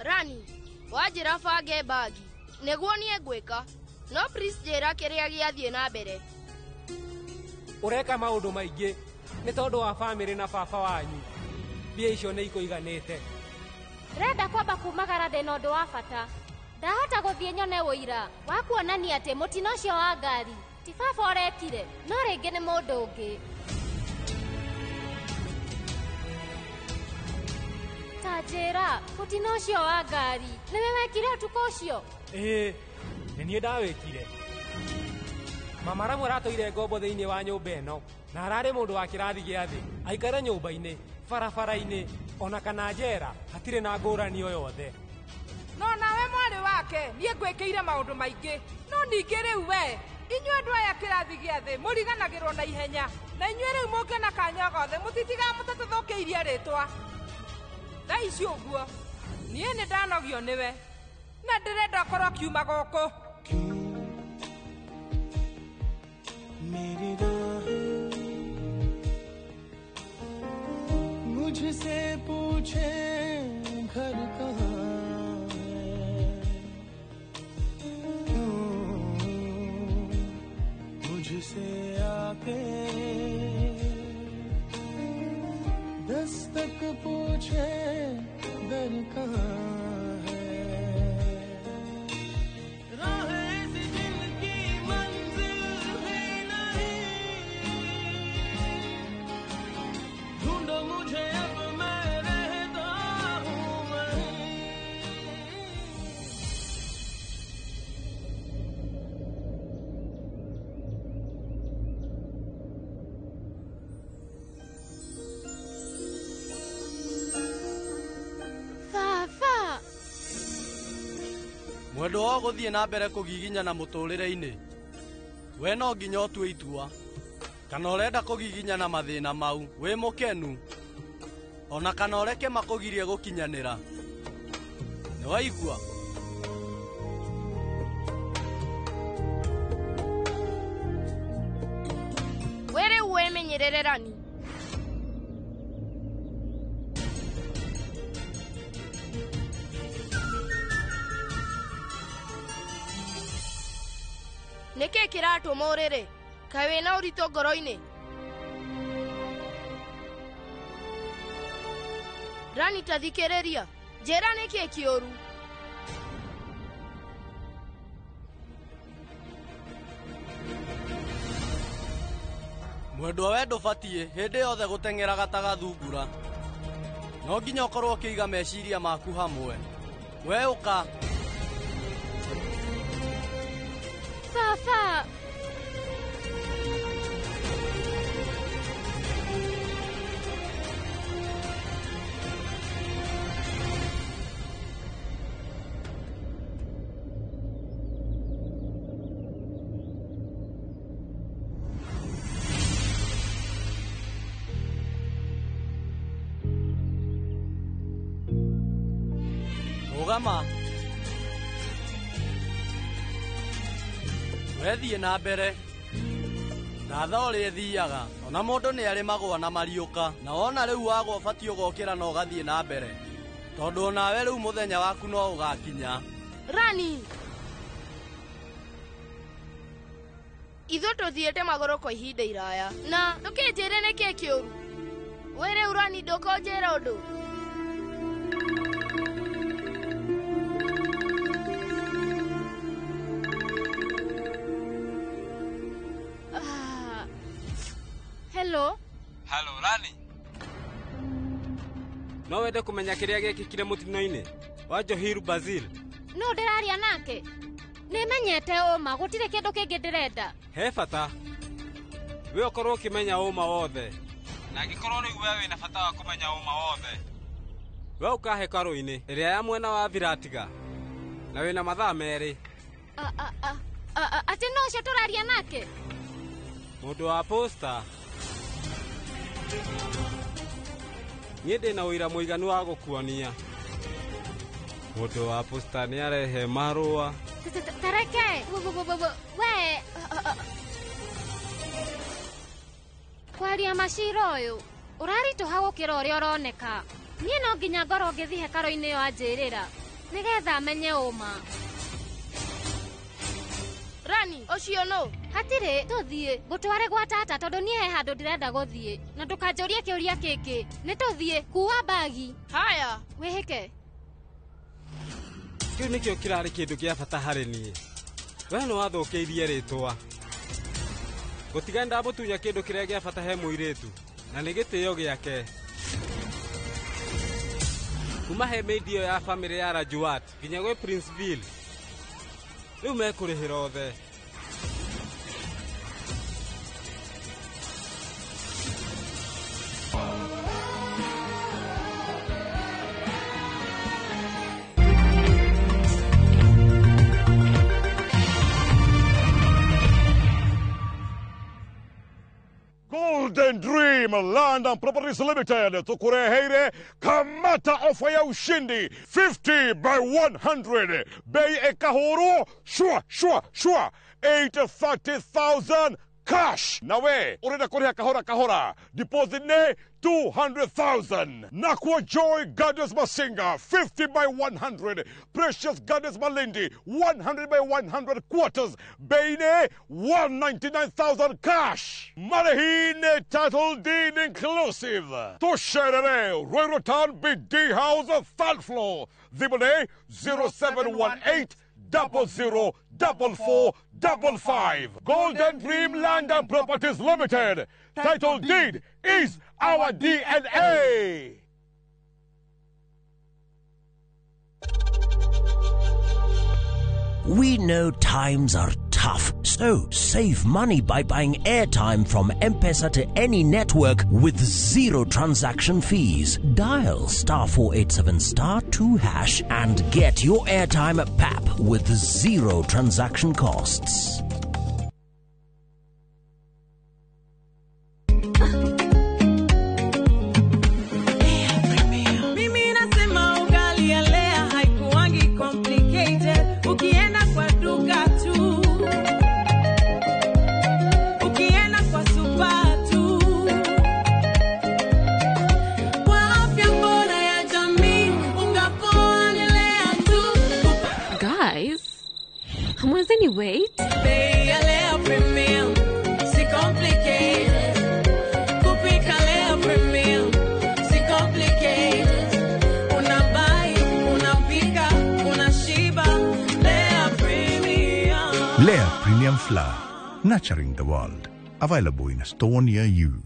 Rani, wanjĩra bange bagi nĩguo niĩ ngwĩka, no please njĩra kĩrĩa gĩathiĩ na mbere. Ũreka maũndũ maingĩ nĩ tondũ wa bamĩrĩ na baba wanyu. Mbia icio nĩ ikũiganĩte. Ndĩrenda kwamba kumagara ndĩna ũndũ wa bata. Ndahota gũthiĩ nyone ũira wa kuonania atĩ mũtino ũcio wa ngari ti baba ũrekire, no rĩngĩ nĩ mũndũ ũngĩ. Ta njĩra, mũtino ũcio wa ngari nĩwe wekire ũtukũ ũcio? Ĩĩ, nĩ niĩ ndawĩkire. Mama Ramu aratũire ngombo thĩinĩ wa nyũmba ĩno na ararĩ mũndũ wa kĩrathi gĩa thĩ. Aikare nyũmba-inĩ, barabara-inĩ, ona kana njera, hatirĩ na ngũrani o yothe. No nawe mwarĩ wake nake niĩ ngwĩkĩire maũndũ maingĩ no ningĩ rĩu we inyuĩ andũ aya kĩrathi gĩa thĩ mũriganagĩrwo na ihenya na inyuĩ rĩu mũngĩona kanya gothe mũtitigaga mũtatũthũkĩirie rĩtwa thaa ici ũguo niĩ nĩ ndanogio nĩwe na ndĩrenda ũkorwo ũkiuma gũkũ. मेरी राह मुझसे पूछे घर कहाँ है, क्यों मुझसे आके दस्तक पूछे दर कहाँ है। राह ऐसी जिनकी मंजिल भी नहीं, ढूंढो मुझे अब मैं रहता हूँ वहीं। Baba. Mwendwa wa gũthiĩ na mbere kũgiginyana mũtũrĩre-inĩ we no nginya ũtue itua kana ũrenda kũgiginyana mathĩna mau wĩ mũkenu ona kana ũreke makũgirie gũkinyanĩra. Nĩ waigua? We rĩu wĩmenyerere Rani. Nĩkĩ kĩratũma ũrĩre? Kaĩ wĩna ũritũ ngoro-inĩ? Rani ta thikĩrĩria, njĩra nĩkĩ kĩũru. Mwendwa we ndũbatiĩ hĩndĩ yothe gũteng'eraga ta gathungura. No nginya ũkorwo ũkĩiga meciria maku hamwe. We ũka. Baba. Rũgama. Wethiĩ na mbere ndatha ũrĩa ĩthiaga ona mũndũ nĩ arĩ magwa na mariũka na wona rĩu wagwa ũbatiĩ ũgokĩra na ũgathiĩ na mbere tondũ onawe rĩu mũthenya waku no ũgakinya. Rani, ithuĩ tũthiĩte magũrũ kwa ihinda iraya na ndũkĩnjĩre nĩkĩ kĩũru. We rĩu Rani ndũkũnjĩra ũndũ. Hello. Hello, Rani. No wende kũmenya kĩrĩa gĩekĩkire mũtino-inĩ wa Johiru Bazil? No ndĩraria nake. Nĩmenyete ũma, gũtirĩ kĩndũ kĩngĩ ndĩrenda. He bata we ũkorwo ũkĩmenya ũma wothe, na angĩkorwo rĩu we wĩna bata wa kũmenya ũma wothe, we ũka hekarũ-inĩ ĩrĩa ya mwena wa Viratiga na wĩna mathaa 2. Atĩ no ũcio tũraria nake? Mũndũ wa posta. Niĩ ndĩna ũira mũiganu wa gũkuonia. Mũndũ wa posta nĩ arehe marũa. Tareke we kwaria macira ũyũ ũraritũha gũkĩra ũrĩa ũroneka. Niĩ no nginya ngorwo ngĩthiĩ hekarũ-inĩ ĩyo anjĩrĩra nĩgetha menye ũma. Rani, ũcio nũ? Hatirĩ, tũthiĩ ngũtware gwa tata tondũ niĩ he handũ ndĩrenda gũthiĩ na ndũkanjũrie kĩũria kĩngĩ. Nĩ tũthiĩ, kuua mbagi. Haya. Wĩhĩke. Kĩu nĩkĩo kĩrarĩ kĩndũ kĩa bata harĩ niĩ. We nĩ wathũkĩirie rĩtwa. Gũtiga ndamũtunya kĩndũ kĩrĩa gĩa bata he mũirĩtu na nĩ gĩtĩo gĩake. Kuma he mĩindi ĩyo ya bamĩrĩ ya Rajuat nginya gwĩ Princeville. Rĩu mekũrĩhĩra othe. Golden Dream Land and Properties Limited tukureheire kamata ofa ya ushindi 50 by 100 bei ekahuru shwa shwa shwa 830,000 cash. Nawe urenda kuriha kahora kahora, deposit ne 200,000. Nakwa Joy Gardens Masinga 50 by 100, Precious Gardens Malindi 100 by 100 quarters, bei ne 199,000 cash. Marehine title deed inclusive. Tusherere Royal Town BD House third floor. Thimũ 0718 00 44 55. Golden Dream Land and Properties Limited. Title deed is our DNA. We know times are tough, so save money by buying airtime from M-Pesa to any network with zero transaction fees. Dial *487*2# and get your airtime at PAP with zero transaction costs. Mimi nasema ugali ya Lea haikuangi complicated. Ukienda kwa duka tu, ukienda kwa super tu, kwa afya bora ya jamii, unga poa ni Lea tu. Guys, hamwezi wait? Bei ya Lea Premium si complicated. Kupika Lea Premium si complicated. Unabuy, unapika, unashiba. Lea Premium. Lea Premium Flour, nurturing the world. Available in a store near you.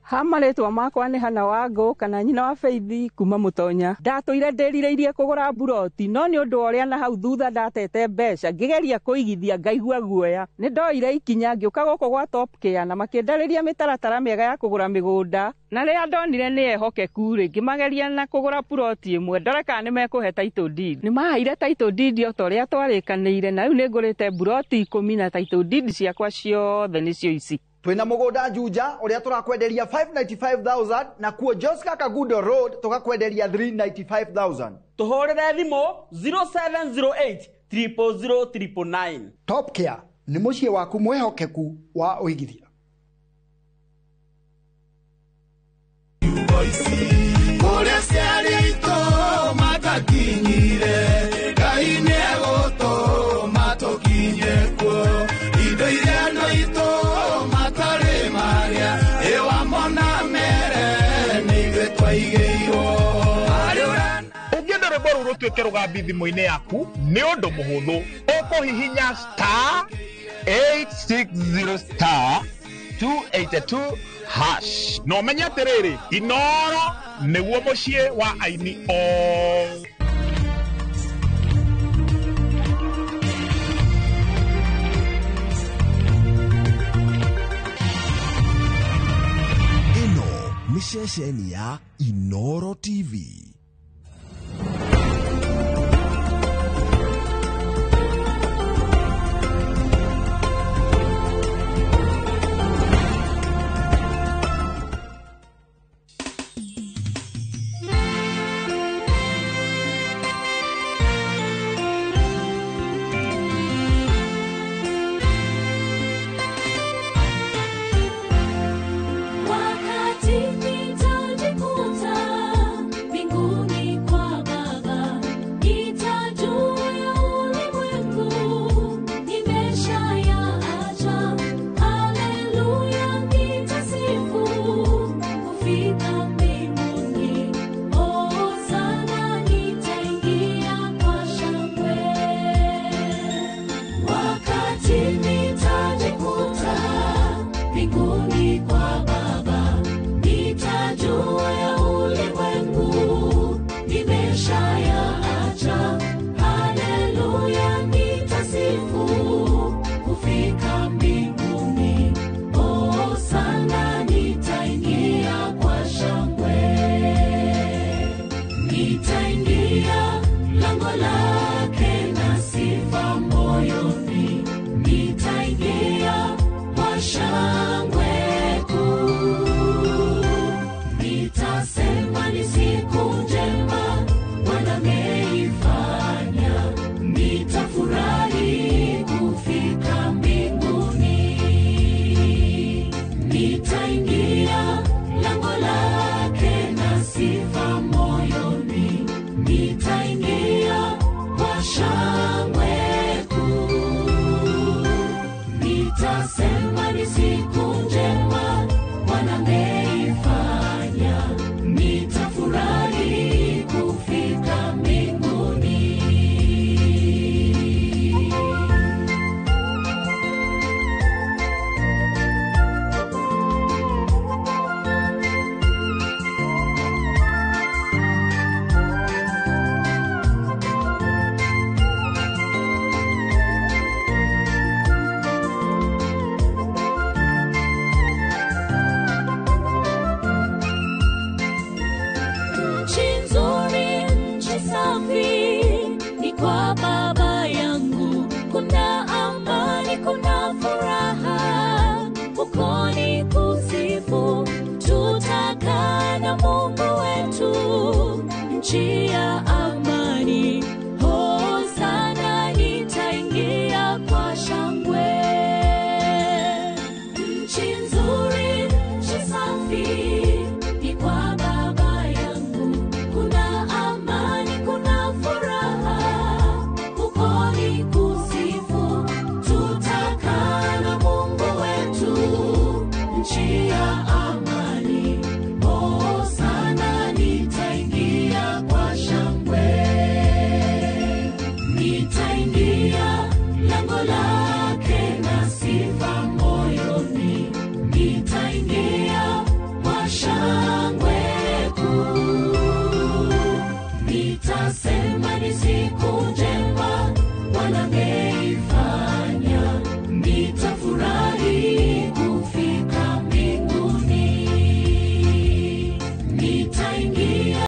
Ha marĩtwa makwa nĩ Hana Wangũ kana nyina wa Feithi kuma Mũtonya. Ndatũire ndĩrirĩirie kũgũra mburoti no nĩ ũndũ wa ũrĩa na hau thutha ndatete mbeca ngĩgeria kũigithia ngaigua guoya. Nĩ ndoire ikinya ngĩũka gũkũ gwa Top Care na makĩndarĩria mĩtaratara mĩega ya kũgũra mĩgũnda na rĩrĩa ndonire nĩ ehokeku rĩ ngĩmageria na kũgũra puroti ĩmwe ndore kana nĩ mekũhe title deed. Nĩ maheire title deed o ta ũrĩa twarĩkanĩire na rĩu nĩ ngũrĩte mburoti 10 na title deed ciakwa ciothe nĩcio ici. Twina mugunda Juja uria turakwenderia 595,000 na kuo Joska Kagudo Road tukakwenderia 395,000. Tuhurire thimu 0708 000 999. Top Care ni muciĩ waku mwihokeku wa uigithia. Kũrĩa ciarĩ aitũ matakinyire, Ngai nĩegũtũma tũkinye kuo. Indo iria andũ aitũ matarĩ marĩa, ĩwamona mere nĩ ithuĩ twaigĩirwo. Ũngĩenda rwĩmbo rũu rũtuĩke rũgambi thimũ-inĩ yaku nĩ ũndũ mũhũthũ. Ũkũhihinya *860*282# na ũmenye atĩrĩrĩ, Inoro nĩguo mũciĩ wa aini othe. Ĩno nĩ ceceni ya Inoro TV. Wakati nitajikuta mbinguni kwa Baba, nitajua ya ulimwengu nimeshayaacha. Haleluya, nitasifu kufika mbinguni. Hosana, nitaingia kwa shangwe. Wakati nitajikuta mbinguni kwa Baba, nitajua ya ulimwengu nimeshayaacha. Haleluya, nitasifu kufika mbinguni. Hosana, nitaingia kwa shangwe. Nitaingia lango lake na sifa moyoni, nitaingia kwa shangwe kuu. Nitasema ni siku njema Bwana ameifanya, nitafurahi kufika mbinguni. Nitaingia lango lake na sifa moyoni, nitaingia kwa shangwe kuu. Nitasema ni siku njema Bwana ameifanya, nitafurahi kufika mbinguni. Nchi nzuri, nchi safi, ni kwa Baba yangu. Kuna amani, kuna furaha, huko ni kusifu. Tutakaa na Mungu wetu, nchi ya